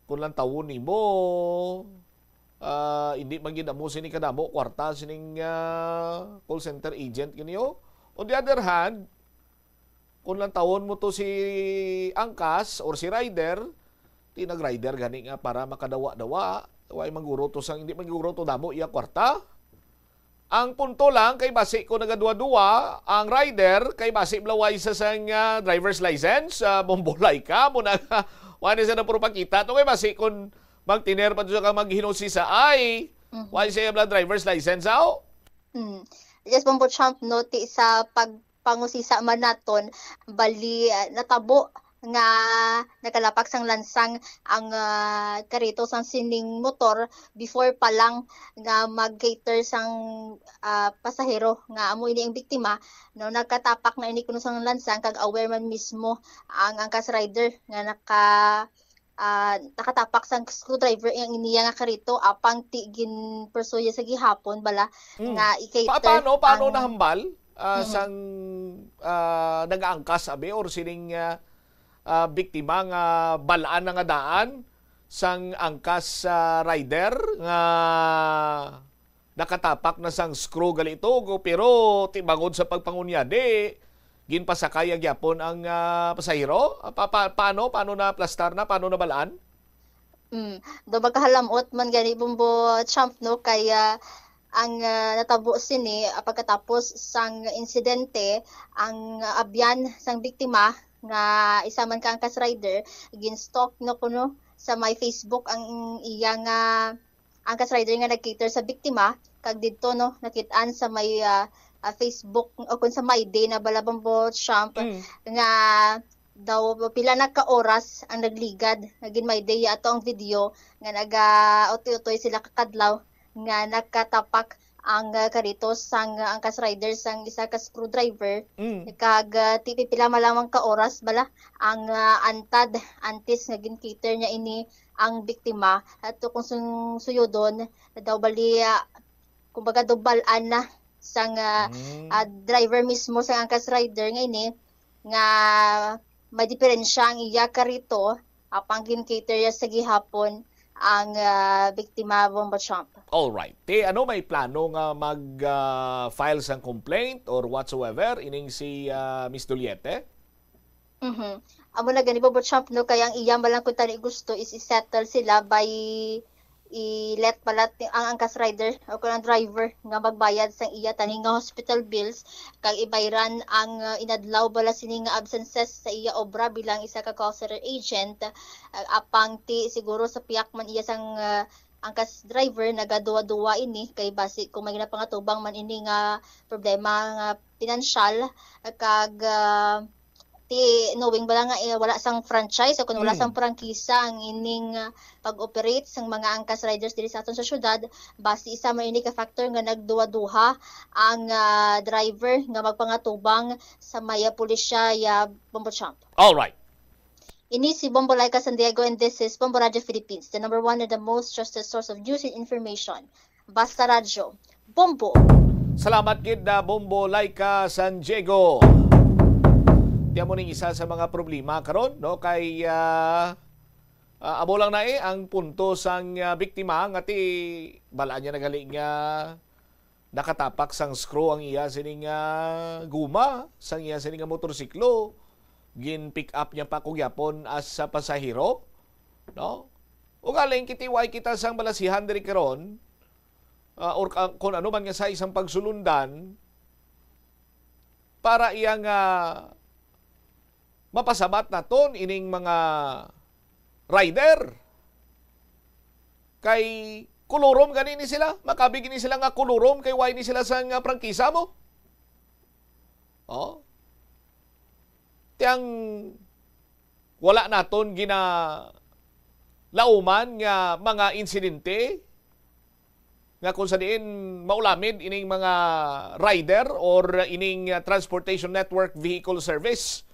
kung lang tawon nimo, ah, hindi man gid amo sini kadamo kwarta sining, ah, call center agent kaniyo. On the other hand, kung lang tawon mo to si angkas or si rider, ti nag-rider gani nga para makadawa-dawa. Way mangguro to sang, hindi mangguro to damo iya kwarta. Ang punto lang kay basi ko nagaduwa-duwa ang rider kay basi blaway sa sang, ah, driver's license, ah, bombolay ka mo na. Wala sa na puro pakita to kay basi kung magtiner pa to sa ka maghinusi sa ay. Mhm. Wala siya bla driver's license aw. Mm. Yes, Bombo Champ, no, ti sa pagpangusisa man naton, bali, ah, natabo nga nakalapak sang lansang ang, ah, karito sang sining motor before pa lang nga mag-cater sang, ah, pasahero nga amo ini ang biktima, no, nakatapak na ini kuno sang lansang kag aware man mismo ang angkas rider nga naka, ah, nakatapak sang screwdriver ang iniya nga karito apang ti ginpursuya sa gihapon bala Mm. nga Pa- i-cater paano, paano ang nahambal, ah, Mhm. sang, ah, nag-aangkas, abi, or sining, ah, ah, biktima nga balaan na nga daan sang angkas, ah, rider nga nakatapak na sang screw gali ito, pero ti bangod sa pagpangunyadi, ginpasakay gyapon ang, ah, pasahero? Ah, pa- pa- paano? Paano na plastar na? Paano na balaan? Mm. Do magkahalamot man gani, Bombo Champ, no? Kay, ah, ang, ah, natabo sini, ah, pagkatapos sang insidente, ang, ah, abyan sang biktima nga isa man ka angkas rider, gin-stalk na kuno sa may Facebook ang iya nga angkas rider nga nag-cater sa biktima, kag didto, no, nakit-an sa may, ah, ah, Facebook o kun sa My Day na bala, Bombo Champ, Mm. nga daw pila na ka oras ang nagligad nga gin-My Day ato ang video nga naga-utoy-utoy sila kakadlaw nga nakatapak ang, ah, karito sang angkas rider sang isa ka screwdriver. Mm. Kag, ah, ti pipila man lamang ka oras bala ang, ah, antad antes nga gin-cater niya ini ang biktima. Ato kung sung-, suyodon, daw bali, ah, kumbaga, daw bal-an na sang, ah, Mm. ah, driver mismo sang angkas rider nga ini nga may diferensya ang iya karito, apang gin-cater ya sa gihapon ang, ah, biktima, Bombo Champ. All right. Ti ano, may plano nga mag, ah, file sang complaint or whatsoever ining si, ah, Miss Doliete? Mhm. Amo na gani, Bombo Champ, no, kay ang iya man lang kun tani gusto is i-settle sila by i-let pala ti-, ang angkas rider o kun ang driver nga magbayad sang iya tani nga hospital bills kag ibayran ang, uh, inadlaw bala sini nga absences sa iya obra bilang isa ka call center agent. Uh, apang ti siguro sa piyak man iya sang, uh, angkas driver, nagaduwa-duwa ini kay basi kung may ginapangatubang man ini nga problema nga pinansyal kag, uh, ti knowing bala nga, eh, wala sang franchise o kung wala Mm. sang prangkisa ang ining, ah, pag-operate sang mga angkas riders diri sa aton sa syudad, basi isa man ini ka factor nga nagduha-duha ang, ah, driver nga magpangatubang sa may, ah, pulisya, ya, Bombo Champ. All right. Ini si Bombo Laika San Diego, and this is Bombo Radio Philippines, the number one and the most trusted source of news and information. Basta Radyo, Bombo. Salamat gid na Bombo Laika San Diego. Ti amo ning isa sa mga problema karon, no, kay, ah, ah, amo lang na, eh, ang punto sang, ah, biktima nga ti balaan niya na gali nga nakatapak sang screw ang iya sini nga guma sang iya sini nga motorsiklo. Gin pick up niya pa kugyapon as sa pasahero, no? Ugaling kitiway kita sang balasihan diri karon, ah, or ka-, kung ano man nga sa isang pagsulundan para iya nga mapasabat naton ining mga rider. Kay kulurom gani ni sila, makabig ni sila nga kulurom kay way ni sila sang, ah, prangkisa mo. Oh. Tiyang wala naton gina lauman nga mga insidente nga kung sa diin maulamid ining mga rider or ining, uh, transportation network vehicle service.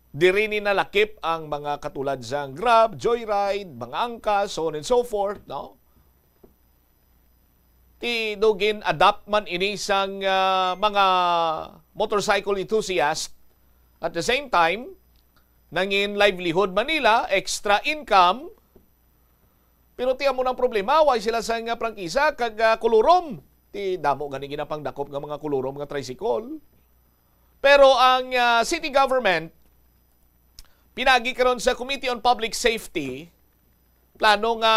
Diri ni nalakip ang mga katulad sang Grab, Joyride, mga angkas, so on and so forth, no? Ti do gin-adapt man ini sang, ah, mga motorcycle enthusiast. At the same time, nangin livelihood man nila, extra income. Pero ti amo nang problema, way sila sang, ah, prangkisa kag, ah, kulurom. Ti damo gani ginapangdakop nga mga kulurom nga tricycle. Pero ang, ah, city government, pinagi karon sa Committee on Public Safety, plano nga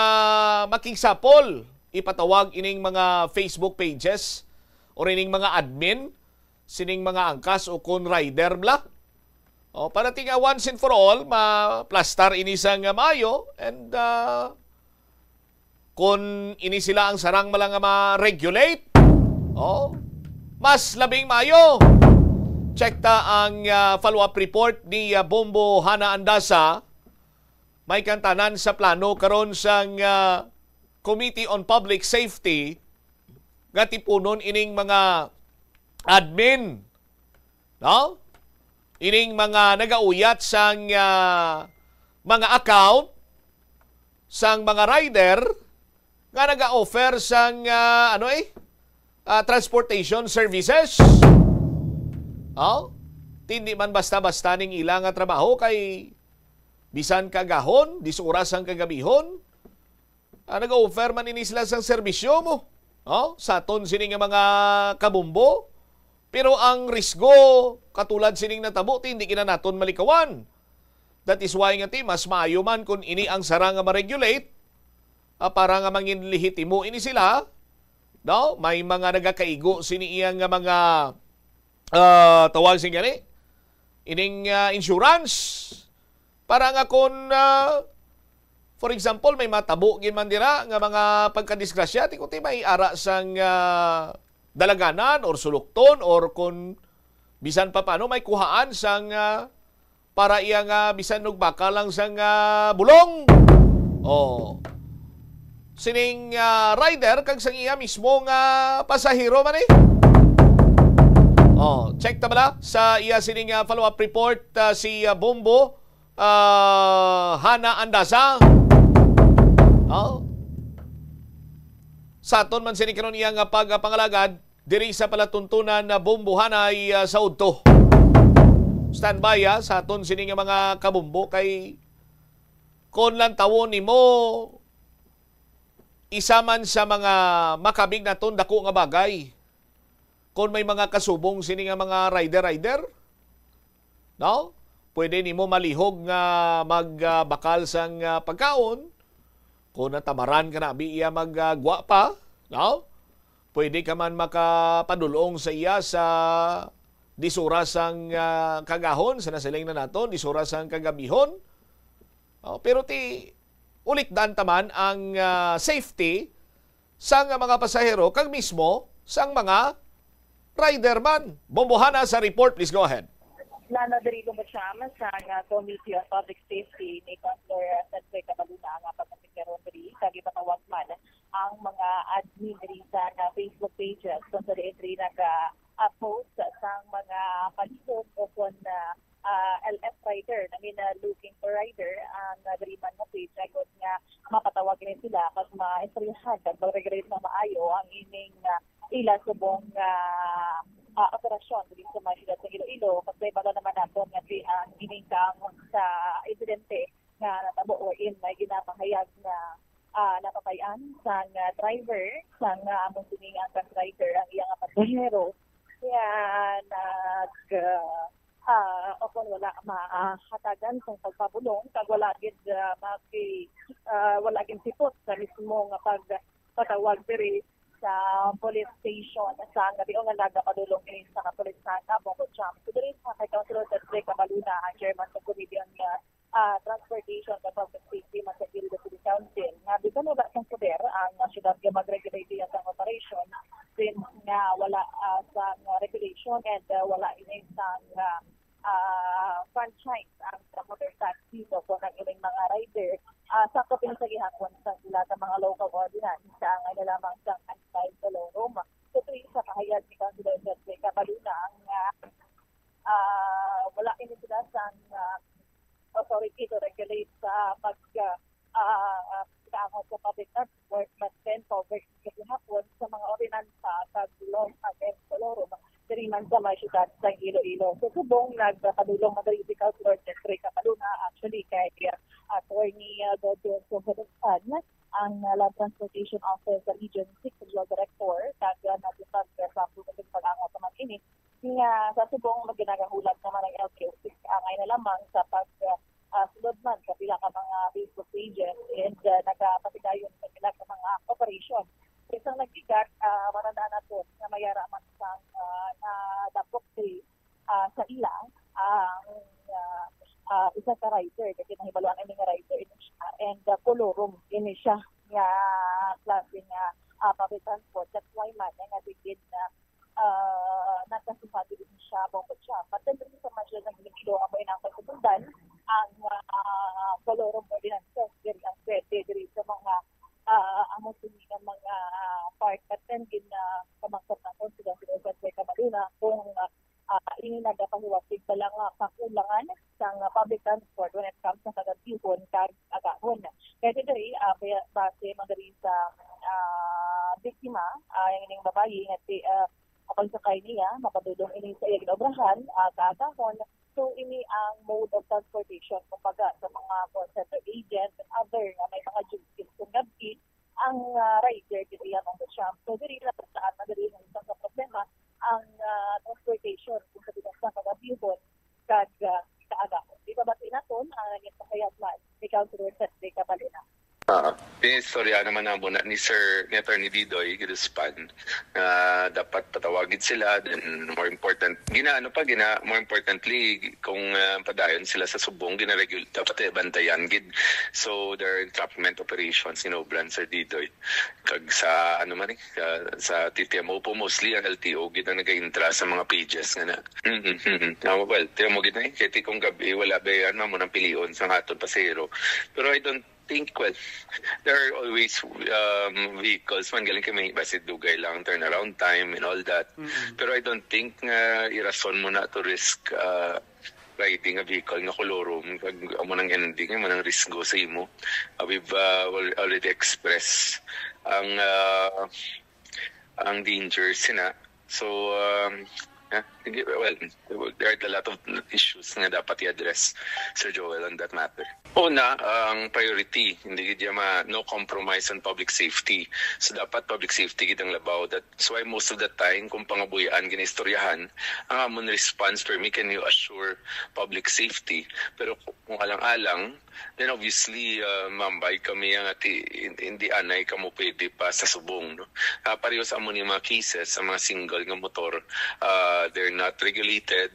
makigsapol, ipatawag ining mga Facebook pages or ining mga admin sining mga angkas o kon rider bla. O, para ti nga once and for all, maplastar ini sang maayo and, ah, kon ini sila ang sarang mala nga ma-regulate, o, mas labing maayo. Check ta ang, ah, follow-up report ni, ah, Bombo Hana Andasa. May kantanan sa plano karon sang, ah, Committee on Public Safety nga tipunon ining mga admin, no? Ining mga nagauyat sang, ah, mga account sang mga rider nga naga-offer sang, ah, ano eh, ah, transportation services. Oh? Ti hindi man basta-basta ning ila nga trabaho kay bisan kaagahon, dis oras ang kagabihon, ah, nag-offer man ini sila sang serbisyo mo. Oh? Sa aton sini nga mga kabombo. Pero ang risgo, katulad sining natabo, ti hindi gina naton malikawan. That is why nga ti, mas maayo man kung ini ang sara nga ma-regulate, ah, para nga mangin lehitimo ini sila, no? May mga nagakaigo sini iya nga mga, ah, tawag sing gani, ining, ah, insurance. Para nga kung, ah, for example, may matabo gid man dira nga mga pagkadisgrasya, ti kuti may ara sang, ah, dalaganan or sulukton or kung bisan pa paano may kuhaan sang, ah, para iya nga bisan og baka lang sang, ah, bulong. Oh. Sining, ah, rider kag sang iya mismo nga pasahero man eh. Oh, check ta bala sa iya sining, ah, follow-up report, ah, si, ah, Bombo, ah, Hana Andasa. Oh. Sa aton man sini karon iya nga pagpangalagad, diri sa palatuntunan na Bombo Hanay, ah, sa udto. Standby, ah, sa aton sini nga mga kabombo kay kon lantawon nimo, isa man sa mga makabig naton dako nga bagay kon may mga kasubong sini nga mga rider-rider, no? Pwede nimo malihog nga magbakal sang, ah, pagkaon. Kung natamaran ka na, abi iya mag, ah, gwa pa, no? Pwede ka man makapadulong sa iya sa dis oras sang, ah, kagahon, sa nasiling na naton, dis oras sang kagabihon. Oh, pero ti, ulikdan ta man ang, ah, safety sang mga pasahero kag mismo sang mga rider man. Bombo Hana sa report, please go ahead. Lana diri gumacham sa nga Committee on Public Safety ni Councilor Cedric Cabaluna nga pagkasikaron diri kag ipatawag man ang mga admin diri sa nga Facebook pages kung sa diin diri naga, ah, post sang mga palihog o kon, ah, ah, L F rider, I mean, ah, looking for rider, ang, ah, diri man nga page, agod nga mapatawag ni sila kag maistoryahan kag mag-regulate na maayo ang ining, ah, ila subong nga, ah, operasyon diri sa mga siyudad sa Iloilo. Kasi bala naman naton nga si, ang ining kaangkon sa insidente nga natabo wherein may ginapahayag nga, ah, napatay-an sang, ah, driver sang, ah, amo sining angkas rider ang iyang pasahero. Kaya nag, ah, ah, o kung wala mahatagan sang pagpabulong, kag wala gid, ah, maki-, ah, wala gid sipot sa mismo nga pagpatawag diri sa police station sa Ngabio nga nagapadulong ini sa kapulisan sa Bongo Jump. So, diri sa kay Councilor Cedric Cabaluna, ang chairman sa Committee on, ah, ah, Transportation kag Public Safety man sa Iloilo City Council, nga bisan wala sang poder ang, ah, syudad nga mag-regulate iya sang operation, since nga wala, ah, sang regulation and, ah, wala ini sang, ah, ah, franchise ang motor taxi, no, kung ang ining mga rider, ah, sakop ini sa gihapon sa ila ka mga local ordinance sa angay na lamang sang untitled showroom. So, diri sa kahayag ni Councilor Jeffrey Cabaluna, ang, ah, ah, wala ini sila sang, ah, Transport, Masten Covered gahapon sa mga ordinansa kag law and order diri man sa may siyudad sang Iloilo. Sa subong, nagpadulong man diri si Councilor Jeffrey Capaluna, actually, kay, uh, Attorney, uh, Dodson Songkadagpan, ang, uh, Land Transportation Office sa Region six Regional Director, kag, uh, nagpag-, uh, sa pag-angat naman ini, nga sa subong, maginagahulat naman ang L T O six, angay na lamang sa pag, uh, uh, sulod man sa pila ka mga Facebook pages, and, uh, nagapatigayon sa pila ka mga operation. Sa isang nagbigat, uh, matandaan nato nga may ara man sang, uh, nadapok diri, uh, sa ila ang, uh, uh, isa ka rider, kasi nahibaluan ini nga rider ini siya, and, uh, kolorum ini siya nga klase nga, uh, public transport. That's why man nga digid na, uh, nagkasuhan din siya, Bongo Cham. But then, dito sa Masya ng Iloilo, amo inang pagkusundan ang, uh, kolorum ordinances diri ang pwede diri sa mga, uh, amo sini nga mga, uh, part. But then, gin, uh, pamangkot naton sila sa Jose Camarina kung, uh, uh, ini nagapahiwatig bala nga kakulangan sang, uh, public transport when it comes sa kagabihon kag agahon. Kaya diri, uh, kaya base man diri sa, uh, biktima, uh, ang ining babayi nga si, uh, ang pagsakay niya, mapadulong ini sa iya ginaobrahan, uh, kaagahon. So, ini ang mode of transportation, kumbaga, sa mga call center agent and other nga may mga duties kung gabi, ang, ah, rider diri ang Uncle Champ. So, diri na sa ato diri ang isang ka problema ang, ah, transportation kung sa bilang sa kagabihon kag, ah, kaagahon. Di ba, bati naton ang naging pahayag man ni Councilor Seth Capalina? Ah, istorya naman na muna ni Sir, ni Attorney Didoy Giduspan, nga dapat patawagin sila, then more important, gina-, ano pa, gina-, more importantly, kung, ah, padayon sila sa subong, ginaregul-, dapat, eh, bantayan gid. So, there are entrapment operations in Obran, Sir Didoy. Kag sa, ano man, eh, sa, sa T T M O po, mostly ang L T O gid ang nag-intra sa mga pages nga na. Mm-hmm. Tama, well, T M O gid na, eh. Kaya ti kung gabi, wala ba yan, mamo nang pilion sa aton pasero. Pero I don't think, well, there are always, um, vehicles man, galing kay may basi dugay lang turnaround time and all that. Mm-mm. Pero I don't think nga irason mo na to risk, uh, riding a vehicle nga kolorum, kag amo nang ending, amo nang risgo sa imo. Uh, we've, uh, al-, already expressed ang, uh, ang danger sina. So, um, yeah, hindi, well, there are a lot of issues nga dapat i-address, Sir Joel, on that matter. Una, ang priority, hindi gid ya ma-, no compromise on public safety. So, dapat public safety gid ang labaw. That's why most of the time, kung pangabuhian, ginaistoryahan, ang amon response, permi, "Can you assure public safety?" Pero kung alang-alang, then obviously, uh, mambay kami nga ti-, hin-, hindi anay kamo pwede pa sa subong, no? Ah, pareho sa amo ni mga cases sa mga single nga motor, ah, they're not regulated,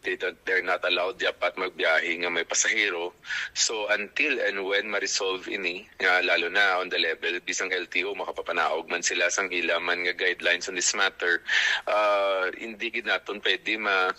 they don't, they're not allowed dapat magbiyahe nga may pasahero. So, until and when ma-resolve ini, nga lalo na on the level, bisan L T O, makapapanaog man sila sang ila man nga guidelines on this matter, ah, hindi gid naton pwede ma-,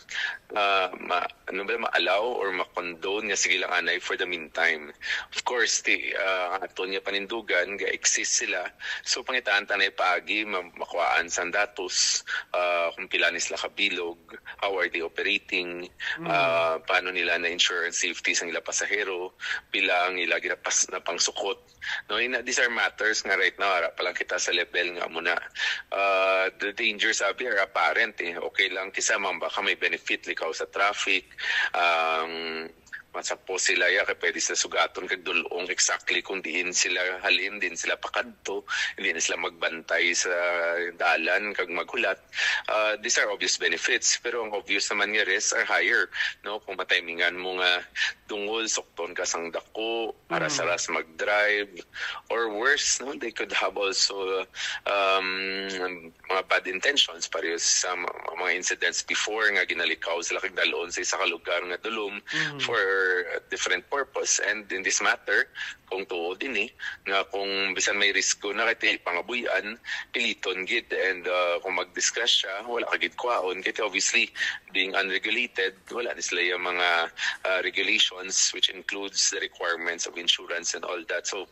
ah, ma-, ano ba, ma-allow or ma-condone nga sige lang anay for the meantime. Of course, ti, ah, ang aton nga panindugan, ga-exist sila. So, pangitaan ta na paagi, ma-, makuhaan sang datos, ah, kung pila ni sila kabilog, how are they operating, Mm. ah, paano nila na-ensure ang safety sang ila pasahero, pila ang ila ginapas-, napangsukot. No, ina, these are matters nga right now, ara pa lang kita sa level nga muna. Ah, the dangers, sabi, are apparent, eh. Okay lang, kisa man baka may benefit, likaw sa traffic, um, masapos sila, ya, kay pwede sila sugaton kag dulong exactly kung diin sila halin, diin sila pakadto, hindi na sila magbantay sa dalan kag maghulat. Ah, these are obvious benefits, pero ang obvious naman nga risks are higher, no? Kung matimingan mo nga dungol, sukton ka sang dako, Mm. aras-aras mag-drive, or worse, no? They could have also, um, mga bad intentions, pareho sa ma-, mga incidents before nga ginalikaw sila kag dalon sa isa ka lugar nga dulom Mm. for a different purpose. And in this matter, kung tuod ini, nga kung bisan may risgo na kay pangabuy-an, piliton gid, and, uh, kung magdisgrasya, wala ka gid kwaon. Kay obviously, being unregulated, wala ni sila yung mga, uh, regulations, which includes the requirements of insurance and all that. So,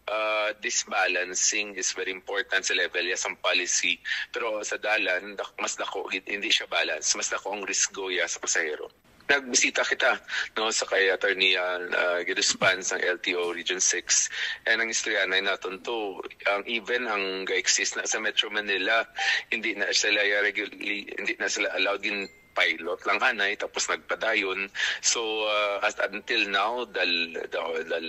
uh, this balancing is very important sa level ya sang policy. Pero sa dalan, dak-, mas dako gid, hindi siya balance. Mas dako ang risgo ya sa pasahero. Nagbisita kita, no, sa kay Attorney, ah, ah, Giduspan sang L T O Region six. And ang istorya na naton to, ang, even ang ga-exist na sa Metro Manila, hindi na sila regularly, hindi na sila allowed, gin pilot lang anay, tapos nagpadayon. So, ah, as, until now, the, the, the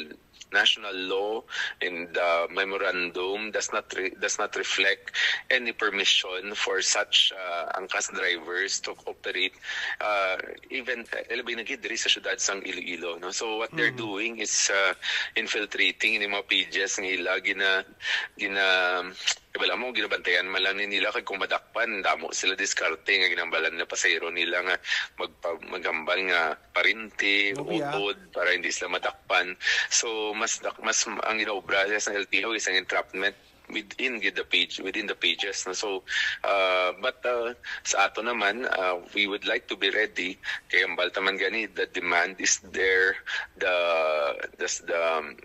national law and the memorandum does not re-, does not reflect any permission for such, uh, angkas drivers to operate. Uh, even, uh, labi na gid diri sa syudad sang Iloilo, no? So what they're Mm. doing is, uh, infiltrating ini mga pages nga ila gina-, gina-, wala mo, ginabantayan man lang ni nila, kag kung madakpan, damo sila diskarte nga ginambalan na pasahero nila nga magpa-, maghambal nga parente, Lubi, ah. Utod, para hindi sila madakpan. So, mas dak-, mas ang ginaobra sa L T O is ang entrapment within gid the page, within the pages, no? So, uh, but, uh, sa ato naman, uh, we would like to be ready. Kay ang balta man gani, the demand is there, the, the, the, um,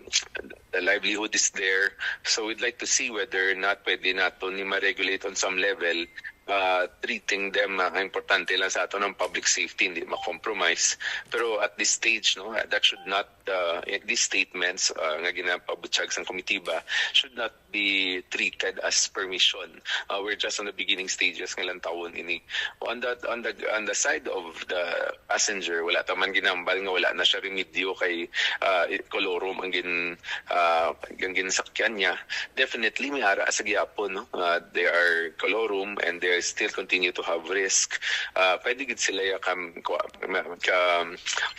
the livelihood is there. So, we'd like to see whether or not pwede nato ni ma-regulate on some level, uh, treating them, uh, ang importante lang sa aton ang public safety, hindi ma-compromise. Pero at this stage, no, that should not, uh, these statements, uh, nga ginapabutyag sang komitiba should not be treated as permission. Uh, we're just on the beginning stages nga lantawon ini. On the, on the, on the side of the passenger, wala ta man ginambal nga wala na siya remedyo kay, uh, kolorum ang gin-, uh, ang ginsakyan niya. Definitely, may ara sa gihapon, no? Uh, they are kolorum and they still continue to have risk. Uh, pwede gid sila ya kam-, kwa-, ma-, ka-,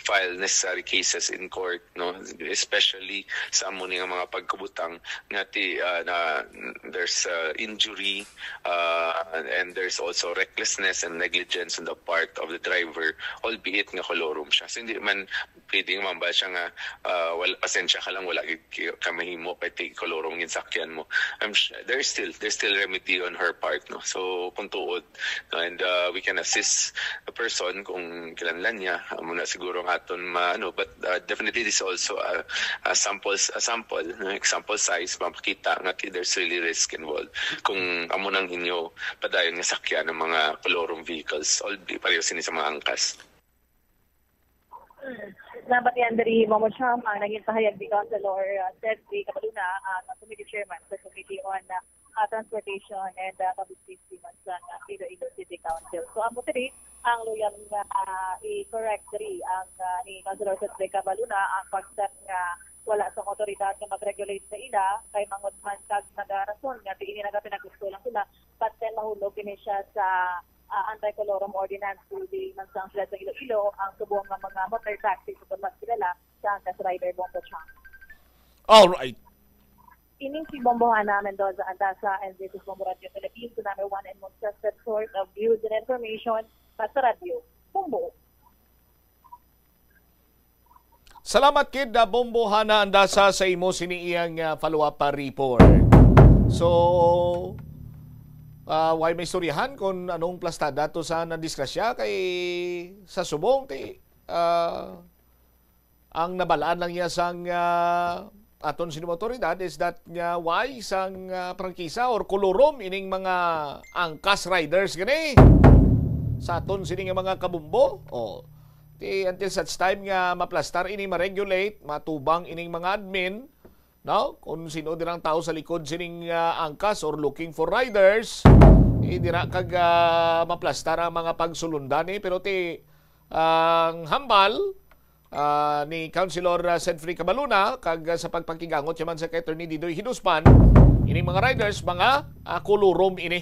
file necessary cases in court, no? Especially sa amo ni nga mga pagkabutang nga ti-, uh, na there's, uh, injury, uh, and there's also recklessness and negligence on the part of the driver, albeit nga kolorum siya. So, hindi man pwedeng mambal siya nga, ah, wala, pasensya ka lang, wala gid ki-, ka mahimo kay ti-, kolorum ginsakyan mo. I'm s-, there's still, there's still remedy on her part, no? So, kung tuod, no, and, ah, we can assist the person kung kinahanglan niya, amo na siguro ang aton ma-, ano, but, ah, definitely this is also a, a samples, a sample, no, example size, mapakita nga ti-, there's really risk involved kung amo nang inyo padayon nga sakyan ang mga kolorum vehicles, all pareho sini sa mga angkas. Nabatian diri, Mamo Cham, ang naging pahayag ni Councilor, uh, Cedric Cabaluna, ang committee chairman sa Committee on, uh, uh, Transportation and, uh, Public Safety man sa, uh, Iloilo City Council. So, amo diri ang luyang nga, uh, i-correct diri ang, uh, ni Councilor Cedric Cabaluna ang pag-set nga wala sang otoridad nga mag-regulate sa ila kay mangod man kag nagarason nga di ini nagapinaggusto lang sila, but then mahulog ini siya sa ah, anti-colorum ordinance, kundi man sang siyudad sa Iloilo ang subong nga mga motor taxi sa mas kilala sa Angkas Rider, Bombo Chang. All right. Ini si Bombo Hana Mendoza Andaza, and this is Bombo Radio Philippines, the number one and most trusted source of news and information. Basta Radio, Bombo. Salamat kid, ah, Bombo Hana Andasa, sa imo sini iyang, ah, follow-up, ah, report. So, ah, way maistoryahan kung anong plastada to sa nadisgrasya kay sa subong ti, ah, ang nabalaan lang niya sang, ah, aton sini mga otoridad is that nga way sang, ah, prangkisa or kolorum ining mga angkas riders gani sa aton sini nga mga kabumbo. Oh. Ti, until such time nga maplastar ini, ma-regulate, matubang ining mga admin, no? Kung sino dirang tao sa likod sining, ah, angkas or looking for riders, eh, dira kag, ah, maplastar ang mga pagsulundan, eh. Pero ti, ang hambal, ah, ni Councilor, ah, Cedric Cabaluna, kag, ah, sa pagpakigangot siya man sa kay Attorney Didoy Hinuspan, ining mga riders, mga, ah, kolorum ini.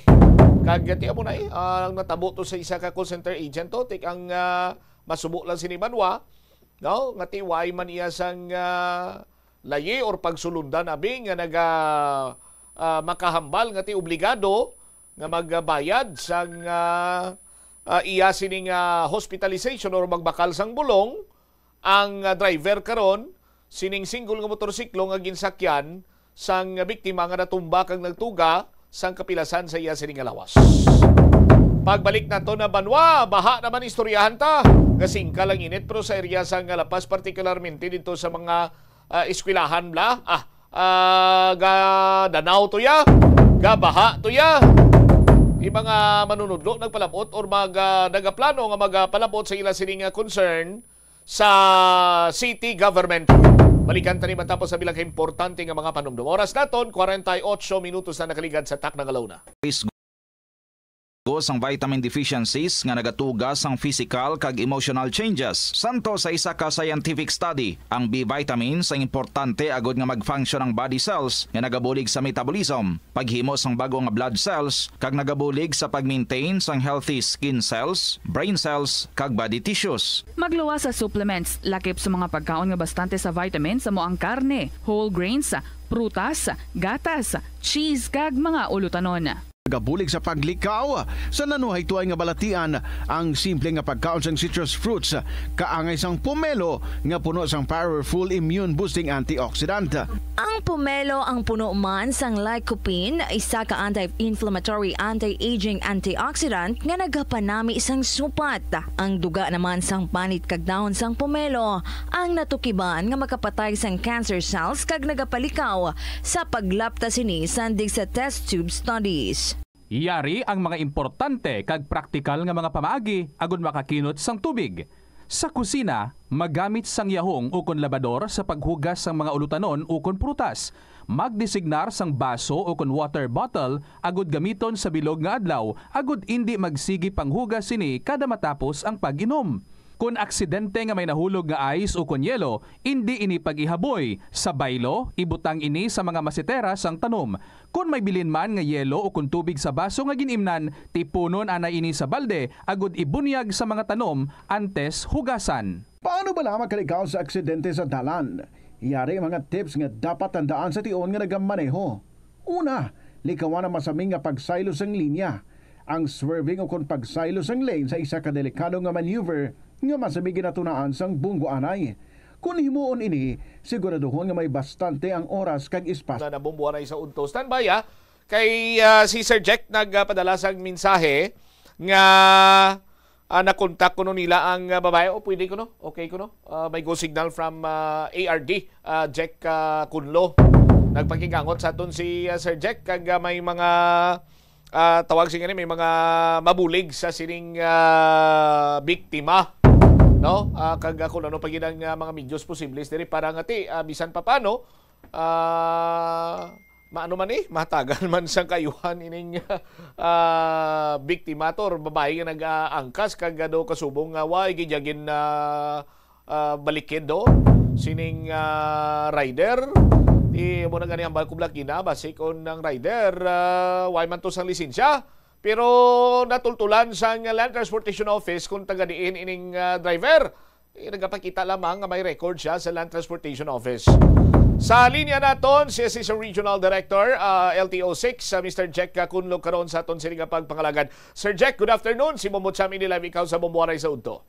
Kag, ah, ti amo na, eh, ang natabo to sa isa ka call center agent to, tik ang, ah, masubo lang sini banwa, no? Nga ti way man iya sang, ah, layi or pagsulundan abi nga naga, ah, makahambal nga ti obligado nga magbayad sang, ah, ah, iya sining, ah, hospitalization or magbakal sang bulong ang, ah, driver karon sining single nga motorsiklo nga ginsakyan sang biktima nga natumba kag nagtuga sang kapilasan sa iya sini nga lawas. Pagbalik nato na banwa, baha naman istoryahan ta. Gasingkal ang init, pero sa area sa nga La Paz, partikularmente dito sa mga, ah, eskwelahan bla, ah, ah, ga Danao to ya, ga baha to ya. Di ba nga manunudlo nagpalabot or mag, ah, nagaplano nga magpalabot sa ila sining, ah, concern sa city government? Balikan ta ni matapos sa bilang ka importante nga mga panumdum. Oras naton, kwarenta y ocho minutos na nakaligad sa takna nga launa. Go sang vitamin deficiencies nga nagatuga sang physical kag emotional changes. Santo sa isa ka scientific study, ang B vitamins ang importante agud nga mag-function ang body cells nga nagabulig sa metabolism, paghimo sang bago nga blood cells, kag nagabulig sa pag-maintain sang healthy skin cells, brain cells, kag body tissues. Magluwas sa supplements, lakip sa mga pagkaon nga bastante sa vitamins, amo ang karne, whole grains, prutas, gatas, cheese, kag mga ulutanon. Nagabulig sa paglikaw sa nanuhaytoy nga balatian ang simple nga pagkaon sang citrus fruits, kaangay sang pomelo nga puno sang powerful immune-boosting antioxidant. Ang pomelo ang puno man sang lycopene, isa ka anti-inflammatory, anti-aging antioxidant nga nagapanami sang supat. Ang duga naman sang panit kag dahon sang pomelo ang natukiban nga makapatay sang cancer cells kag nagapalikaw sa paglapta sini sandig sa test tube studies. Yari ang mga importante kag praktikal nga mga pamaagi agud makakinot sang tubig. Sa kusina, magamit sang yahong ukon labador sa paghugas sang mga ulutanon ukon prutas. Magdesignar sang baso ukon water bottle agud gamiton sa bilog nga adlaw agud indi magsigi panghugas sini kada matapos ang pag-inom. Kon aksidente nga may nahulog nga ice ukon yelo, indi ini pag-ihaboy. Sa baylo, ibutang ini sa mga masetera sang tanom. Kon may bilin man nga yelo ukon tubig sa baso nga gin-imnan, tipunon anay ini sa balde agud ibunyag sa mga tanom antes hugasan. Paano bala makalikaw sa aksidente sa dalan? Yari ang mga tips nga dapat tandaan sa tion nga nagamaneho. Una, likawan ang masaming nga pagsaylo sang linya. Ang swerving ukon pagsaylo sang lane sa isa ka delikado nga maneuver nga masamig ginatunaan sang bunggo anay. Kon himuon ini, siguraduhon nga may bastante ang oras kag espasyo. Na nabumbuanay sa udto. Standby, ah. Kay, ah, si Sir Jack nagpadala sang mensahe nga, ah, nakontak kuno nila ang, ah, babae. O, pwede kuno? Okay kuno? Ah, may go signal from, ah, A R D, ah, Jack, ah, Kunlo. Nagpakigangot sa aton si, ah, Sir Jack, kag, ah, may mga, ah, tawag sini, may mga mabulig sa sining, ah, biktima, no? Ah, kag, ah, kung ano pa gid ang, ah, mga medios posibles diri para nga ti, ah, bisan pa paano, ah, maano man, eh, mahatagan man sang kaayuhan ining, ah, biktima to or babayi nga nag-aangkas kag, ah, daw kasubong nga way gid ya gin, ah, ah, balikid do sining, ah, rider. Di mo na gani ang balkublag ina, basi kon ang rider, ah, way man to sang lisensya. Pero natultulan sang Land Transportation Office kung taga diin ining, ah, driver. Eh, nagapakita lamang nga may record siya sa Land Transportation Office. Sa linya naton si Assistant Regional Director, ah, L T O six, ah, Mister Jack Cunlo karon sa aton sini nga pagpangalagad. Sir Jack, good afternoon. Si Bombo Cham ini live ikaw sa Bombo Aray sa Udto.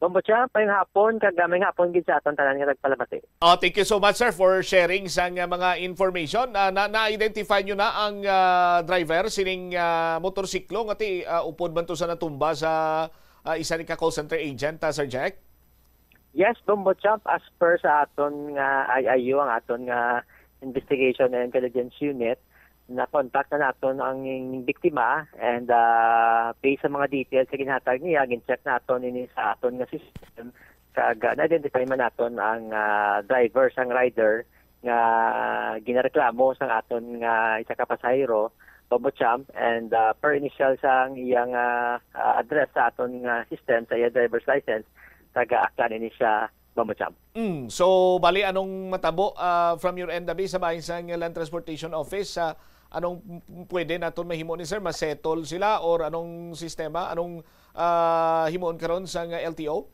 Bombo Cham, maayong hapon, kag, ah, maayong hapon gid sa aton tanan nga nagpalamati. Oh, thank you so much, sir, for sharing sang, ah, mga information. Ah, na, na-identify nyo na ang, ah, driver sining, ah, motorsiklo nga ti, ah, upod man to sa natumba sa, ah, isa ni ka call center agent, ah, Sir Jack? Yes, Bombo Cham, as per sa aton nga I I U, ang aton nga Investigation and Intelligence Unit, na-contact na naton ang biktima and, ah, based sa mga details nga ginhatag niya, gin-check naton ini sa aton nga system, kag, ah, na-identify man naton ang, ah, driver sang rider nga ginareklamo sang aton nga isa ka pasahero, Bombo Cham, and, ah, per initial sang iyang, ah, ah, address sa aton nga system sa iya driver's license, taga Aklan ini siya, Bombo Cham. Mm. So, bali, anong matabo, ah, from your end, abi, sa bahin sang Land Transportation Office? Ah, anong p-, pwede naton mahimo ni, sir? Ma-settle sila or anong sistema? Anong, ah, himuon karon sang L T O?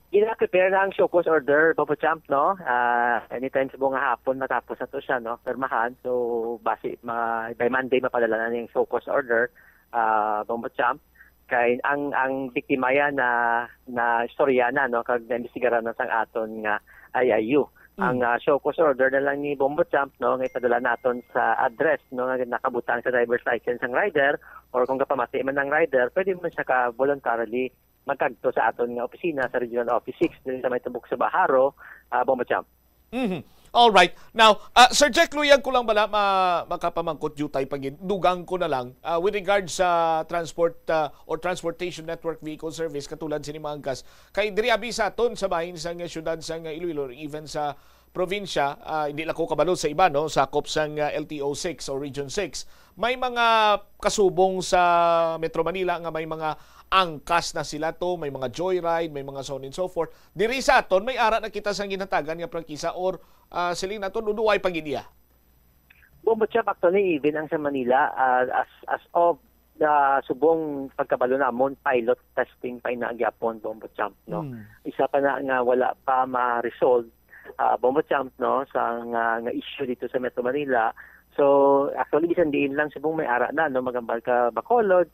Gina-prepare na ang show cause order, Bombo Cham, no? Ah, anytime sa buong hapon matapos na to siya, no? Pirmahan. So, basi ma-, by Monday mapadala na yung show cause order, ah, Bombo Cham. Kay ang, ang biktima yan na, na istorya na, no? Kag naimbestigaran na sang aton nga I I U. Mm. Ang, ah, show cause order na lang ni Bombo Cham, no? Nga ipadala naton sa address, no? Nga nakabutang sa driver's license ang rider, or kung kapamati man ang rider, pwede man siya ka voluntarily magkadto sa aton nga opisina sa Regional Office six diri sa may Tubok sa Baharo, ah, Bombo Cham. Mhm. All right. Now, ah, Sir Jack, luyag ko lang bala ma makapamangkot, jutay pa gid, dugang ko na lang, ah, with regard sa transport, ah, or transportation network vehicle service katulad sini mga angkas. Kay diri abi sa aton sa bahin sang siyudad sang Iloilo, or even sa probinsya, ah, hindi lang ko kabalo sa iba, no, sakop sang, ah, L T O six o Region six, may mga kasubong sa Metro Manila nga may mga angkas na sila to, may mga joyride, may mga so on and so forth. Diri sa aton, may ara na kita sang ginhatagan nga prangkisa or, ah, siling naton, uduway pa gid iya? Bombo Chap, actually, even ang sa Manila, ah, as, as of the subong pagkabalo namon, pilot testing pa ina gyapon, Bombo Champ, no? Mm. Isa pa na nga wala pa ma-resolve, ah, Bombo Champ, no, sa nga, nga issue dito sa Metro Manila. So, actually, bisan diin lang subong may ara na, no, magambal ka Bacolod,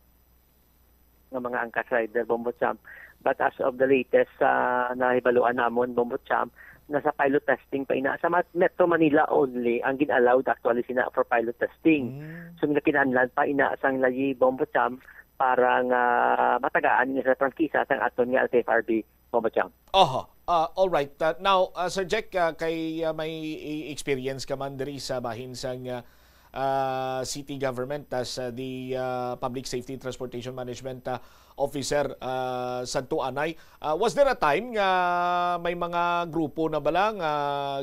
nga mga angkas rider, Bombo Champ. But as of the latest, ah, nahibaluan namon, Bombo Champ, nasa pilot testing pa ina sa Mat-, Metro Manila only ang gin-allowed actually sina for pilot testing. Mm. So, nga kinahanglan pa ina sang layi, Bombo Champ, para nga matagaan nga sa prangkisa sang aton nga L T F R B, Bombo Champ. Oho. Ah, all right. Ah, now, ah, Sir Jack, ah, kay, ah, may i-, experience ka man diri sa bahin sang, ah, ah, city government, as, ah, the, ah, Public Safety and Transportation Management, ah, Officer, ah, Santo Anay. Ah, was there a time nga may mga grupo na bala nga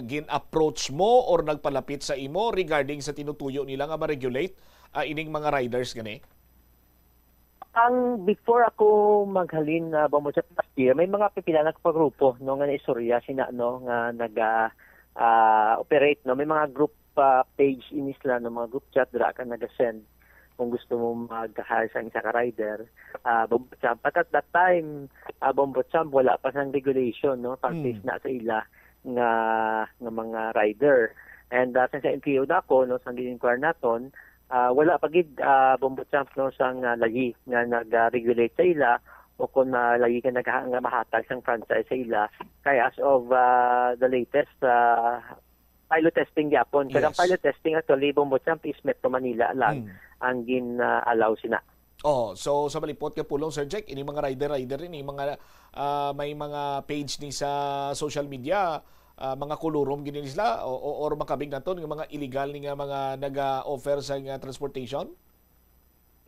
gin-approach mo or nagpalapit sa imo regarding sa tinutuyo nila nga ma-regulate, ah, ining mga riders gani? Ang before ako maghalin, ah, Bombo Chat last year, may mga pipila na ka grupo, no, nga naistorya sina, no, nga naga, ah, operate, no, may mga group, ah, page ini sila, no, mga group chat dira ka naga-send kung gusto mo mag-hire sa isa ka rider, ah, Bombo Champ. But at that time, ah, Bombo Champ, wala pa sang regulation, no, pag-face Mm. na sa ila nga, nga mga rider. And, ah, sa N P O na ako, no, sa gin-inquire naton, ah, wala pa gid, ah, Bombo Champ, no, sang, ah, layi nga nag-regulate sa ila o kung, ah, layi nga nagha-, nga mahatag sang franchise sa ila. Kay as of, ah, the latest, ah, pilot testing gyapon. Kag ang Yes. pilot testing actually, Bombo Champ, is Metro Manila lang Mm. ang gin, ah, allow sina. Oh, so sa malipot nga pulong, Sir Jack, ini mga rider-rider ini, mga, ah, may mga page ni sa social media, ah, mga kolorom gid ni sila, o, o, or makabig naton nga mga illegal ni nga mga naga-offer sa nga transportation?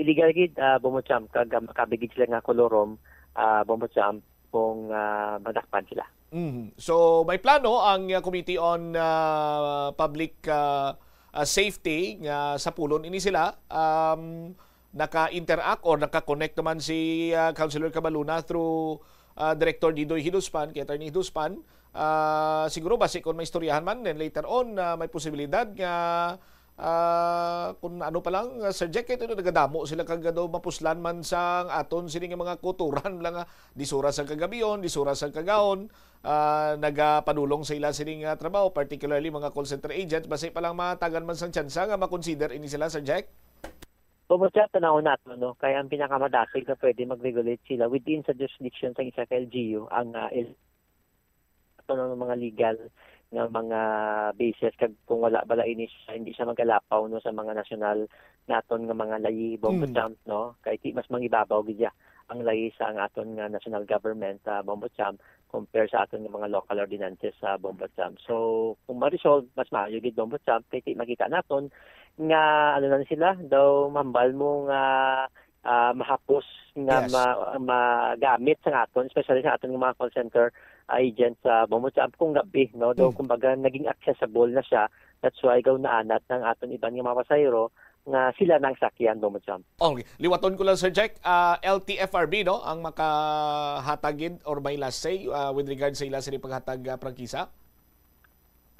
Illegal gid, ah, Bombo Champ, kag, ah, makabig gid sila nga kolorom, ah, Bombo Champ, kung, ah, madakpan sila. Mhm. So, may plano ang, ah, Committee on, ah, Public, ah, ah, Safety nga sapulon ini sila. Um, naka-interact or naka-connect naman si, ah, Councilor Cabaluna through, ah, Director Didoy Hiduspan, kay Attorney Hiduspan. Ah, siguro basi kung may istoryahan man, then later on, ah, may posibilidad nga, ah, kung ano pa lang, ah, Sir Jack, kay ito nagadamo sila kag daw mapuslan man sa aton sini nga mga kuturan lang, ah, disura sa kagabion, disura sa kagahon, ah, nagapadulong sa ila sini nga trabaho, particularly mga call center agents, basi pa lang matagan man sang tsansa nga makonsider ini sila, Sir Jack? Kung mo siya, tanawon nato, no? Kaya ang pinakamadasig na pwede mag-regulate sila within sa jurisdiction sa isa ka L G U, ang, ah, il-, ato ng mga legal nga mga basis, kag kung wala bala ini siya, hindi siya magalapaw, no, sa mga nasyonal naton nga mga layi, Bombo Mm. Champ, no? Kay ti mas mangibabaw gid siya ang layi sa ang aton nga national government, ah, Bombo Champ, compare sa aton nga mga local ordinances sa Bombo Champ. So, kung ma-resolve, mas maayo gid, Bombo Champ, kay ti makita naton nga, ano na sila, daw mambal mo nga, ah, mahapos nga Yes. ma-, magamit sa aton, especially sa aton nga mga call center, ah, agents sa Bombo Champ kung gabi, no? Daw, Mm. kumbaga, naging accessible na siya. That's why gaw naanad ng aton iban nga mga pasahero nga sila nang sakyan, Bombo Champ. Okay. Liwaton ko lang, Sir Jack, ah, L T F R B, no, ang makahatag gid or may last say, ah, with regard sa ila sini paghatag, ah, prangkisa?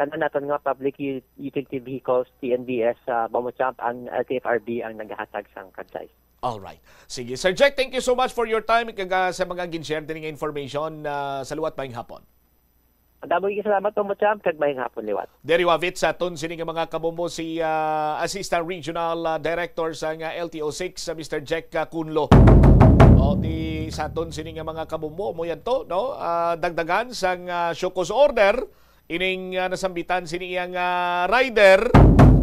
Tanan naton nga public u-, utility vehicles, T N V S, ah, Bombo Champ, ang L T F R B ang nagahatag sang franchise. All right. Sige, Sir Jack, thank you so much for your time kag, ah, sa mga gin-share din nga information, ah, sa liwat, maayong hapon. Ang damo nga salamat, Bombo Champ, kag maayong hapon liwat. Diri wavit sa aton sini nga mga kabombo si, ah, Assistant Regional, ah, Director sa nga L T O six, sa Mister Jack, ah, Kunlo. O, di sa aton sini nga mga kabombo, mo yan to, no? Ah, dagdagan sang, ah, show cause order, ining, ah, nasambitan sini iyang, ah, rider,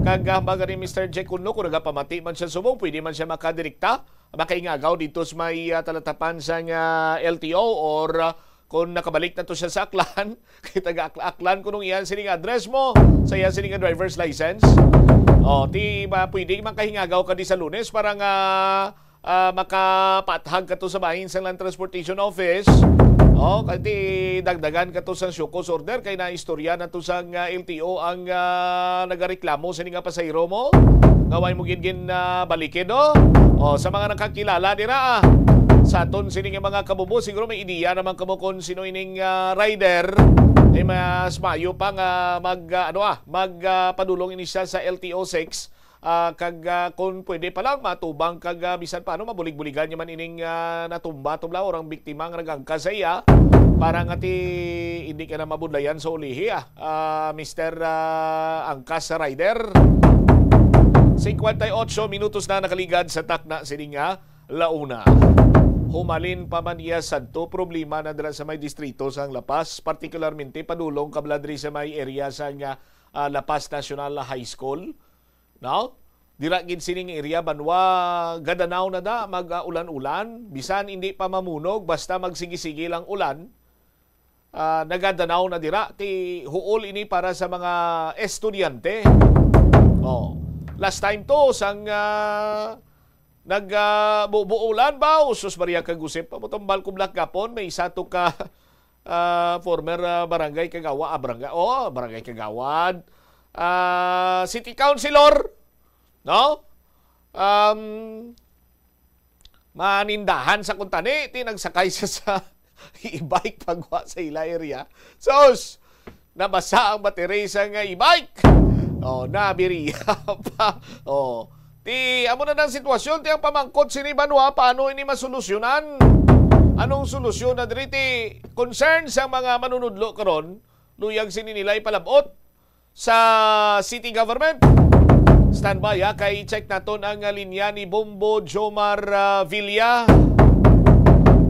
kag, ah, hambal ni Mister Jack Kunlo, kung nagapamati man siya subong, pwede man siya makadirekta, makaingagaw dito sa may, ah, talatapan sang, ah, L T O or, ah, Kung nakabalik na to siya sa Aklan, kay taga Akla-, Aklan kuno ang iya sining address mo, sa iya sining driver's license. O, ti ba, pwede man kahingagaw ka di sa Lunes para nga, ah, makapathag ka to sa bahin sa Land Transportation Office. O, kay ti dagdagan ka to sa show cause order kay naistorya na to sa, ah, L T O ang, ah, nagareklamo sini nga pasahero mo. Nga way mo gid gin, ah, balikid, no? O, sa mga nakakilala dira, ah, sa aton sini nga mga kabubo, siguro may ideya naman kamo kung sino ining, ah, rider. Ay mas maayo pa nga mag, ah, ano, ah, mag, ah, padulong ini siya sa L T O six. Ah, kag, ah, kung pwede pa lang, matubang kag, ah, bisan paano, mabulig-buligan niya man ining, ah, natumba, tubla, orang biktima nga nagangkas sa iya, para nga ti hindi ka na mabudlayan sa ulihi, ah, ah, Mister, ah, Angkas Rider. Singkwenta y otso minutos na nakaligad sa takna sini nga launa. Humalin pa man iya sadto, problema na dira sa may distrito sang La Paz, partikularmente padulong kabla diri sa may area sang, ah, ah, La Paz National High School. No? Dira gid sining area, banwa, gadanaw na da, mag, ah, ulan-ulan. Bisan hindi pa mamunog, basta magsigi-sige lang ulan, ah, nagadanaw na dira. Ti huol ini para sa mga estudyante. Oh. Last time to, sang, ah, nag, ah, bu-, buulan ba? O, sus Maria, kagusip pa mo tambal ko black gapon. May isa to ka, ah, former, ah, barangay kagawa-, ah, barangay, oh, barangay kagawad. Ah, city councilor, no? Um, manindahan sa kuntani, ti nagsakay siya sa e-bike pagwa sa ila area. Sus! Nabasa ang battery sa nga e-bike. Oh, nabiriya pa. Oh. Ti, amo na ang sitwasyon, ti ang pamangkot sini banwa, paano ini masolusyonan? Anong solusyon na diri? Ti concern sa mga manunudlo karon, luyag sini nila ipalabot sa city government. Standby, ha, kay check naton ang, ah, linya ni Bombo Jomar, ah, Villa.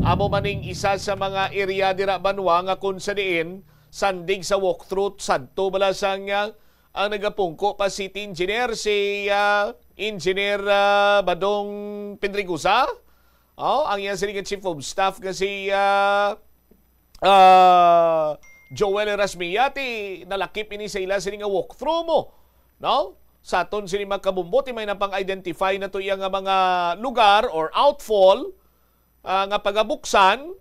Amo maning isa sa mga area dira banwa nga kung sa diin sandig sa walkthrough sadto bala sang, ah, ang nagapungko pa city engineer si, ah, Engineer, ah, Badong Pedregosa. Oh, ang iya sini nga chief of staff nga si, ah, ah, Joel Erasmia, ti nalakip ini sa ila sini nga walkthrough mo, no? Sa aton sini mga kabumbo, ti may napang-identify na to iya nga mga lugar or outfall, ah, nga pagabuksan,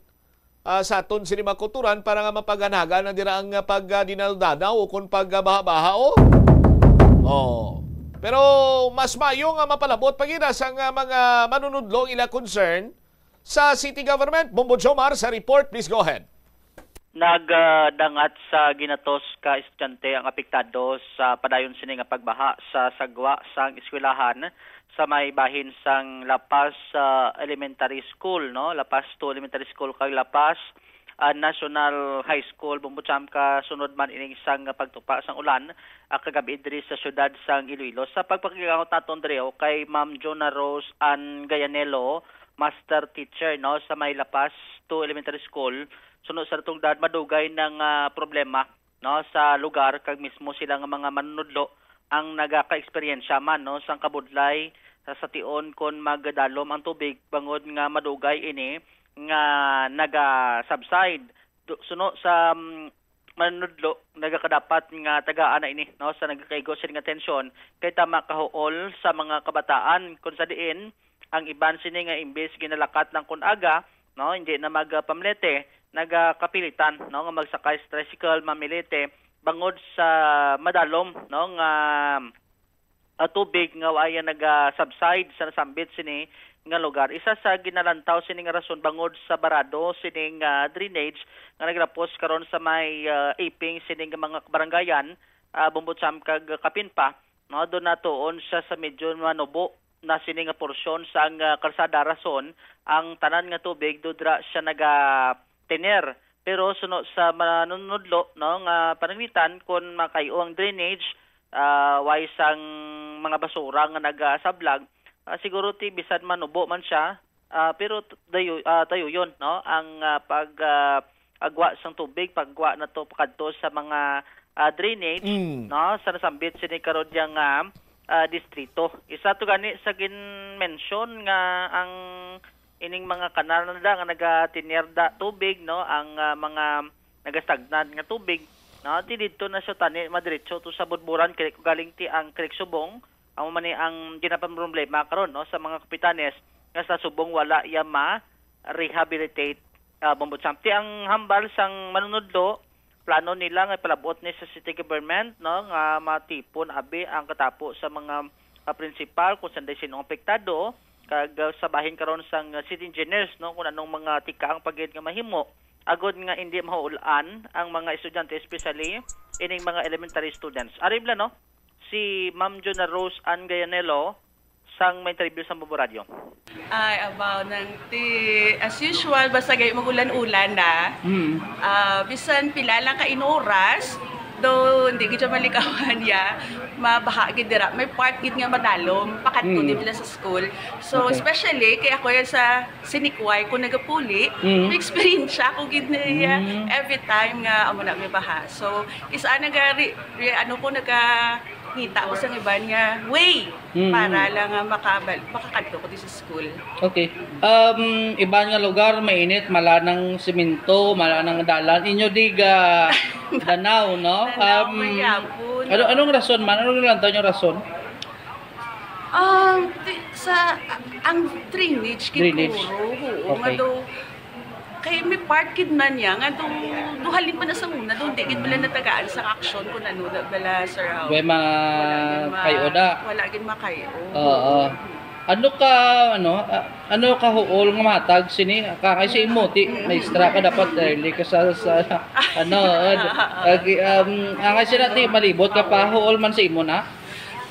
ah, sa aton sini mga kulturan para nga mapaganhagan na dira ang, ah, pag, ah, dinaldanaw o kung pag, ah, baha-baha, oh. Oh. Pero mas maayo nga mapalabot pa gid sa nga mga manunudlo ang ila concern sa city government. Bombo Jomar sa report, please go ahead. Nagdangat sa ginatos ka estudyante ang apektado sa padayon sini nga pagbaha sa sagwa sang eskwelahan sa may bahin sang La Paz, ah, Elementary School, no? La Paz two Elementary School kag La Paz, ah, National High School, Bombo Jomar, kasunod man ining sang pagtupa sang ulan, ah, kagabi diri sa siyudad sang Iloilo. Sa pagpakigangot naton diri, o, kay Ma'am Jonah Rose Ann Gayanelo, master teacher, no, sa may La Paz two Elementary School, suno sa natungdan, madugay na nga problema, no, sa lugar, kag mismo sila nga mga manunudlo ang nagaka-eksperyensya man, no, sang kabudlay sa, sa tion kon magdalom ang tubig, bangod nga madugay ini nga naga-subside. Du-, suno sa, mm, manunudlo, nagakadapat nga tagaan na ini, no, sa nagakaigo sini nga tensyon, kay tama kahuol sa mga kabataan, kung sa diin ang iban sini nga imbis ginalakat lang kun aga, no, hindi na magpamlete, nagakapilitan, no, nga magsakay sa tricycle, mamilete, bangod sa madalom, no, nga, ah, tubig nga wala naga-subside sa nasambit sini nga lugar. Isa sa ginalantaw sini nga rason bangod sa barado sini nga drainage nga nagrapos karon sa may, ah, iping sini nga mga kabarangayan, ah, Bombo Jomar kag Kapinpa, no? Doon natuon siya sa medyo manubo na sini nga porsyon sang, ah, kalsada, rason ang tanan nga tubig dudra siya nagatiner. Pero suno sa manunudlo, no, nga pananglitan, kon makayo ang drainage, ah, way sang mga basura nga nagasablag, ah, siguro ti bisan manubo man siya, ah, pero t-, dayo-, ah, tayuyon, no, ang, ah, pag, ah, agwa sang tubig, pagwa na to pakadto sa mga, ah, drainage, Mm. no, sa nasambit sini karon dya nga, ah, distrito. Isa to gani sa gin-mention nga ang ining mga kanal na da nga nagatinyerda tubig, no, ang, ah, mga nagastagnan nga tubig, no, ti didto na siya tani madiretso to sa Budburan, Creek, galing ti ang Creek Subong, amo man ni ang ginapaproblema karon, no, sa mga kapitanes nga sa subong wala iya ma-rehabilitate, ah, Bombo Champ. Ti ang hambal sang manunudlo, plano nila nga ipalabot ni sa city government, no, nga matipon abi ang katapo sa mga, ah, principal kung sanday sino ang apektado, kag, ah, sa bahin karon sang, ah, city engineers, no, kung anong mga tikaang pagid nga mahimo agod nga indi mahuulan ang mga estudyante, especially ining mga elementary students. Ari bala, no, si Ma'am Juna Rose Ann Gayanelo sang may interview sa Bombo Radio. Ay, abaw nang ti, as usual, basta gay mag-ulan-ulan na. Mm. Ah, bisan pila lang ka inuras, do hindi gid siya malikawan ya, mabaha gid dira. May part gid nga madalom, pakadto Mm. di bila sa school. So, Okay. especially kay ako yan sa Sinikway ko nagapuli, Mm. may experience ako gid na iya Mm. every time nga amo na may baha. So, isa nagari, re, ano ko nagakita ko sa iban nga way Mm. para lang nga makabal, makakadto ko di sa school. Okay. Um, iban nga lugar, mainit, malanang semento, malanang dalan. Inyo di ga Danao, no? Danao, Um, mayapon. ano, anong rason man? Anong nalantaw yung rason? Um, ti-, sa, ang drainage, Drainage. Siguro, oo, nga Okay. daw, kay may part gid man niya, nga daw, daw halin pa na sa una, daw, di gid bala natagaan sa action kung ano na bala, Sir Raul. May mga Wala gid ma-, kayo da. wala gid makayo. Oo. Ano ka, ano, ah, ano ka huol nga matag sini? Kangay sa imo, ti, Mm. maestra ka, dapat early ka sa, sa, ano, ah, agi-, um, angay sila, ti, malibot ka pa, huol man sa imo na?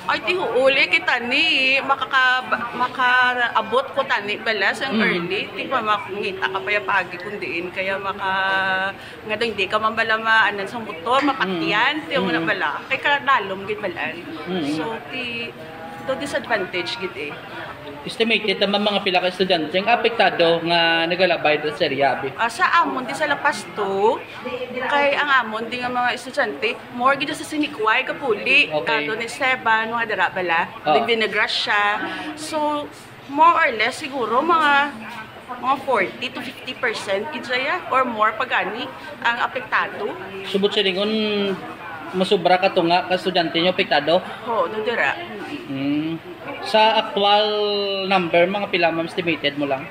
Ay, ti huol, eh, kita ni, makaka-, makaabot ko tani bala sang Mm. early, ti pa makita ka pa ya pagi kung diin, kaya maka-, nga daw hindi ka man bala maanan sa motor, mapatyan, Mm. ti mo na Mm. bala, kay kadalom gid balan. Mm. So, ti, to disadvantage gid eh. Estimated naman mga pila ka estudyante ang apektado nga nagalabay dito sa area, abi? Ah, sa amon, di sa La Paz to, kay ang amon, di nga mga estudyante, more gid sa Sinikway, Kapuli, Okay. ah, doon Esteban, mga dira bala, Ah. Divina Gracia. So, more or less, siguro, mga, mga forty to fifty percent gid siya, or more pa gani, ang apektado. Subot silingon, masubra ka tunga ka estudyante nyo apektado? Oo, doon dira. Mm. Sa aktual number, mga pila, ma'am, estimated mo lang?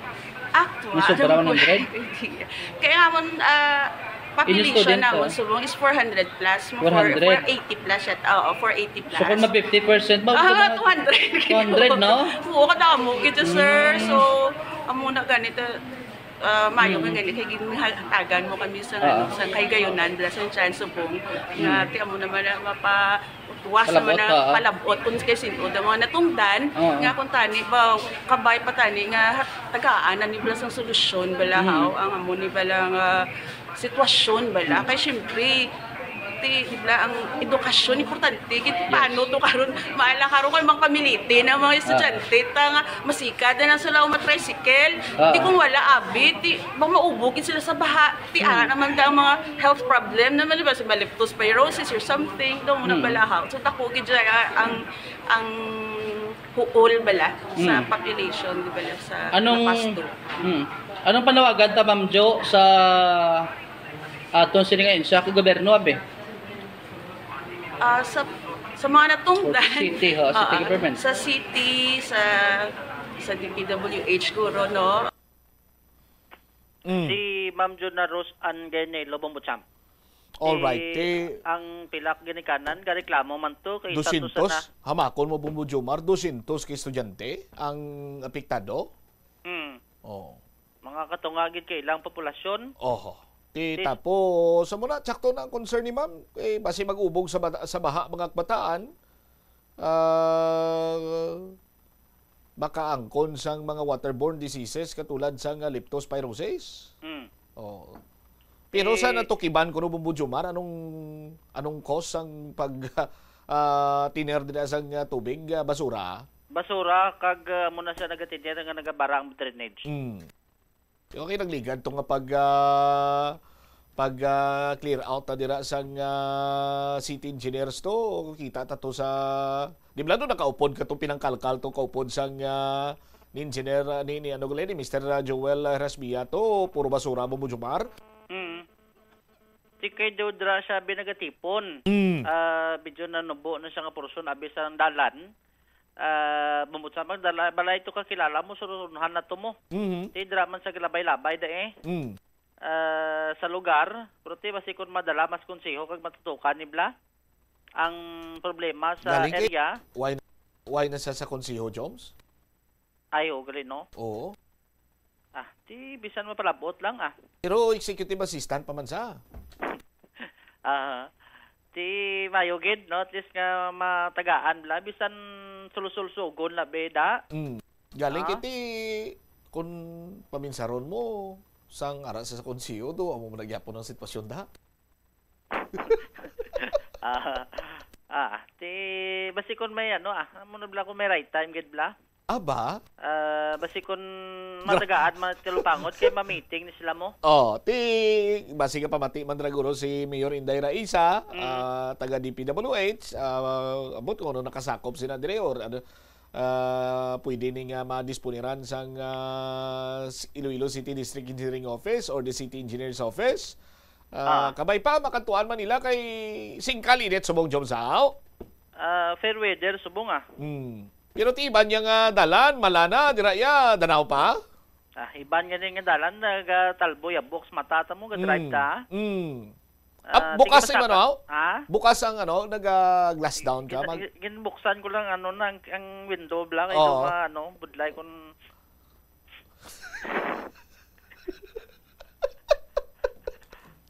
Actual, May sobra, wala ko one hundred? idea. Kaya nga mo, ah, Inyo population student, namon ah? subong is four hundred plus, mo Four hundred? four eighty plus yata. Oo, four eighty plus. So, kung ma fifty percent, ma-, Ah, ma-, two hundred. two hundred, no? Oo, kadamo gid, sir. Mm. So, amo na ganito, ah, mayo Mm. nga gani, kay ginhatagan mo kami sa, Oo. ano, sa kay Gayunan, bala sa chance subong, nga Mm. ti amo naman na mapa-, tuwas Palabot naman na pa, ah. palabot kung kay sin-, o da mga natungdan, Oo. nga kung tani ba, kabay pa tani nga hat-, tagaan na ni bala sang solusyon, bala Mm. haw, ang amo ni bala nga sitwasyon bala. Mm. Kay siyempre, ti, di bala ang edukasyon importante. Gid Yes. paano to karon? Maala karon kay mga pamiliti na mga Ah. estudyante, ta nga masikad na lang sila o matricycle. Ah. Di kung wala, abi, ti, ba maubo gid sila sa baha. Ti, Hmm. ara naman daw ang mga health problem naman, di ba? Sa leptospirosis or something, daw mo Hmm. nabalahaw. So, dako gid siya, ah, ang, ang huol bala sa Hmm. population, di bala, sa Anong, Lapasto. hmm. Anong panawagan ta, Ma'am Jo, sa aton sini nga ensya kay gobyerno, abi? Ah, sa, sa mga natungdan. City, ho, city Ah, ah, government. Sa city, sa, sa D P W H, guro, no? Mm. Si Ma'am Juna Rose Ann Gainelo, Bombo Champ. All right. Si Ti ang pilak ginikanan, gareklamo man to kay isa to sa dusyentos, na hamakon mo, Bombo Jomar, dusyentos ka estudyante ang apektado? Mm. Oh. Mga katunga gid kay ilang populasyon. Oho. Ti Ti tapos, sa muna, tsakto na ang concern ni ma'am. Eh, basi mag-ubog sa bata-, sa baha, mga kabataan. Ah, makaangkon sang mga waterborne diseases katulad sang, ah, leptospirosis. Mm. Oh. Pero sa Eh, natukiban ko, no, Bombo Jomar, anong, anong cause sang pag, ah, tiner dira sang, ah, tubig, ah, basura? Basura, kag, ah, amo na siya nagatiner nga nagabara ang drainage. Mm. Okay, nagligad to nga pag, ah, pag, ah, clear out ta dira sang, ah, city engineers to. Kita ta to sa, di ba, to nakaupod ka to, pinangkalkal to, kaupod sang, ah, ni Engineer, ah, ni, ni, ano gali, ni Mister, ah, Joel, ah, Rasbia to, puro basura, Bombo Jomar. Mm. Ti kay daw dira siya binagatipon. Mm. Ah, medyo nanubo na siya nga portion, abi sa dalan. Ah, bumutsa pag dala, balay to kakilala mo, surunhan na to mo. Mhm. Ti dira man sa Gilabay-Labay da eh. Mm. Ah, sa lugar, pero ti basi kun madala mas konseho kag matutukan ni bla ang problema sa Galing kay area. Why, why na sa, sa konseho, Joms? Ay, o, gali, no? Oo. Ah, ti bisan mapalabot lang, ah. Pero executive assistant pa man sa. Ah, ti mayo gid, no? At least nga matagaan la, bisan sulsulsugon la, be, da. Mm. Galing Ah? kiti, kung paminsaron mo, sang ara sa, sa konseho, do, amo man nagyapon ang sitwasyon, da. Ah, ah, ti, basi kun may ano, ah, amo na bla kung may right time gid bla. Aba? Ah, basi kun Gra- matagaan man tilupangot kay ma-meeting ni sila mo. Oh, ti, basi nga pamati man ra guro si Mayor Inday Raisa, Mm. ah, taga D P W H, ah, abot kung ano nakasakop sila dire or ano, ah, pwede ni nga madisponiran sang, ah, s-, Iloilo City District Engineering Office or the City Engineer's Office. Ah, Ah. kabay pa, makantuan man nila kay singkal init subong, Jomsao. Ah, fair weather subong, ah. Hmm. Pero ti iban niya nga dalan, malana, dira ya, danaw pa? Ah, iban nga din nga dalan, nagatalboy, ah, box mata ta mo, ga-drive Mm. ta. Mm. Ah, Ah, bukas sige, ang ano, masaka-, aw? Ha? Bukas ang ano, naga-glass down ka, Gin-, mag- gin-, ginbuksan ko lang, ano, na, ang, ang window bla, kay Oo. daw ma-, ano, budlay kun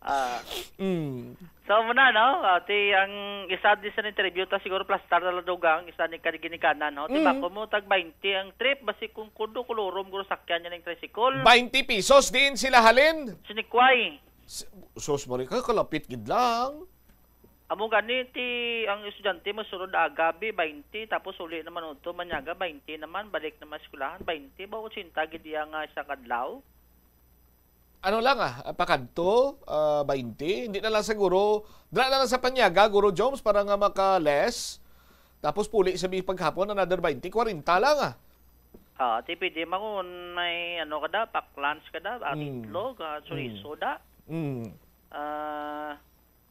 Ah. Mm. So, muna, no? Ah, ti, ang isa di sa interview ta, siguro plastar na lang dugang, isa ni kani ginikanan, no? Ti Mm. bako mo, tag baynte ang trip, basi kung kudo, kulurom, guro sakyan niya ng tricycle. Baynte pesos din sila halin? Sinikway. S-, sus, Maria, ka-, kalapit gid lang. Amo gani, ti, ang estudyante mo, sulod agabi, baynte, tapos uli naman uto, manyaga, baynte naman, balik naman eskwelahan, baynte, ba, otsinta gid iya nga isang adlaw? Ano lang, ah, pakadto, ah, baynte. Hindi na lang siguro, dra na lang sa panyaga, Guro Joms, para nga maka-less. Tapos puli sa bi-, paghapon, another baynte, kwarenta lang, ah. Ah, ti pwede man kung may ano ka da, pack lunch ka da, ah, Mm. itlog, ah, chorizo Mm. da. Mm. Ah,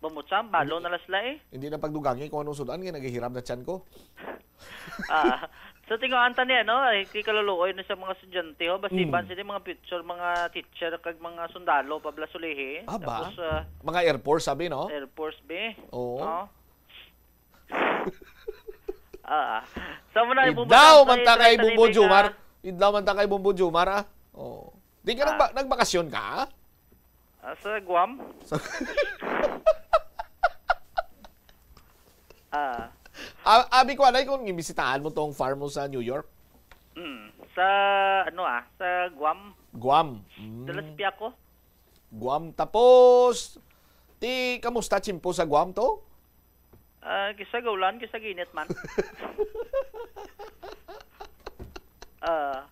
Bumutsa, balo Hindi, na lang sila eh. hindi na pagdugangi kung anong sudan, kaya naghihiram na tiyan ko. Ah, so, tingoan ta niya, no? Ay, ti kaluluoy na sa mga estudyante, ho. Basi Mm. ban sila mga future, mga teacher, kag mga sundalo, pablasulihi. Ah, ba? Tapos, ah, Mga Air Force, sabi, no? Air Force, be. Oo. No? Ah, ah. So, muna, Idlaw bumutsa, man ta kay try, try, Bumbo try, Jumar. Idlaw man ta kay Bumbo Jumar, ah. Oh. Di ka Ah. nagba-, nagbakasyon ka? Ah, sa Guam? Sa Ah. A-, abi ko, anay, kung imbisitahan mo tong farm mo sa New York? Mm. Sa, ano, ah, sa Guam. Guam. Mm. Dalas piya ko. Guam. Tapos, ti, kamusta, tiyempo sa Guam to? Ah, kisa gaulan, kisa ginit man. Ah.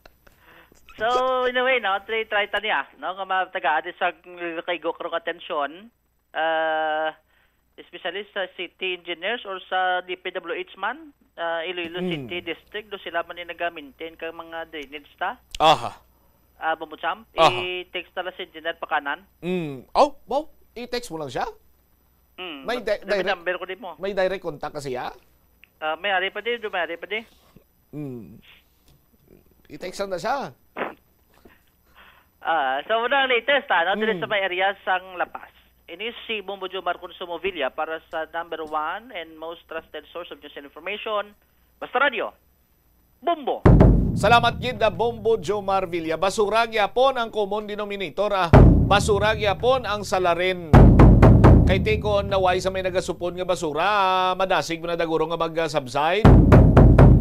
So, in a way, no, try, try ta niya, no, nga matagaan sa kay gukro atensyon, ah, especially sa city engineers or sa D P W H man, ah, Iloilo Mm. City District, do sila man yung nag-maintain kang mga drainage ta. Aha. Ah, Bumbo Champ, Aha. i-text na lang si Engineer Pakanan. Mm. Oh, wow. I-text mo lang siya? Mm, May mag-, di-, may direct, number ko din mo. may direct contact ka siya? Ah, may ari pa din, do may ari pa din. Mm. I-text lang na siya. Ah, so, muna ang latest, ah, no? Dili Mm. sa may area sang La Paz. Ini si Bumbo Jomar Consumo Villa para sa number one and most trusted source of news and information. Basta Radio. Bombo. Salamat gid na Bombo Jomar Villa. Basura gyapon ang common denominator, ah. Basura gyapon ang salarin. Kay ti kon naway sa may nagasupon nga basura, ah, madasig mo na daguro nga mag-subside.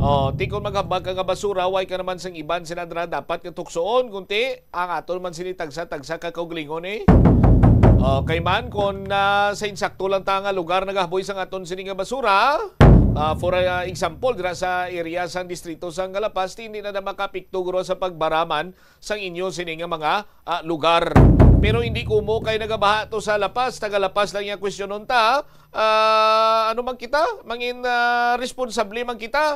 Oh, ti kon maghambal ka nga basura, way ka naman sang iban sila dra dapat nga tuksoon, kunti ang aton man sini tagsa-tagsa ka kaugalingon, eh. Oh, kay man, kon, ah, sa insakto lang ta nga lugar nagahaboy sang aton sini nga basura, ah, for, ah, example, dira sa area sang distrito sang La Paz, hindi na na makapikto guro sa pagbaraman sang inyo sini nga mga, ah, lugar. Pero hindi kumo kay nagabaha to sa La Paz, taga La Paz lang yang kwestiyonon ta. Ah, ano man kita? Mangin, ah, responsable man kita.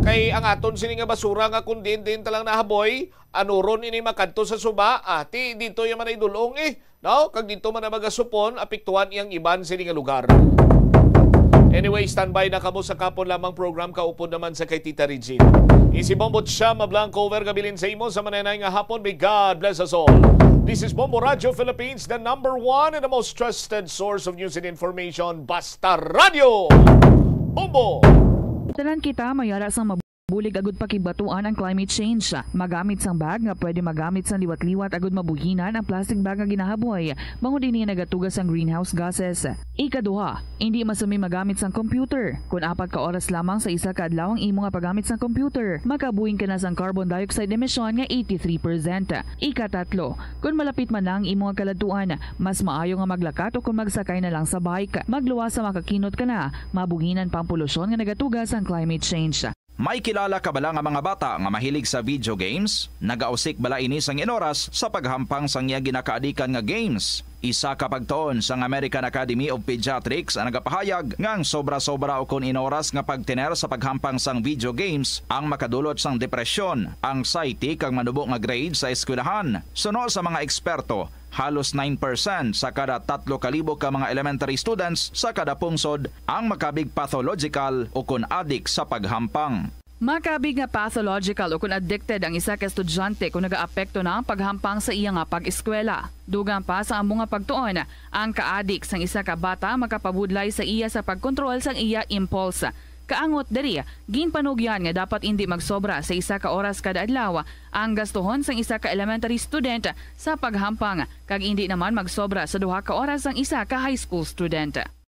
Kay ang aton sini nga basura nga kung diin-diin ta lang nahaboy, ano ron ini makadto sa suba? Ati, dito yaman ay dulong eh. No? Kag dito man ang magasupon, apektuhan iyang iban sini nga lugar. Anyway, standby na kamo sa kapon lamang program kaupod naman sa kay Tita Regine. Isi Bombo Chama Blanco, over gabilin sa imo sa mananay nga hapon. May God bless us all. This is Bombo Radio Philippines, the number one and the most trusted source of news and information. Basta Radio! Bombo! Tanan kita mayara sang mabulig agud pakigbatuan ang climate change. Magamit sang bag nga pwede magamit sang liwat-liwat agud mabuhinan ang plastic bag nga ginahaboy, bangod ini nagatuga sang greenhouse gases. Ikaduha, indi masumi magamit sang computer. Kon apat ka oras lamang sa isa ka adlaw ang imo nga paggamit sang computer, makabuhing ka na sang carbon dioxide emission nga eighty-three percent. Ikatatlo, kon malapit man na ang imo nga kaladtuan, mas maayo nga maglakat o kon magsakay na lang sa bike. Magluwas sa makakinot ka na, mabuhinan pa ang polusyon nga nagatuga sang climate change. May kilala ka bala nga mga bata nga mahilig sa video games? Nagausik bala ini sang inoras sa paghampang sang iya ginakaadikan nga games? Isa ka pagtuon sang American Academy of Pediatrics ang nagapahayag nga ang sobra-sobra ukon inoras nga pagtener sa paghampang sang video games ang makadulot sang depresyon, anxiety, kag manubo nga grade sa eskwelahan. Suno sa mga eksperto, halos nine percent sa kada tatlo ka libo ka mga elementary students sa kada pungsod ang makabig pathological ukon adik sa paghampang. Makabig nga pathological ukon addicted ang isa ka estudyante kon nagaapekto na ang paghampang sa iya nga pag-eskwela. Dugang pa sa amo nga pagtuon, ang kaadik sang isa ka bata makapabudlay sa iya sa pagkontrol sang iya impulse. Kaangot diri, ginpanugyan nga dapat indi magsobra sa isa ka oras kada adlaw ang gastuhon sang isa ka elementary student sa paghampang, kag indi naman magsobra sa duha ka oras ang isa ka high school student.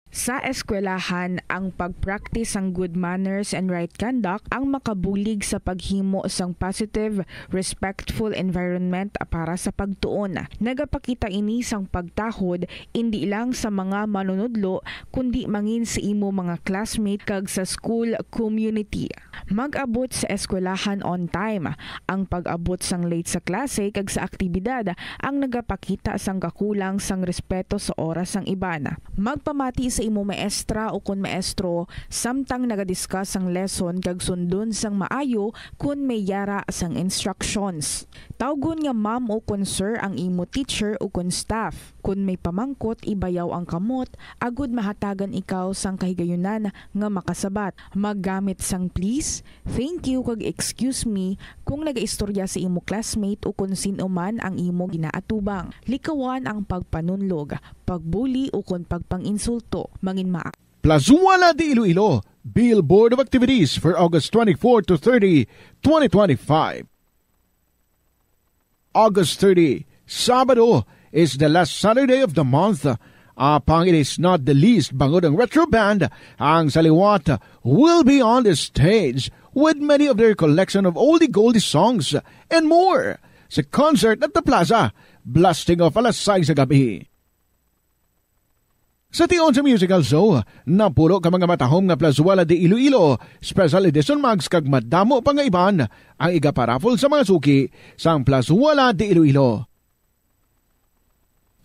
Sa eskwelahan, ang pag-practice sang good manners and right conduct ang makabulig sa paghimo sang positive, respectful environment para sa pagtuon. Nagapakita ini sang pagtahod indi lang sa mga manunudlo, kundi mangin sa imo mga classmate kag sa school community. Mag-abot sa eskwelahan on time. Ang pag-abot sang late sa klase kag sa aktibidad ang nagapakita sang kakulang sang respeto sa oras sang iban. Magpamati sa imo maestra ukon maestro samtang nagadiscuss ang lesson kag sundon sang maayo kon may yara sang instructions. Tawgon nga ma'am ukon sir ang imo teacher ukon staff. Kon may pamangkot, ibayaw ang kamot agud mahatagan ikaw sang kahigayunan nga makasabat. Maggamit sang please, thank you, kag excuse me kung nagaistorya sa imo classmate o kon sin-o man ang imo ginaatubang. Likawan ang pagpanunlog, pagbuli, o kon pagpang-insulto. Mangin ma- Plazuela de Iloilo, Billboard of Activities for August twenty-four to thirty, twenty twenty-five. August thirty, Sabado, is the last Saturday of the month. Apang it is not the least, bangod ang Retro Band, ang Saliwat, will be on the stage with many of their collection of oldie goldie songs and more sa concert at the Plaza, blasting off alas sais sa gabi. Sa tion sa musical show, napulo ka mga matahom nga Plazuela de Iloilo Special Edition mugs kag madamo pa nga iban ang igaparaffle sa mga suki sang Plazuela de Iloilo.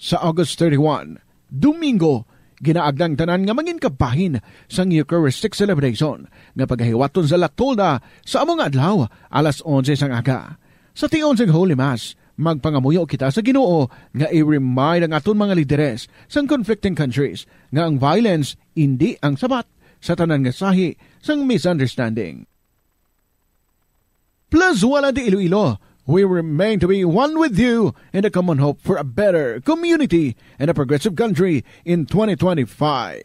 Sa August thirty-one, Domingo, ginaagda ang tanan nga mangin kabahin sang Eucharistic celebration nga pagahiwaton sa La Tolda sa amo nga adlaw, alas onse sang aga. Sa tion sang Holy Mass, magpangamuyo kita sa Ginoo nga i-remind ang aton mga lideres sang conflicting countries nga ang violence indi ang sabat sa tanan nga sahi sang misunderstanding. Plazuela de Iloilo, we remain to be one with you in the common hope for a better community and a progressive country in twenty twenty-five.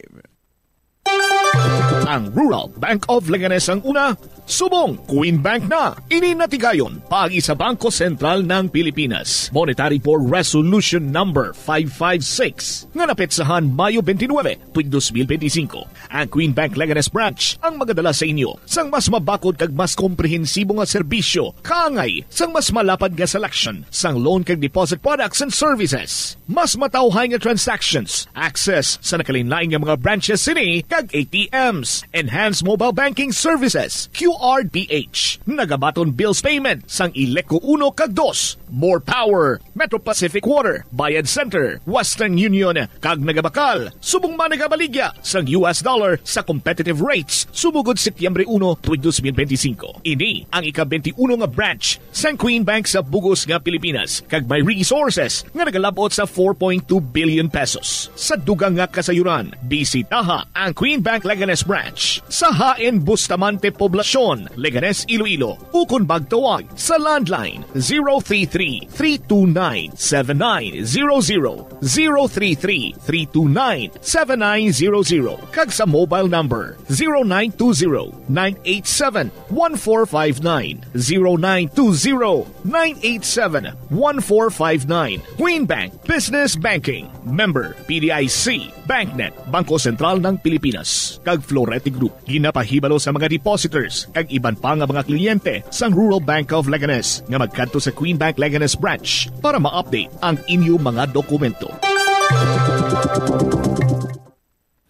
Ang Rural Bank of Leganes ang una, subong Queen Bank na. Ini natigayon paagi sa Bangko Sentral ng Pilipinas, Monetary Board Resolution Number five five six, nga napetsahan Mayo twenty-nine, tuig dos mil benti singko. Ang Queen Bank Leganes Branch ang magadala sa inyo sang mas mabakod kag mas komprehensibo nga serbisyo, kaangay sang mas malapad nga selection sang loan kag deposit products and services, mas matawhay nga transactions, access sa nagkalainlain nga mga branches sini kag A T Ms. Enhanced Mobile Banking Services, Q R P H. Nagabaton bills payment sang Ileco uno kag dos. More power. Metro Pacific Water, Bayad Center, Western Union, kag nagabakal subong man nagabaligya sang U S dollar sa competitive rates sumugod Setyembre uno, tuig dos mil benti singko. Ini ang ika-benti uno nga branch sang Queen Bank sa bug-os nga Pilipinas, kag may resources nga nagalab-ot sa four point two billion pesos. Sa dugang nga kasayuran, bisitaha ang Queen Bank Leganes Branch sa Hain Bustamante Poblacion, Leganes, Iloilo, ukon magtawag sa landline zero three three, three two nine, seven nine zero zero, zero three three, three two nine, seven nine zero zero, kag sa mobile number zero nine two zero, nine eight seven, one four five nine, zero nine two zero, nine eight seven, one four five nine. Queen Bank Business Banking. Member P D I C. BancNet, Bangko Sentral ng Pilipinas, kag Florete Group. Ginapahibalo sa mga depositors kag iban pa nga mga kliyente sang Rural Bank of Leganes nga magkadto sa Queen Bank Leganes Branch para ma-update ang inyo mga dokumento.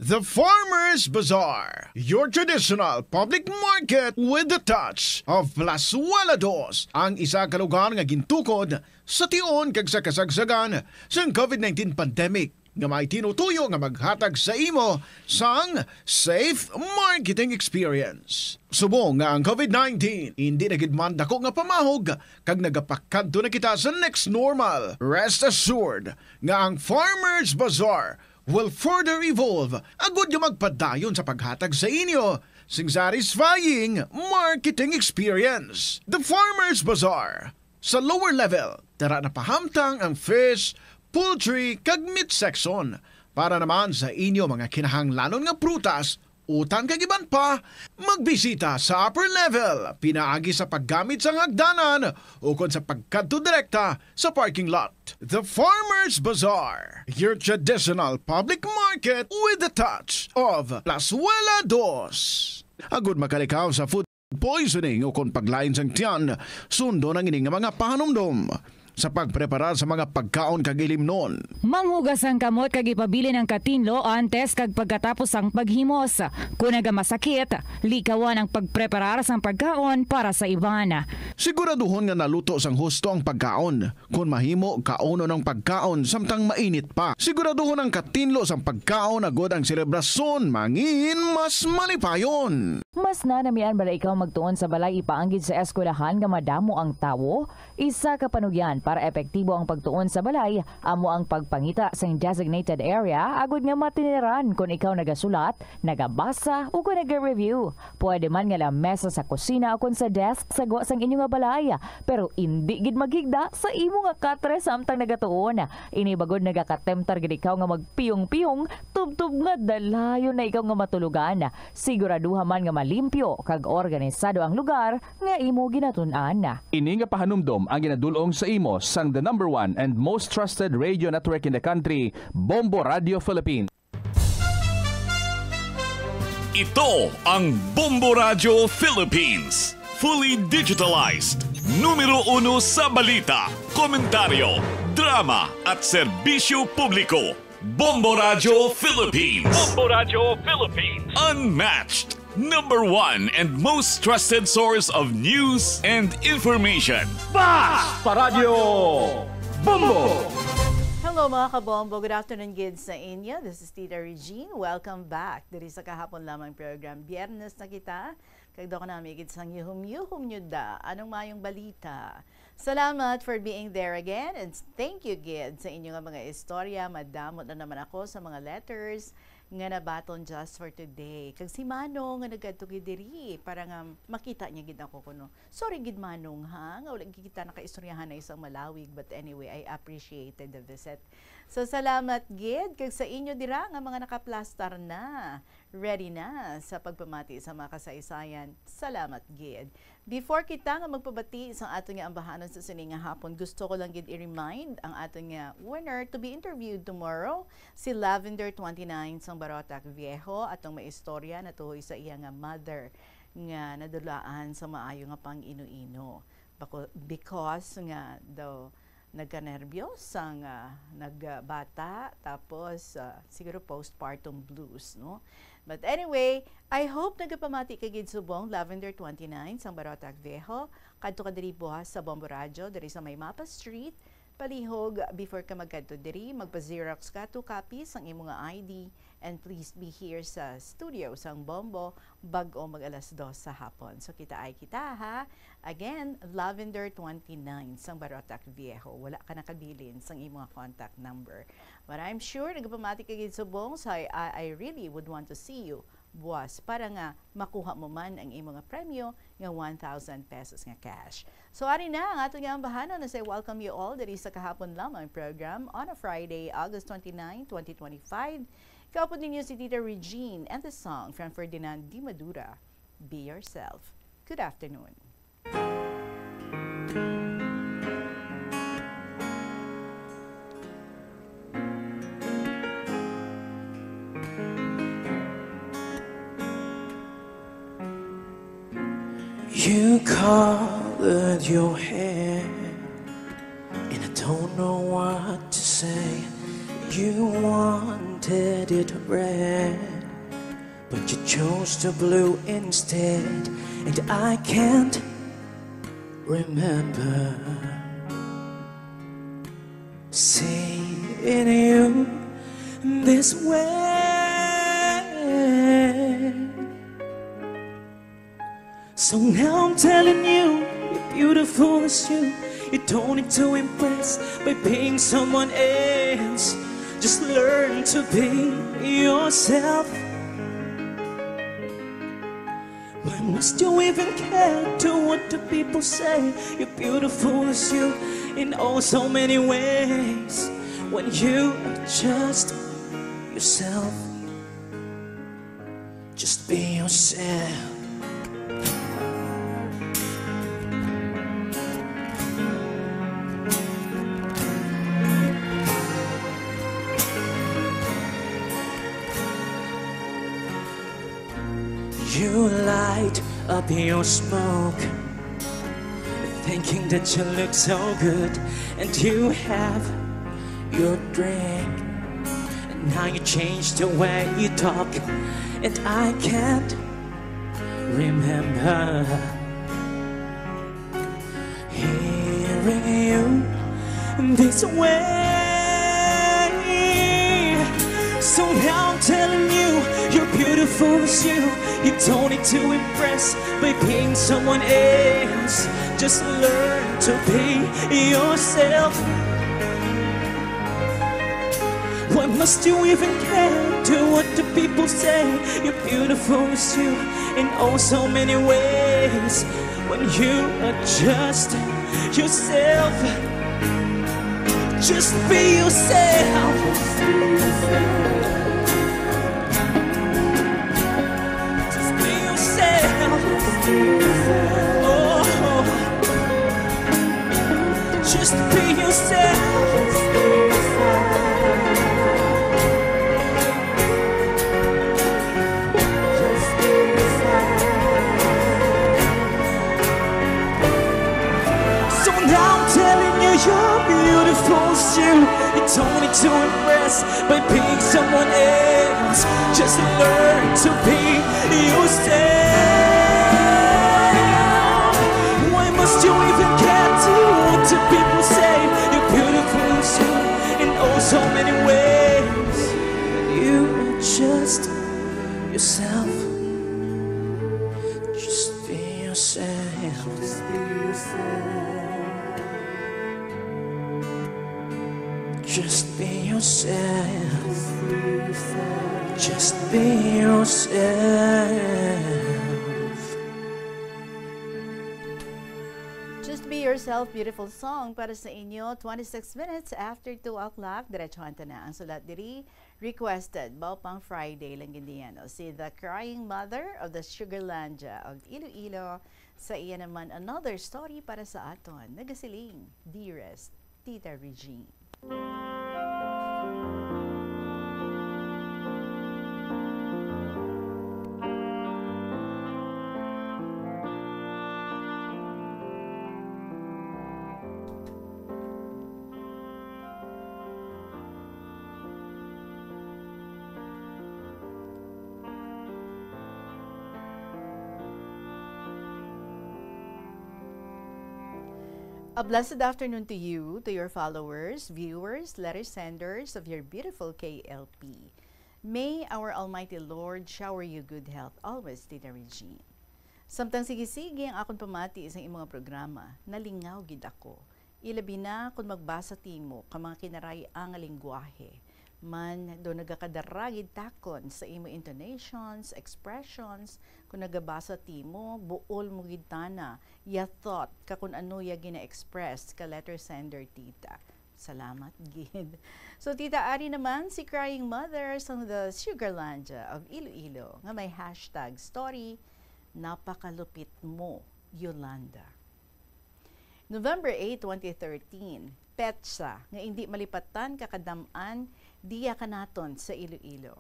The Farmers Bazaar, your traditional public market with the touch of Plazuela Dos, ang isa ka lugar nga gintukod sa tion kag sa kasagsagan sang covid nineteen pandemic, nga may tinutuyo nga maghatag sa imo sang safe marketing experience. Subong nga ang covid nineteen indi na gid man dako nga pamahog kag nagapakadto na kita sa next normal, rest assured nga ang Farmers Bazaar will further evolve agud nga magpadayon sa paghatag sa inyo sing satisfying marketing experience. The Farmers Bazaar. Sa lower level, dara na pahamtang ang fish, poultry, kag meat section. Para naman sa inyo mga kinahanglanon nga prutas, utang kag iban pa, magbisita sa upper level pinaagi sa paggamit sang hagdanan ukon sa pagkadto direkta sa parking lot. The Farmers Bazaar, your traditional public market with the touch of Plazuela Dos. Agud makalikaw sa food poisoning ukon paglain sang tiyan, sundon ang ini nga mga pahanumdom sa pagpreparar sa mga pagkaon kag ilimnon. Manghugas ang kamot kag ipabilin ang katinlo antes kag pagkatapos sang paghimos. Kon nagamasakit, likawan ang pagpreparar sang pagkaon para sa iban. Siguraduhon nga naluto sang husto ang pagkaon. Kon mahimo, kaunon ang pagkaon samtang mainit pa. Siguraduhon ang katinlo sang pagkaon agud ang selebrasyon mangin mas malipayon. Mas nanamian bala ikaw magtuon sa balay ipaanggid sa eskwelahan nga madamo ang tawo? Isa ka panugyan para epektibo ang pagtuon sa balay amo ang pagpangita sing designated area agud nga matiniran kon ikaw nagasulat, nagabasa, o kon naga-review. Pwede man nga lamesa sa kusina o kon sa desk sa gwa sang inyo nga balay, pero indi gid maghigda sa imo nga katre samtang nagatuon. Ini bagod nagakatemptar gid ikaw nga magpiyong-piyong, tubtob nga dalayon na ikaw nga matulogan. Siguraduha man nga malimpyo kag organisado ang lugar nga imo ginatun-an. Ini nga pahanumdom ang ginadul-ong sa imo sang the number one and most trusted radio network in the country, Bombo Radio Philippines. Ito ang Bombo Radyo Philippines. Fully digitalized. Numero uno sa balita, komentaryo, drama, at serbisyo publiko. Bombo Radyo Philippines. Bombo Radyo Philippines. Unmatched. Number one and most trusted source of news and information. Basta Radyo Bombo! Hello, mga kabombo. Good afternoon gid sa inyo. This is Tita Regine. Welcome back diri sa kahapon lamang program. Biyernes na kita. Kag daw ko na may gid sang yuhum-yuhum nyo da. Anong mayong balita? Salamat for being there again, and thank you gid sa inyo nga mga istorya. Madamo na naman ako sa mga letters nga nabaton just for today. Kag si Manong nga nagkadto gid diri para nga makita niya gid ako kuno. Sorry gid, Manong, ha, nga wala gid kita nakaistoryahan na isang malawig, but anyway, I appreciated the visit. So salamat gid kag sa inyo dira nga mga nakaplastar na, ready na sa pagpamati sa mga kasaysayan. Salamat gid. Before kita nga magpabati sa aton nga ambahanon sa sini nga hapon, gusto ko lang gid i-remind ang aton nga winner to be interviewed tomorrow, si Lavender twenty-nine sang Barotac Viejo, atong maistorya natuhoy sa iya nga mother nga nadulaan sa maayo nga pang-ino-ino. Bako-, because nga daw nagkanerbiyos, sang, ah, nagbata, tapos, ah, siguro postpartum blues, no? But anyway, I hope nagapamati ka gid subong Lavender twenty-nine sang Barotac Viejo. Kadto ka diri buas sa Bombo Radyo, diri sa may Mapa Street. Palihog, before ka magkadto diri, magpa-xerox ka two copies sang imo nga I D, and please be here sa studio sang Bombo bag-o mag alas dos sa hapon. So, kita ay kita, ha? Again, Lavender twenty-nine sang Barotac Viejo. Wala ka nakabilin sang imo nga contact number. But I'm sure nagapamati ka gid subong, so I, I, I really would want to see you buas para nga makuha mo man ang imo nga premyo nga one thousand pesos nga cash. So, ari na ang aton nga ambahanon as I welcome you all diri sa kahapon lamang program on a Friday, August twenty-nine, twenty twenty-five. Kaupod ninyo si Tita Regine and the song from Ferdinand Di Madura, Be Yourself. Good afternoon. You colored your hair, and I don't know what to say. You wanted it red, but you chose the blue instead, and I can't remember seeing you this way. So now I'm telling you, you're beautiful as you. You don't need to impress by being someone else. Just learn to be yourself. Why must you even care to what the people say? You're beautiful as you in oh so many ways. When you are just yourself, just be yourself. You light up your smoke, thinking that you look so good, and you have your drink. And now you change the way you talk, and I can't remember hearing you this way. So now I'm telling you, you're beautiful as you. You don't need to impress by being someone else. Just learn to be yourself. Why must you even care to what the people say? You're beautiful as you in oh so many ways. When you are just yourself, just be yourself. Just be yourself. Oh, just be yourself. So now I'm telling you, you're beautiful as you. You don't need to impress by being someone else. Just learn to be yourself. Why must you even care to what the people say? You're beautiful as you in oh so many ways. You are just yourself. Just be yourself. Just be yourself. Just be yourself. Just Be Yourself, beautiful song para sa inyo. Twenty-six minutes after two o'clock, diretsohan ta na ang sulat diri. Requested, mao pang Friday lang gid niya, no? Si The Crying Mother of the Sugarlandia of Iloilo. Sa iya naman, another story para sa aton. Nagasiling, Dearest Tita Regine. A blessed afternoon to you, to your followers, viewers, letter senders of your beautiful K L P. May our Almighty Lord shower you good health always, Tita Regine. Samtang sige-sige ang akon pamati sa imong programa, nalingaw gid ako. Ilabi na kon magbasa timo ka mga kinaray-a nga lengguwahe. Man, do nagakadara gid takon sa imo intonations, expressions, kon nagabasa timo, buol mo gid tana ya thought ka kon ano ya gina-express ka letter sender, tita. Salamat gid. So, tita, ari naman si Crying Mother sang the Sugarlandia of Iloilo nga may hashtag story, Napakalupit Mo, Yolanda. November eight, twenty thirteen, petsa nga indi malipatan ka kadam-an diya kanaton sa Iloilo.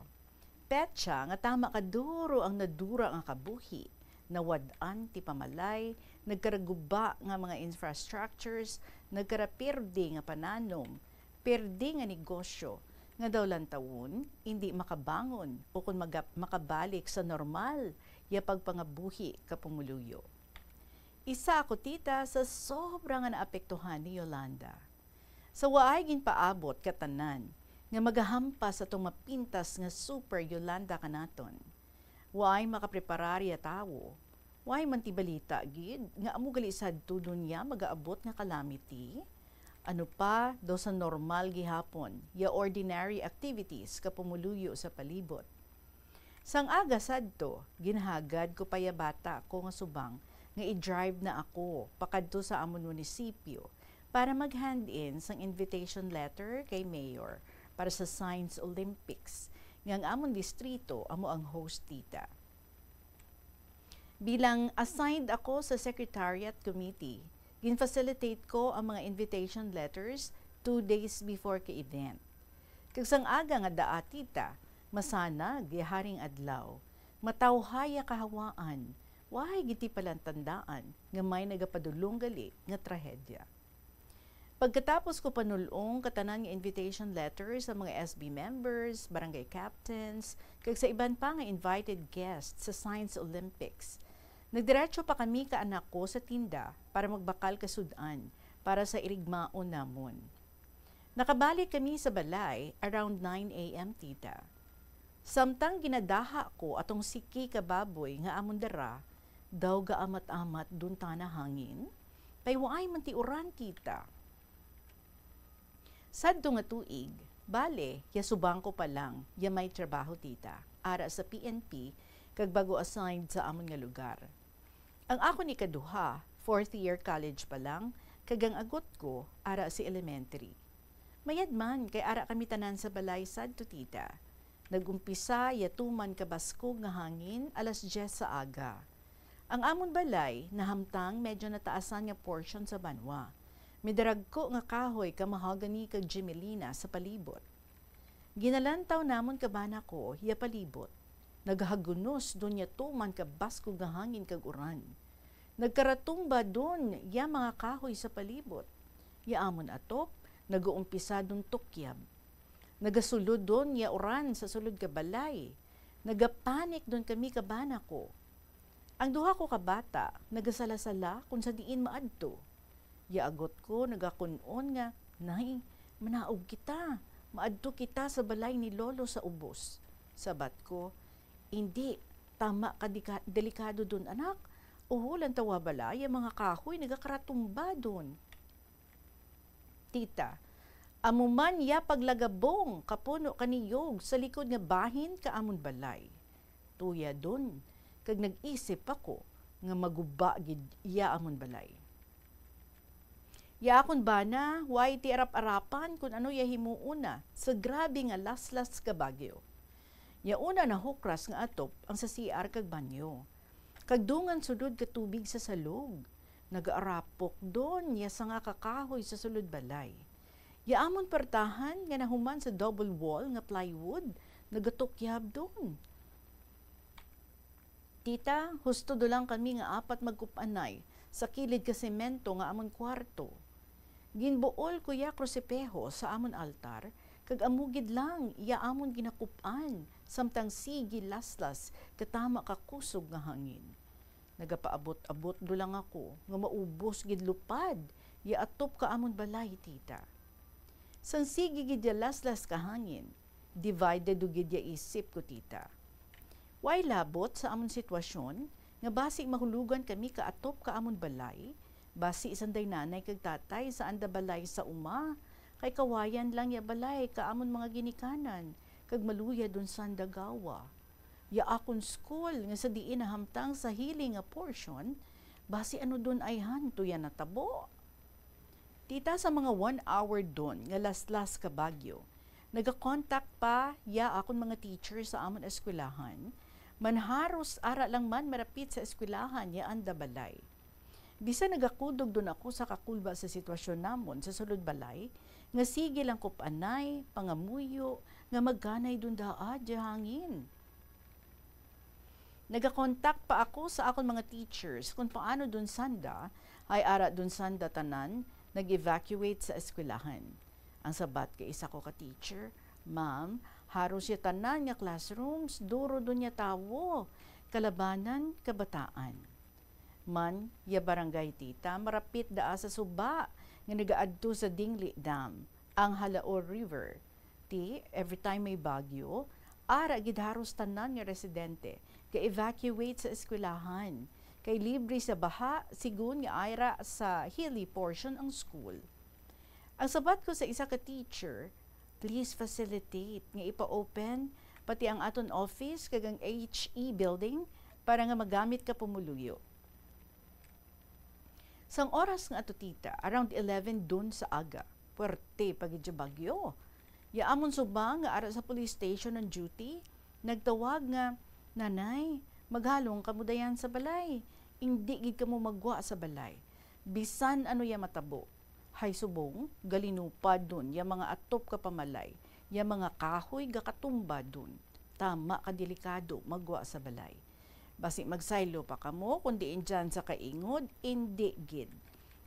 Petsa nga tama ka duro ang nadura nga kabuhi, nawad-an ti pamalay, nagkaraguba nga mga infrastructures, nagkarapirdi nga pananom, pirdi nga negosyo, nga daw lantawon indi makabangon o kon maga-, makabalik sa normal ya pagpangabuhi ka pumuluyo. Isa ako, tita, sa sobra nga naapektuhan ni Yolanda. Sa waay ginpaabot ka tanan nga magahampas atong mapintas nga Super Yolanda kanaton. Waay makapreparar ya tawo. Waay man ti balita gid nga amo gali sadto dunya magaabot nga calamity. Ano pa daw sa normal gihapon ya ordinary activities ka pumuluyo sa palibot. Sang aga sadto, ginhagad ko pa ya bata ko nga subang nga i-drive na ako pakadto sa amon munisipyo para mag-hand-in sang invitation letter kay Mayor para sa Science Olympics, nga ang amon distrito amo ang host, tita. Bilang assigned ako sa Secretariat Committee, gin-facilitate ko ang mga invitation letters two days before ka event. Kag sang aga nga daa, tita, masanag ya haring adlaw, matawhay ya kahawaan, waay gid ti palantandaan nga may nagapadulong gali nga trahedya. Pagkatapos ko panul-ong ka tanan nga invitation letter sa mga S B members, barangay captains, kag sa iban pa nga invited guests sa Science Olympics, nagdiretso pa kami ka anak ko sa tinda para magbakal ka sud-an para sa irigmaon namon. Nakabalik kami sa balay around nine A M, tita. Samtang ginadaha ko atong siki ka baboy nga amon dara, daw gaamat-amat dun tana hangin, kay waay man ti uran, tita. Sadto nga tuig, bale, ya subang ko pa lang ya may trabaho, tita, ara sa P N P, kag bago assigned sa amon nga lugar. Ang akon ikaduha, fourth year college pa lang, kag ang agot ko, ara sa elementary. Mayad man, kay ara kami tanan sa balay sadto, tita. Nag-umpisa ya tuman ka baskog nga hangin alas diyes sa aga. Ang amon balay nahamtang medyo nataasan nga portion sa banwa. May daragko nga kahoy ka mahogany kag gimelina sa palibot. Ginalantaw namon ka bana ko ya palibot. Nagahagunos dun ya tuman ka baskog nga hangin kag uran. Nagkaratumba dun ya mga kahoy sa palibot. Ya amon atop, nagaumpisa dun tukyab. Nagasulod dun ya uran sa sulod ka balay. Nagapanik dun kami ka bana ko. Ang duha ko ka bata nagasala-sala kon sa diin maadto. Ya agot ko nagakun-on nga, "Nay, manaog kita. Maadto kita sa balay ni Lolo sa ubos." Sabat ko, "Indi, tama ka dika-, delikado dun, anak. Uho, lantawa bala ya mga kahoy nagakaratumba dun." Tita, amo man ya paglagabong ka puno ka niyog sa likod nga bahin ka amon balay. Tuya dun, kag nag-isip ako nga maguba gid ya amon balay. Ya akon bana, way ti arap-arapan kun ano ya himuon na sa grabe nga laslas ka bagyo. Ya una nahukras nga atop ang sa C R kag banyo. Kag dungan sulod ka tubig sa salog. Nagaarapok dun ya sanga ka kahoy sa sulod balay. Ya amon partahan nga nahuman sa double wall nga plywood, nagatukyab dun. Tita, husto dulang kami nga apat magkup-anay sa kilid ka semento nga amon kwarto. Ginbuol ko ya krusipeho sa amon altar, kag amo gid lang ya amon ginakup-an, samtang sige laslas ka tama ka kusog nga hangin. Nagapaabot-abot dulang ako nga maubos gid lupad Ya atop ka amon balay, tita. Sang sige gid ya laslas ka hangin, divided do gid ya isip ko, tita. Way labot sa amon sitwasyon nga basi mahulugan kami ka atop ka amon balay, basi sanday nanay kag tatay sa anda balay sa uma, kay kawayan lang ya balay ka amon mga ginikanan, kag maluya dun sanda gawa. Ya akon school nga sa diin nahamtang sa hili nga portion, basi ano dun ayhan to ya natabo? Tita, sa mga one hour dun nga laslas ka bagyo, nagakontak pa ya akon mga teacher sa amon eskwelahan, manharos ara lang man marapit sa eskwelahan ya anda balay. Bisan nagakudog dun ako sa kakulba sa sitwasyon namon sa sulod balay, nga sige lang kup-anay, pangamuyo, nga magkanay dun daad ya hangin. Nagakontak pa ako sa akon mga teachers kung paano dun sanda, ay ara dun sanda tanan nag-evacuate sa eskwelahan. Ang sabat kay isa ko ka teacher, "Ma'am, haros ya tanan nga classrooms, duro dun ya tawo, kalabanan, kabataan." Man, ya barangay, tita, marapit daa sa suba nga nagaadto sa Dingli Dam, ang Jalao River. Ti, every time may bagyo, ara gid haros tanan nga residente ga-evacuate sa eskwelahan, kay libre sa baha, sigon nga ara sa hilly portion ang school. Ang sabat ko sa isa ka teacher, "Please facilitate nga ipa-open pati ang aton office kag ang H E building para nga magamit ka pumuluyo." Sang oras nga ato, tita, around eleven dun sa aga, puwerte pa gid ya bagyo. Ya amon subang nga ara sa police station on duty, nagtawag nga, "Nanay, maghalong kamo dayan sa balay. Indi gid kamo magwa sa balay. Bisan ano ya matabo." Hay subong, galinupad dun ya mga atop ka pamalay, ya mga kahoy gakatumba dun. Tama ka delikado magwa sa balay. Basi magsaylo pa kamo, kun diin dyan sa kaingod, indi gid.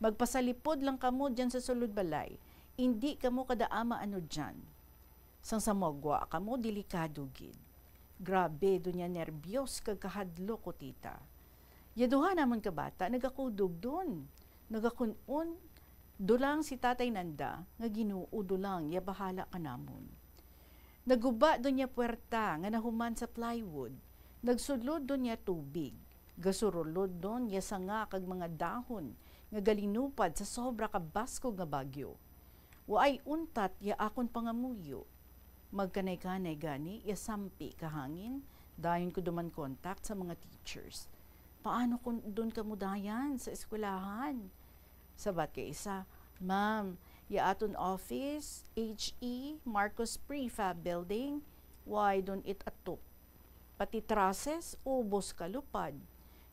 Magpasalipod lang kamo dyan sa sulod balay, indi kamo kada ama ano dyan. Sang sa magwa kamo, delikado gid. Grabe, dunya nerbyos kag kahadlok ko, tita. Ya duha namon ka bata nagakudog dun. Nagakun-on, dulang si Tatay Nanda nga Ginoo dulang ya bahala kanamon. Naguba dun ya puwerta nga nahuman sa plywood. Nagsulod dun ya tubig. Gasurulod dun ya sanga kag mga dahon nga galinupad sa sobra ka baskog nga bagyo. Waay untat ya akon pangamuyo. Magkanay-kanay gani ya sampi ka hangin, dayon ko duman contact sa mga teachers. "Paano kun dun kamo dayan sa eskwelahan?" Sabat kay isa, "Ma'am, ya aton office, H E, Marcos Prefab Building, way dun it atop. Pati trusses, ubos kalupad.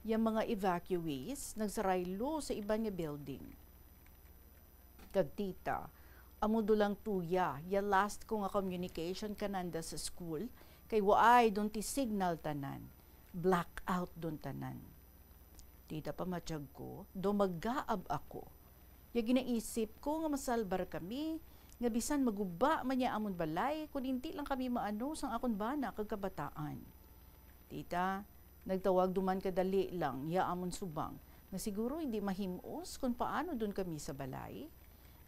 Ya mga evacuees, nagsaraylo sa iban nga building." Kag tita, amo dulang tuya, ya last ko nga communication kananda sa school, kay waay dun ti signal tanan. Blackout dun tanan. Tita, pamatyag ko, do magaab ako. Ya ginaisip ko nga masalbar kami, nga bisan maguba man ya amon balay, kun indi lang kami maano sang akon bana kag kabataan. Tita, nagtawag duman kadali lang ya amon subang, nga siguro indi mahim-os kun paano dun kami sa balay.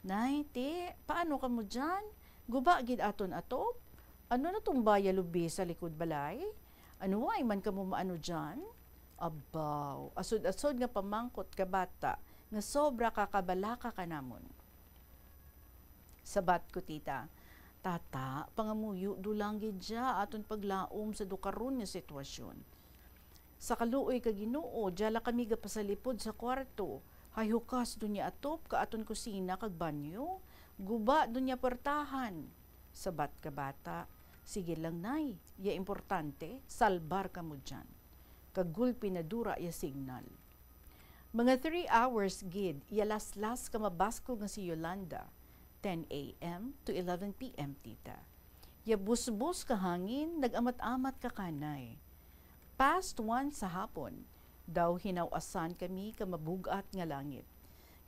"Nay, ti, paano kamo dyan? Guba gid aton atop? Ano natumba ya lubi sa likod balay? Ano, way man kamo maano dyan?" Abaw, asod-asod nga pamangkot ka bata nga sobra ka kabalaka kanamon. Sabat ko, tita, "Tata, pangamuyo do lang gid ya aton paglaom sa do karon nga sitwasyon. Sa kaluoy ka Ginoo, dya la kami gapasalipod sa kwarto, hay hukas dunya atop ka aton kusina kag banyo, guba dunya puwertahan." Sabat ka bata, "Sige lang, nay, ya importante, salbar kamo dyan." Kag gulpi nadura ya signal. Mga three hours gid ya laslas ka mabaskog nga si Yolanda, ten A M to eleven P M, tita. Ya busbos ka hangin, nag-amat-amat ka kanay. Past one sa hapon, daw hinaw-asan kami ka mabug-at nga langit.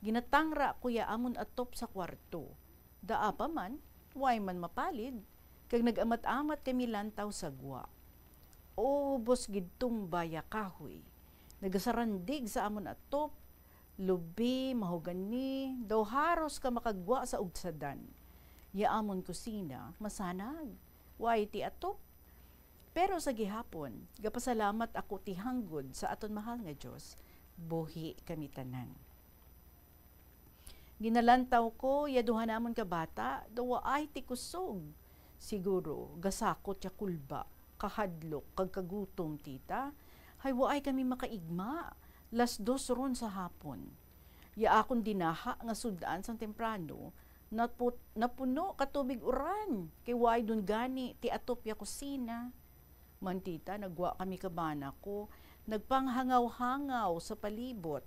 Ginatangra ko ya amon atop sa kwarto. Daa pa man, way man mapalid, kag nag-amat-amat kami lantaw sa gwa. Ubos gid tumba ya kahoy. Nagasarandig sa amon atop, Lubi, mahogani, daw haros ka makagwa sa ugsadan. Ya amon kusina, masanag. Way ti atop. Pero sa gihapon, gapasalamat ako ti hanggod sa aton mahal nga Dios, buhi kami tanan. Ginalantaw ko ya duha namon ka bata, daw waay ti kusog. Siguro, gasakot ya kulba, kahadlok, kag kagutom, tita. Hay waay kami makaigma, las dos ron sa hapon. Ya akon dinaha nga sud-an sang temprano, napu-, napuno ka tubig uran, kay waay dun gani ti atop ya kusina. Mantita, nagwa kami ka bana ko, nagpanghangaw-hangaw sa palibot.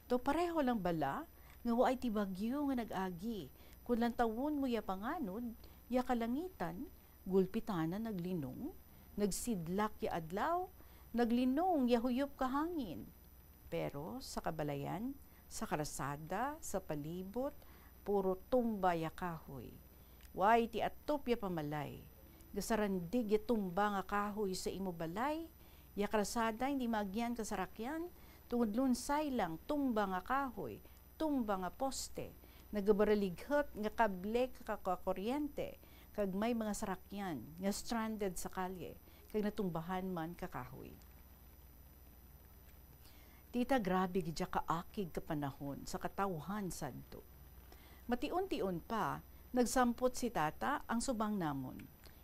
Daw pareho lang bala nga waay ti bagyo nga nag-agi. Kon lantawon mo ya panganod, ya kalangitan, gulpitana naglinong, nagsidlak ya adlaw, naglinong ya huyop ka hangin. Pero sa kabalayan, sa karsada, sa palibot, puro tumba ya kahoy. Way ti atop ya pamalay. Gasarandig ya tumba nga kahoy sa imo balay, ya karsada hindi maagyan ka sarakyan, tungod lunsay lang tumba nga kahoy, tumba nga poste, nagabaralighot nga kable ka, ka kuryente, kag may mga sarakyan nga stranded sa kalye, kag natumbahan man ka kahoy. Tita, grabe gid ya kaakig ka panahon sa katawhan sadto. Mation-tion pa, nagsampot si tata ang subang namon.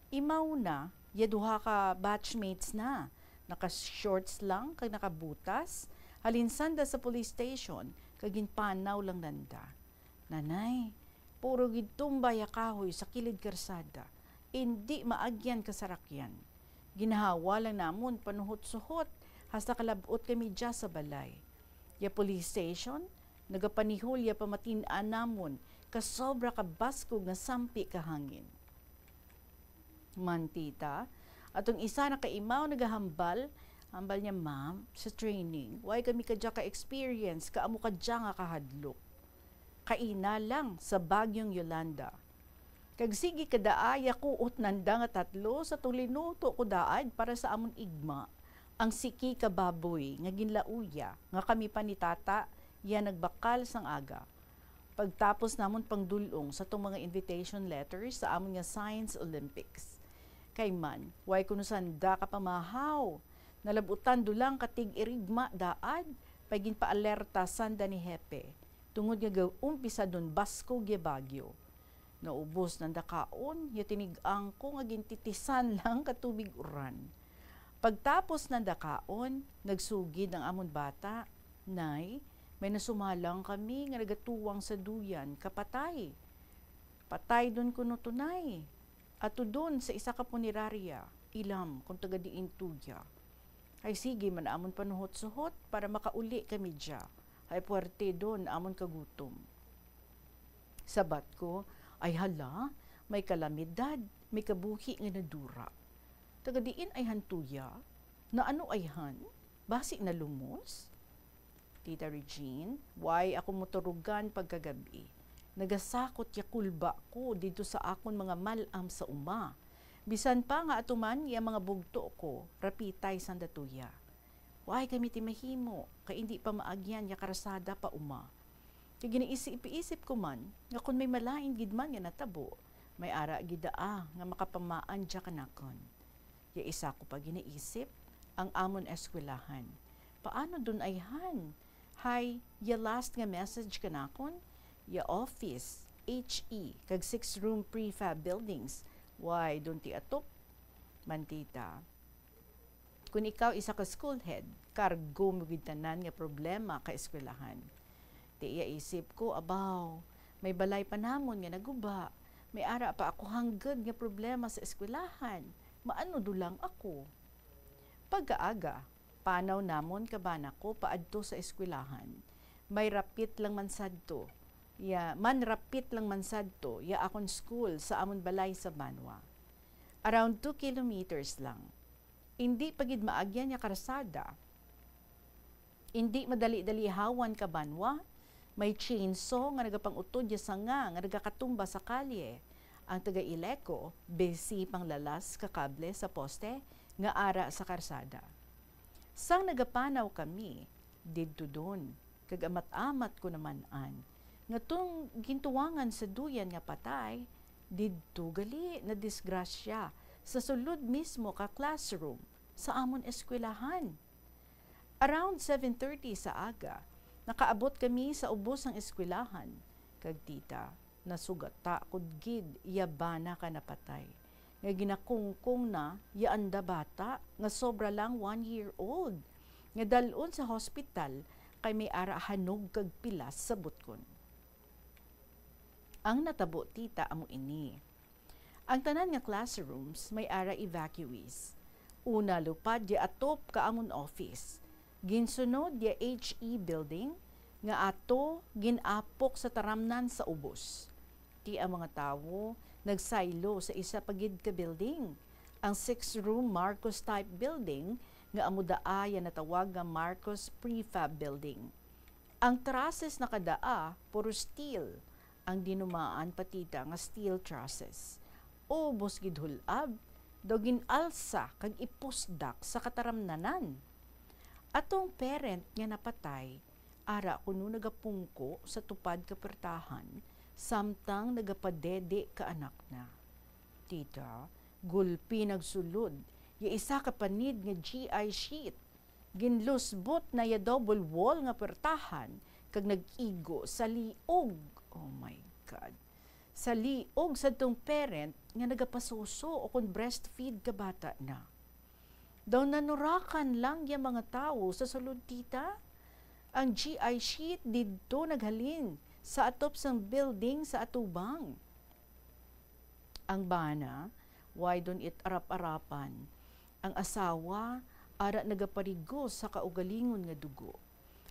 Imaw na, ya duha ka batchmates na, naka-shorts lang kag nakabutas, halin sanda sa police station kag ginpanaw lang nanda. Nanay, puro gid tumba ya kahoy sa kilid karsada. Indi maagyan ka sarakyan. Ginhawa lang namon panuhot-suhot hasta kalab-ot kami dya sa balay. Ya police station, nagapanihol ya pamatin-an namon kasobra ka baskog nga sampi ka hangin. Man, tita, atong isa na ka imaw nagahambal, hambal niya, "Ma'am, sa training, way kami kadya ka-experience, ka amo kadya nga kahadlok. Kaina lang sa Bagyong Yolanda." Kag sige kada aya kuot nanda nga tatlo sa tong linuto ko daad para sa amon igma, ang siki ka baboy nga ginlauya nga kami pa ni tata ya nagbakal sang aga. Pagtapos namon pangdul-ong sa tong mga invitation letters sa amon nga Science Olympics. Kay man, way kuno sanda ka pamahaw. Nalabutan dulang ka tig-irigma daad, pay ginpaalerta sanda ni Hepe, tungod nga gaumpisa dun baskog ya bagyo. Naubos nanda kaon, ya tinig-ang ko nga gintitisan lang ka tubig uran. Pagtapos nanda kaon, nagsugid ang amon bata, "Nay, may nasumalang kami nga nagatuwang sa duyan, kapatay." "Patay dun kuno to, Nay. Ato dun sa isa ka punerarya, ilam kung taga diin to ya." Ay sige man amon panuhot-suhot para makauli kami dya. Ay puwerte dun amon kagutom. Sabat ko, "Ay hala, may kalamidad, may kabuhi nga nadura. Taga diin ayhan to ya? Naano ayhan? Basi nalumos?" Tita Regine, way ako moturugan pagkagab-i. Nagasakot ya kulba ko didto sa akon mga mal-am sa uma. Bisan pa nga atuman ya mga bugto ko, rapitay sanda to ya. Way kami ti mahimo, kay indi pa maagyan ya karsada pa uma. Kay ginaisip-isip ko man nga kon may malain gid man nga natabo, may ara gid daa nga makapamaan dya kanakon. Ya isa ko pa ginaisip, ang amon eskwelahan. Paano dun ayhan? Hay, ya last nga message kanakon, ya office, H E, kag six-room prefab buildings. Way dun ti atop. Man, tita, kon ikaw isa ka school head, kargo mo gid tanan nga problema ka eskwelahan. Ti iya isip ko, abaw, may balay pa namon nga naguba. May ara pa ako hanggad nga problema sa eskwelahan. Maano dulang ako? Pagkaaga, panaw namon ka bana ko paadto sa eskwelahan. May rapit lang man sadto. Ya, man rapit lang man sadto ya akon school sa amon balay sa banwa. Around two kilometers lang. Indi pa gid maagyan ya karsada. Indi madali-dali hawan ka banwa. May chainsaw nga nagapang-utod ya sanga nga nagakatumba sa kalye. Ang taga-Ileco, busy panglalas ka kable sa poste nga ara sa karsada. Sang nagapanaw kami, didto dun, Kag amat-amat ko naman-an nga tong gintuwangan sa duyan nga patay, didto gali nadisgrasya sa sulod mismo ka classroom sa amon eskwelahan. Around seven thirty sa aga, nakaabot kami sa ubos sang eskwelahan, kag tita, nasugata ko gid iya bana ka napatay, nga ginakungkong na iya anda bata nga sobra lang one year old, nga dal-on sa hospital kay may ara hanog kag pilas sa butkon. Ang natabo, tita, amo ini. Ang tanan nga classrooms may ara evacuees. Una lupad ya atop ka amon office. Ginsunod ya H E building nga ato gin-apok sa taramnan sa ubos. Ti ang mga tawo nagsaylo sa isa pa gid ka building, ang six-room Marcos type building nga amo daa ya natawag nga Marcos Prefab Building. Ang trusses nakadaa puro steel, ang dinumaan pa, tita, nga steel trusses. Ubos gid hul-ab, daw gin-alsa kag ipusdak sa kataramnanan. Atong parent nga napatay, ara kuno nagapungko sa tupad ka puwertahan, samtang nagapadede ka anak na. Tita, gulpi nagsulod ya isa ka panid nga G I sheet. Ginlusbot na ya double wall nga puwertahan kag nag-igo sa liog. Oh my God. Sa liog sadtong parent nga nagapasuso o kon breastfeed ka bata na. Daw nanurakan lang ya mga tawo sa sulod, tita. Ang G I sheet didto naghalin sa atop sang building sa atubang. Ang bana, way dun it arap-arapan. Ang asawa, ara nagaparigos sa kaugalingon nga dugo.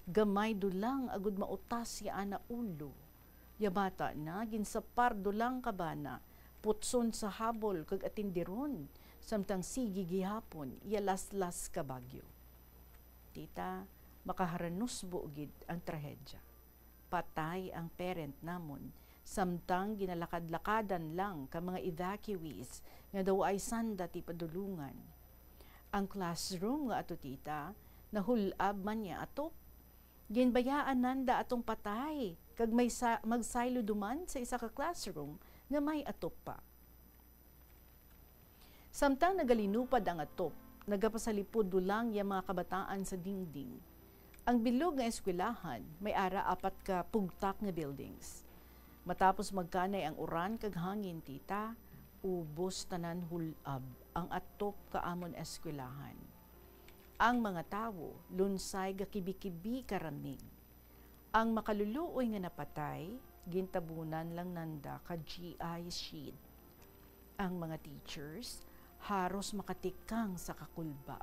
Gamay dulang agud mautas ya ana ulo. Ya bata na, ginsapar dulang ka bana, putson sa habol kag atindiron, samtang sige gihapon ya laslas ka bagyo. Tita, makaharanusbo gid ang trahedya. Patay ang parent namon, samtang ginalakad-lakadan lang ka mga evacuees nga daw ay sanda ti padulungan. Ang classroom nga ato, tita, nahul-ab man niya atop. Ginbayaan nanda atong patay, kag may sa-, magsaylo duman sa isa ka classroom nga may atop pa. Samtang nagalinupad ang atop, nagapasalipod dulang ya mga kabataan sa dingding. Ang bilog nga eskwelahan may ara apat ka pugtak nga buildings. Matapos magkanay ang uran kag hangin, tita, ubos tanan hul-ab ang atop ka amon eskwelahan. Ang mga tawo lunsay gakibi-kibi karamig. Ang makaluluoy nga napatay, gintabunan lang nanda ka G I sheet. Ang mga teachers haros makatikang sa kakulba,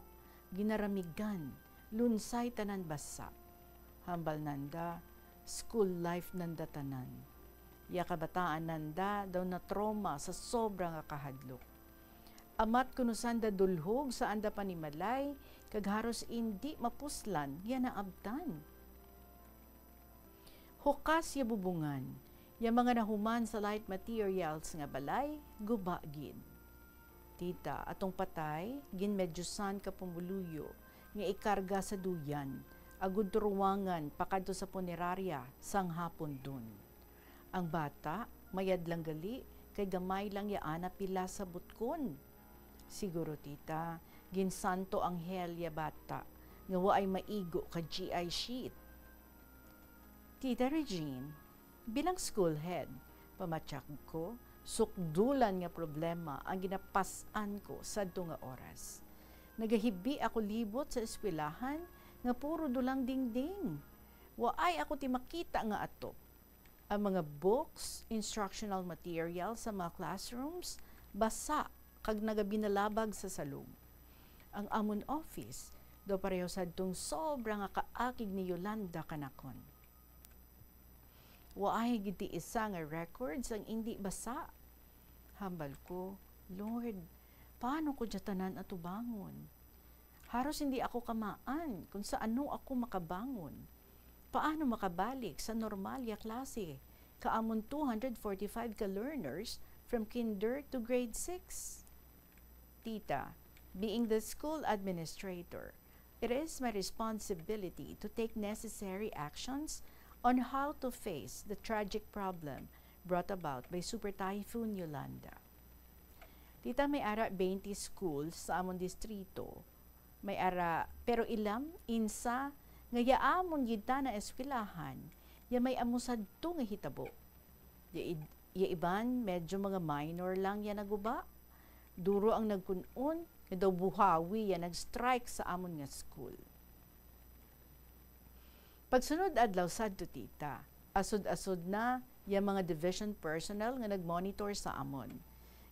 ginaramigan, lunsay tanan basa. Hambal nanda, school life nanda tanan. Ya kabataan nanda daw na-trauma sa sobra nga kahadlok. Amat kuno sanda dulhog sa anda panimalay, kag haros indi mapuslan ya naabtan. Hukas ya bubungan, ya mga nahuman sa light materials nga balay, guba gid. Tita, atong patay, ginmedyusan ka pumuluyo nga ikarga sa duyan, agud turuwangan pakadto sa punerarya sang hapon dun. Ang bata, mayad lang gali, kay gamay lang ya ana pila sa butkon. Siguro, tita, ginsanto anghel ya bata nga waay maigo ka G I sheet. Tita Regine, bilang school head, pamatyak ko, sukdulan nga problema ang ginapas-an ko sadto nga oras. Nagahibi ako libot sa eskwelahan nga puro dulang dingding. Waay ako ti makita nga atop. Ang mga books, instructional materials sa mga classrooms, basa kag nagabinalabag sa salog. Ang amon office, daw pareho sadtong sobra nga kaakig ni Yolanda kanakon. Waay gid ti isa nga records ang indi basa. Hambal ko, "Lord, paano ko dia tanan atubangon? Haros hindi ako kamaan kung sa ano ako makabangon. Paano makabalik sa normal ya klase ka amon two hundred forty-five ka learners from kinder to grade six?" Tita, being the school administrator, It is my responsibility to take necessary actions on how to face the tragic problem brought about by Super Typhoon Yolanda. Tita, may ara twenty schools sa amon distrito. May ara, pero ilam, insa, nga ya amon gid ta na eskwelahan, ya may amo sadto nga hitabo. Ya id-, ya iban, medyo mga minor lang ya naguba. Duro ang nagkun-on, nga daw buhawi ya nag-strike sa amon nga school. Pagsunod adlaw sadto, tita, asod-asod na ya mga division personnel nga nag-monitor sa amon.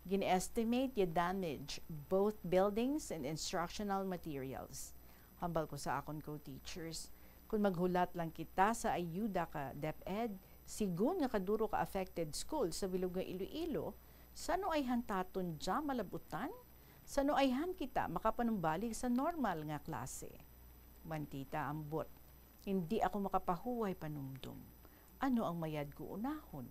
Gin-estimate ya damage both buildings and instructional materials. Hambal ko sa akon co-teachers, kung maghulat lang kita sa ayuda ka DepEd, sigun nga kaduro ka affected school sa bilog nga Iloilo, sano ay hantaton dya malabutan? Sano ay han kita makapanumbalik sa normal nga klase? Mantita ambot. Hindi ako makapahuway panumdom. Ano ang mayad ko unahon?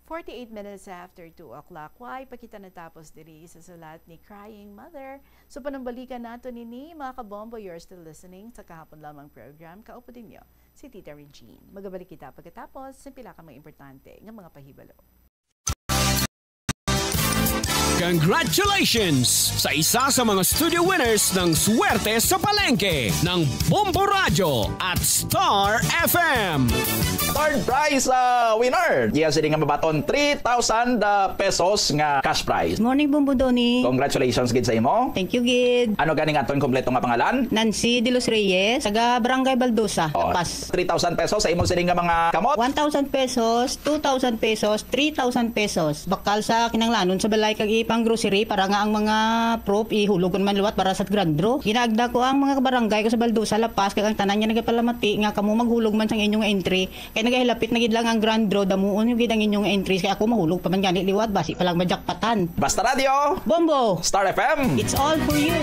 Forty-eight minutes after two o'clock, way pa kita natapos diri sa sulat ni Crying Mother. So, panumbalikan nato nini, mga kabombo, you're still listening sa kahapon lamang program. Kaupo ninyo si Tita Regine. Magabalik kita pagkatapos sa pila ka mga importante nga mga pahibalo. Congratulations sa isa sa mga studio winners ng Swerte sa Palengke ng Bombo Radyo at Star F M. Third prize, ah, winner. Iya sini nga mabaton three thousand, ah, pesos nga cash prize. Morning, Bombo Donny. Congratulations gid sa imo. Thank you, gid. Ano gani nga aton kompleto nga pangalan? Nancy de los Reyes, taga Barangay Baldosa, Oh, Paz. Three thousand pesos sa imo sini nga mga kamot. One thousand pesos, two thousand pesos, three thousand pesos. Bakal sa kinanglanon sa balay kag ipang grocery para nga ang mga prop ihulog man liwat para sa grand draw. Ginaagda ko ang mga kabarangay ko sa Baldosa, La Paz, kag ang tanan nga nagapalamati nga kamo maghulog man sang inyong entry. Kay nagahilapit na gid lang ang grand draw, damuon niyo gid ang inyong entries. Kay ako mahulog pa man gani liwat, basi pa lang majakpatan. Basta Radio, Bombo! Star F M. It's all for you.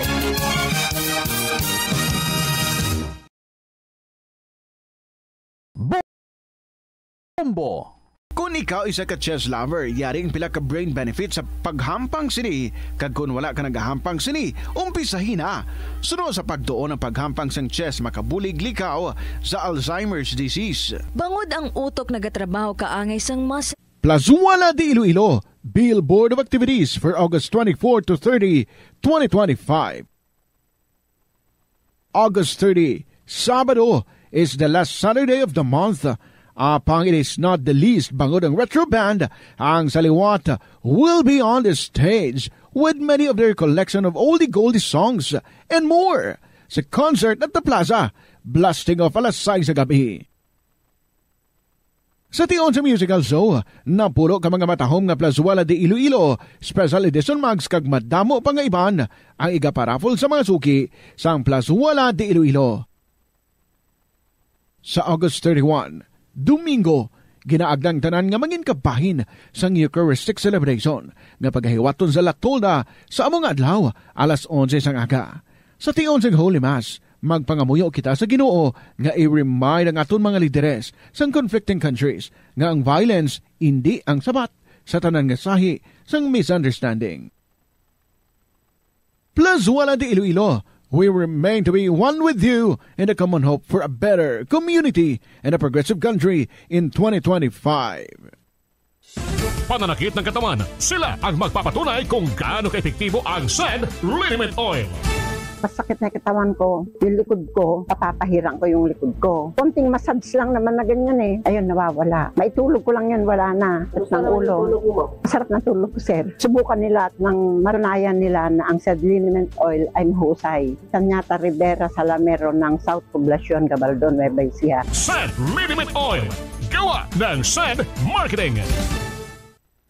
Bombo! Kung ikaw isa ka chess lover, yari ang pila ka brain benefits sa paghampang sini, kag kung wala ka nagahampang sini, umpisahi na. Suno sa pagtuon ang paghampang sang chess makabulig likaw sa Alzheimer's disease. Bangod ang utok nagatrabaho kaangay sang mas Plazuela de Iloilo, Bill Board of Activities for August twenty-four to thirty, twenty twenty-five. August thirty, Sabado, is the last Saturday of the month. Apang it is not the least, bangod ang Retro Band, ang sa liwat, will be on the stage with many of their collection of oldie goldie songs and more sa concert at the plaza, blasting off alas sais sa gabi. Sa tion sa musical show, napulo ka mga matahom nga Plazuela de Iloilo, Special Edition Mugs kag madamo pa nga iban ang igaparaffle sa mga suki sang Plazuela de Iloilo. Sa August thirty-one, Domingo, ginaagda ang tanan nga mangin kabahin sang Eucharistic Celebration nga pagahiwaton sa La Tolda sa amo nga adlaw, alas onse sang aga. Sa tion sang Holy Mass, magpangamuyo kita sa Ginoo nga i-remind ang aton mga lideres sang conflicting countries nga ang violence indi ang sabat sa tanan nga sahi sang misunderstanding. Plazuela de Iloilo, we remain to be one with you in the common hope for a better community and a progressive country in twenty twenty-five. Pananakit ng katawan, sila ang magpapatunay kung gaano kaepektibo ang Send Liniment Oil. Masakit na yung katawan ko, yung likod ko, papapahirang ko yung likod ko. Konting massage lang naman na ganyan eh. Ayun, nawawala. Maitulog ko lang yun, wala na. Sakit ng ulo. Masarap na tulog ko, sir. Subukan nila at nang matunayan nila na ang Send Liniment Oil ay mahusay. Sanyata Rivera Salamero ng South Poblacion, Gabaldon, Nueva Ecija. Send Liniment Oil. Gawa ng Send Marketing.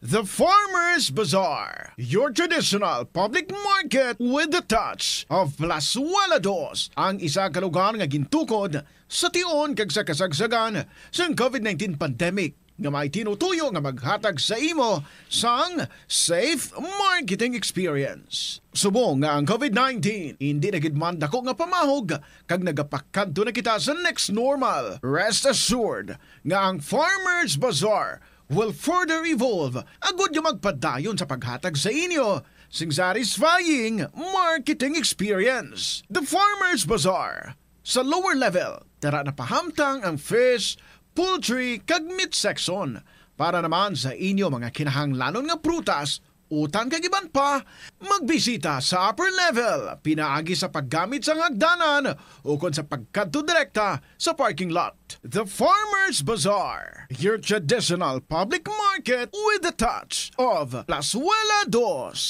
The Farmers Bazaar, your traditional public market with the touch of Plazuela Dos, ang isa ka lugar nga gintukod sa tion kag sa kasagsagan sang covid nineteen pandemic nga may tinutuyo nga maghatag sa imo sang safe marketing experience. Subong nga ang covid nineteen indi na gid man dako nga pamahog kag nagapakadto na kita sa next normal, rest assured nga ang Farmers Bazaar will further evolve agud nga magpadayon sa paghatag sa inyo sing satisfying marketing experience. The Farmers Bazaar. Sa lower level, tara na pahamtang ang fish, poultry, kag meat section. Para naman sa inyo mga kinahanglanon nga prutas, utan kag iban pa, magbisita sa upper level, pinaagi sa paggamit sang hagdanan ukon sa pagkadto direkta sa parking lot. The Farmers Bazaar, your traditional public market with the touch of Plazuela Dos.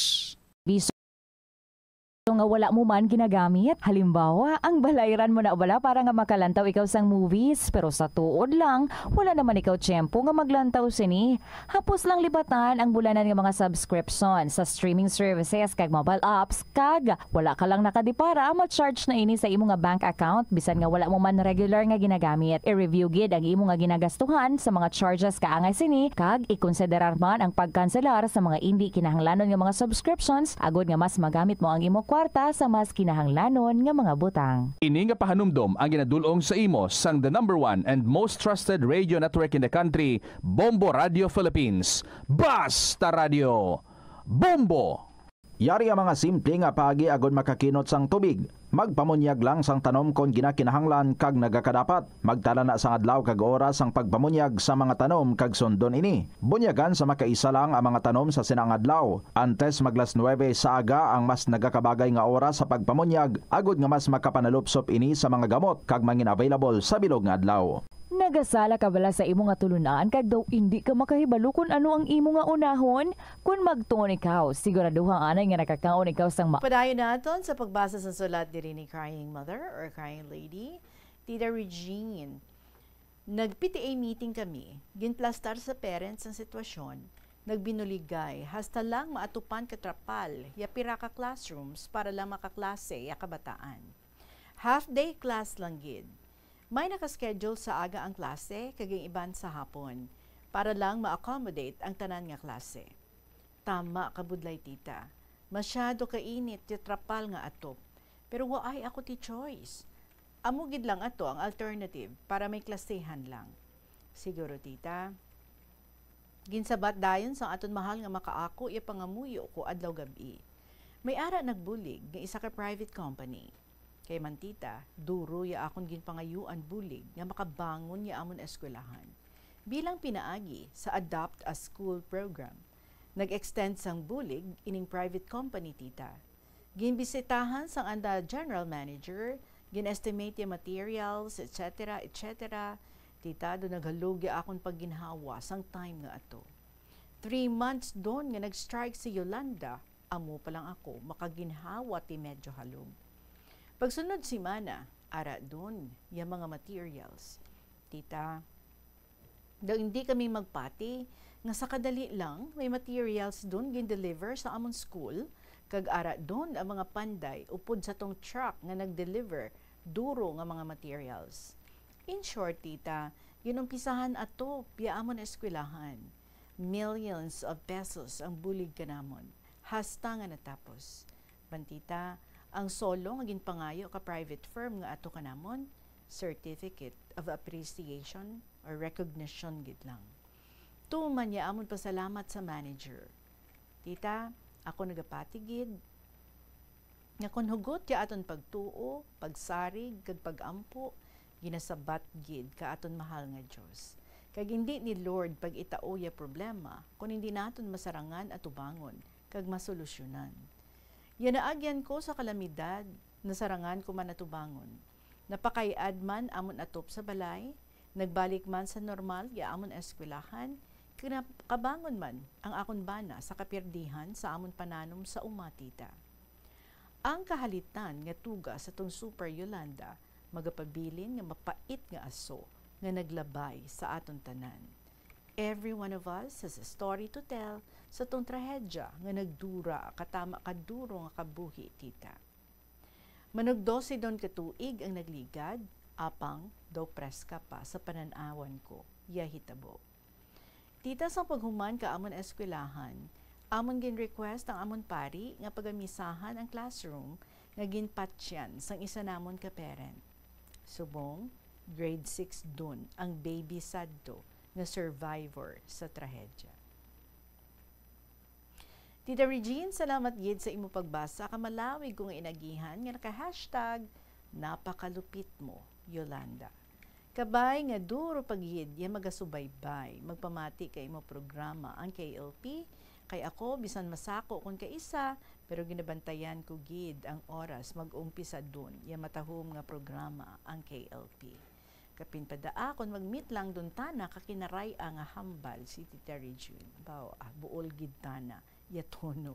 Biso nga wala mo man ginagamit. Halimbawa, ang balayran mo na bala para nga makalantaw ikaw sang movies, pero sa tuod lang, wala naman ikaw tiyempo nga maglantaw sini. Hapos lang libatan ang bulanan nga mga subscription sa streaming services kag mobile apps, kag wala ka lang nakadipara, ma-charge na ini sa imo nga bank account bisan nga wala mo man regular nga ginagamit. I-review gid ang imo nga ginagastuhan sa mga charges kaangay sini, kag ikonsiderar man ang pagkanselar sa mga indi kinahanglanon nga mga subscriptions agod nga mas magamit mo ang imo kwarta sa mas kinahanglanon nga mga butang. Ini nga pahanumdom ang ginadul-ong sa imo sang the number one and most trusted radio network in the country, Bombo Radio Philippines. Basta Radio! Bombo! Yari ang mga simple nga paagi agod makakinot sang tubig. Magpamunyag lang sang tanom kon ginakinahanglan kag nagakadapat. Magtala na sang adlaw kag oras sang pagpamunyag sa mga tanom kag sundon ini. Bunyagan sa makaisa lang ang mga tanom sa sina nga adlaw. Antes mag las nuebe sa aga ang mas nagakabagay nga oras sa pagpamunyag, agod nga mas makapanalupsop ini sa mga gamot kag mangin-available sa bilog nga adlaw. Nagasala ka bala sa imo nga tulunan kag daw indi ka makahibalo kon ano ang imo nga unahon? Kon magtuon ikaw, siguraduha anay nga nakakaon ikaw sang ma- Padayon naton sa pagbasa sang sulat diri ni Crying Mother or Crying Lady, Tita Regine. Nag-P T A meeting kami. Ginplastar sa parents ang sitwasyon. Nagbinuligay, hasta lang maatupan ka trapal ya pira ka classrooms para lang makaklase ya kabataan. Half day class lang gid. May naka-schedule sa aga ang klase kag ang iban sa hapon para lang ma-accommodate ang tanan nga klase. Tama ka budlay, tita. Masyado ka init ti trapal nga atop. Pero waay ako ti choice. Amo gid lang ato ang alternative para may klasehan lang. Siguro, tita. Ginsabat dayon sang aton mahal nga makaako ya pangamuyo ko adlaw gab-i. May ara nagbulig nga isa ka private company. Kay man, tita, duro ya akon ginpangayuan bulig nga makabangon ya amon eskwelahan. Bilang pinaagi sa Adopt a School program, nag-extend sang bulig ining private company, tita. Ginbisitahan sang anda general manager, gin-estimate ya materials, et cetera, et cetera. Tita, do naghalog ya akon pagginhawa sang time nga ato. Three months don nga nag-strike si Yolanda, amo pa lang ako makaginhawa ti medyo halog. Pagsunod semana, ara don ya mga materials. Tita, daw indi kami magpati nga sa kadali lang may materials don gin-deliver sa amon school, kag ara don ang mga panday upod sa tong truck nga nag-deliver duro nga mga materials. In short, tita, ginumpisahan ato ya amon eskwelahan. Millions of pesos ang bulig kanamon, hasta nga natapos. Bantita, ang solo nga ginpangayo ka private firm nga ato kanamon, certificate of appreciation or recognition gid lang. Tuman ya amon pasalamat sa manager. Tita, ako nagapati gid nga kon hugot ya aton pagtuo, pagsarig, kag pag-ampo, ginasabat gid ka aton mahal nga Dios. Kag indi ni Lord pag-itao ya problema kon indi naton masarangan atubangon kag masolusyonan. Ya naagyan ko sa kalamidad, nasarangan ko man atubangon. Napakay-ad man amon atop sa balay, nagbalik man sa normal ya amon eskwelahan, kinakabangon man ang akon bana sa kapirdihan sa amon pananom sa uma, tita. Ang kahalitan nga tuga sa tong Super Yolanda magapabilin nga mapait nga aso nga naglabay sa aton tanan. Every one of us has a story to tell sa tong trahedya nga nagdura katama kaduro nga kabuhi, tita. Manugdose don ka tuig ang nagligad, apang daw preska pa sa panan-awan ko ya hitabo. Tita, sang paghuman ka amon eskwelahan, amon gin-request ang amon pari nga pagamisahan ang classroom nga ginpatyan sang isa namon ka parent. Subong, grade six dun ang baby sadto nga survivor sa trahedya. Tita Regine, salamat gid sa imo pagbasa. Kamalawig ko nga inagihan nga naka-hashtag napakalupit mo, Yolanda. Kabay nga duro pa gid ya magasubaybay, magpamati ka imo programa ang K L P. Kay ako, bisan masako kon kaisa, pero ginabantayan ko gid ang oras mag-umpisa dun ya matahom nga programa ang K L P. Kapin pa daa kon mag-meet lang dun tana ka kinaray-a nga hambal si Tita Regine. Baw, ah, buol gid tana ya tono.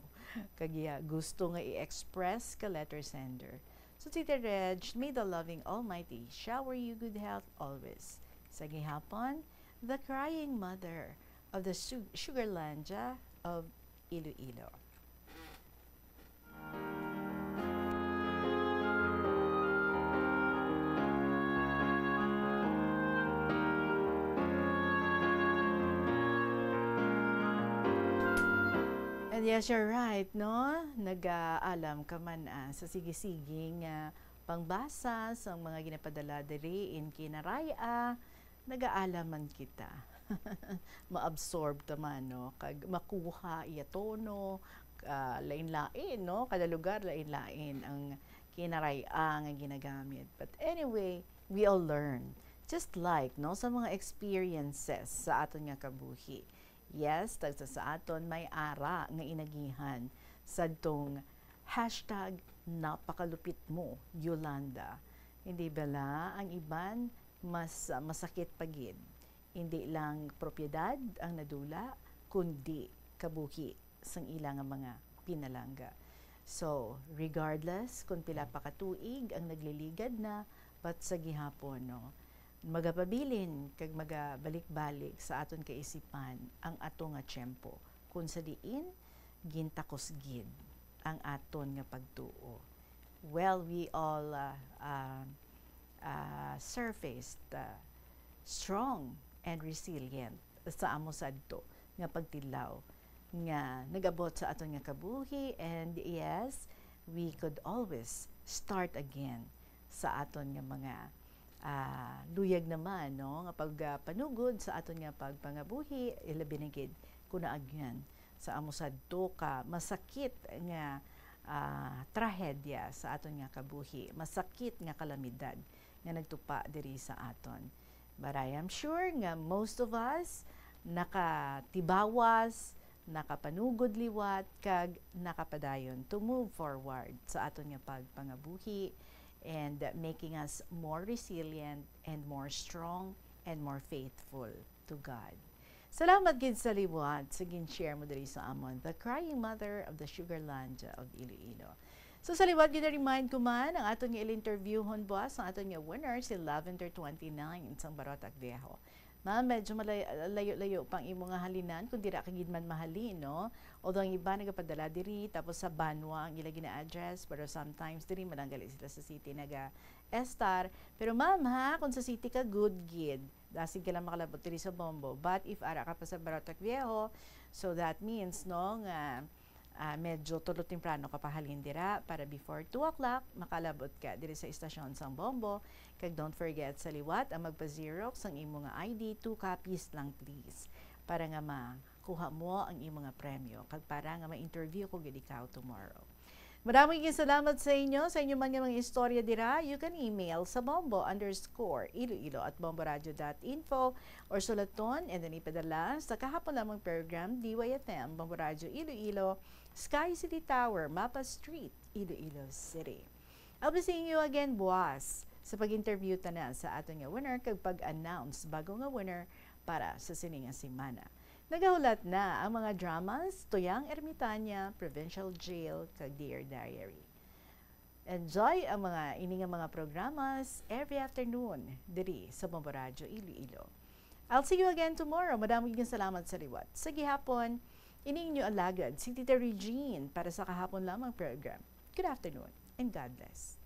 Kag ya gusto nga i-express ka letter sender. So, Tita Reg, may the loving Almighty shower you good health always. Sa gihapon, the crying mother of the Su- Sugarlandia of Iloilo. And yes, you're right, no? Nag-aalam ka man, ah, sa sige-sige nga pangbasa sa mga ginapadala diri in kinaray-a, nag-aalam man kita. Ma-absorb ta man, no? Kag makuha iya tono, ah, lain-lain, no? Kada lugar lain-lain ang kinaray-a nga ginagamit. But anyway, we all learn. Just like, no, sa mga experiences sa aton nga kabuhi. Yes, tagsa sa aton may ara nga inagihan sadtong hashtag napakalupit mo, Yolanda. Hindi bala ang iban mas, ah, masakit pa gid? Hindi lang propiedad ang nadula, kundi kabuhi sang ila nga mga pinalangga. So, regardless kung pila pa ka tuig ang nagliligad na, but sa gihapon, no, magapabilin kag magabalik-balik sa aton kaisipan ang ato nga tiyempo, kung sa diin gintakos gid ang aton nga pagtuo. Well, we all, uh, uh, uh, surfaced, uh, strong and resilient sa amo sadto nga pagtilaw nga nag-abot sa aton nga kabuhi, and yes, we could always start again sa aton nga mga, ah, luyag naman, no, nga pagpanugod sa aton nga pagpangabuhi, ilabi na gid kung naagyan sa amo sadto ka masakit nga, ah, trahedya sa aton nga kabuhi, masakit nga kalamidad nga nagtupa diri sa aton. But I am sure nga most of us nakatibawas, nakapanugod liwat, kag nakapadayon to move forward sa aton nga pagpangabuhi and making us more resilient and more strong and more faithful to God. Salamat gid sa liwat sa gin-share mo diri sa amon, the crying mother of the Sugarlandia of Iloilo. So, sa liwat, gina-remind ko man ang aton nga il-interviewhon buwas, ang aton nga winner, si Lavender twenty-nine sang Barotac Viejo. Ma'am, medyo malay-, layo-layo pa ang imo nga halinan, kung dira ka gid man mahalin, no? Although ang iba nagapadala diri, tapos sa Banwa ang ila gina-address, pero sometimes diri man lang gali sila sa city naga-estar. Pero ma'am, ha, kung sa city ka, good gid. Dasig ka lang makalabot diri sa Bombo. But if ara ka pa sa Barotac Viejo, so that means, no, nga, ah, medyo tulo temprano ka pahalin dira para before two o'clock, makalabot ka diri sa istasyon sang Bombo. Kag don't forget sa liwat ang magpa-xerox sang imo nga I D, two copies lang please, para nga makuha mo ang imo nga premyo kag para nga ma-interview ko gid ikaw tomorrow. Madamo gid salamat sa inyo, sa inyo man nga mga istorya dira. You can email sa bombo underscore iloilo at bomboradio dot info or sulaton and then ipadala sa kahapon lamang program, D Y F M, Bombo Radio Iloilo, Sky City Tower, Mapa Street, Iloilo City. I'll be seeing you again buwas sa pag-interview ta na sa aton nga winner kag pag-announce bago nga winner para sa sini nga semana. Nagahulat na ang mga dramas Tuyang Ermitaña, Provincial Jail, kag Dear Diary. Enjoy ang mga ini nga mga programas every afternoon diri sa Bombo Radyo Iloilo. I'll see you again tomorrow. Madamo gyud salamat sa liwat. Sa gihapon, ini inyo alagad, si Tita Regine para sa kahapon lamang program. Good afternoon and God bless.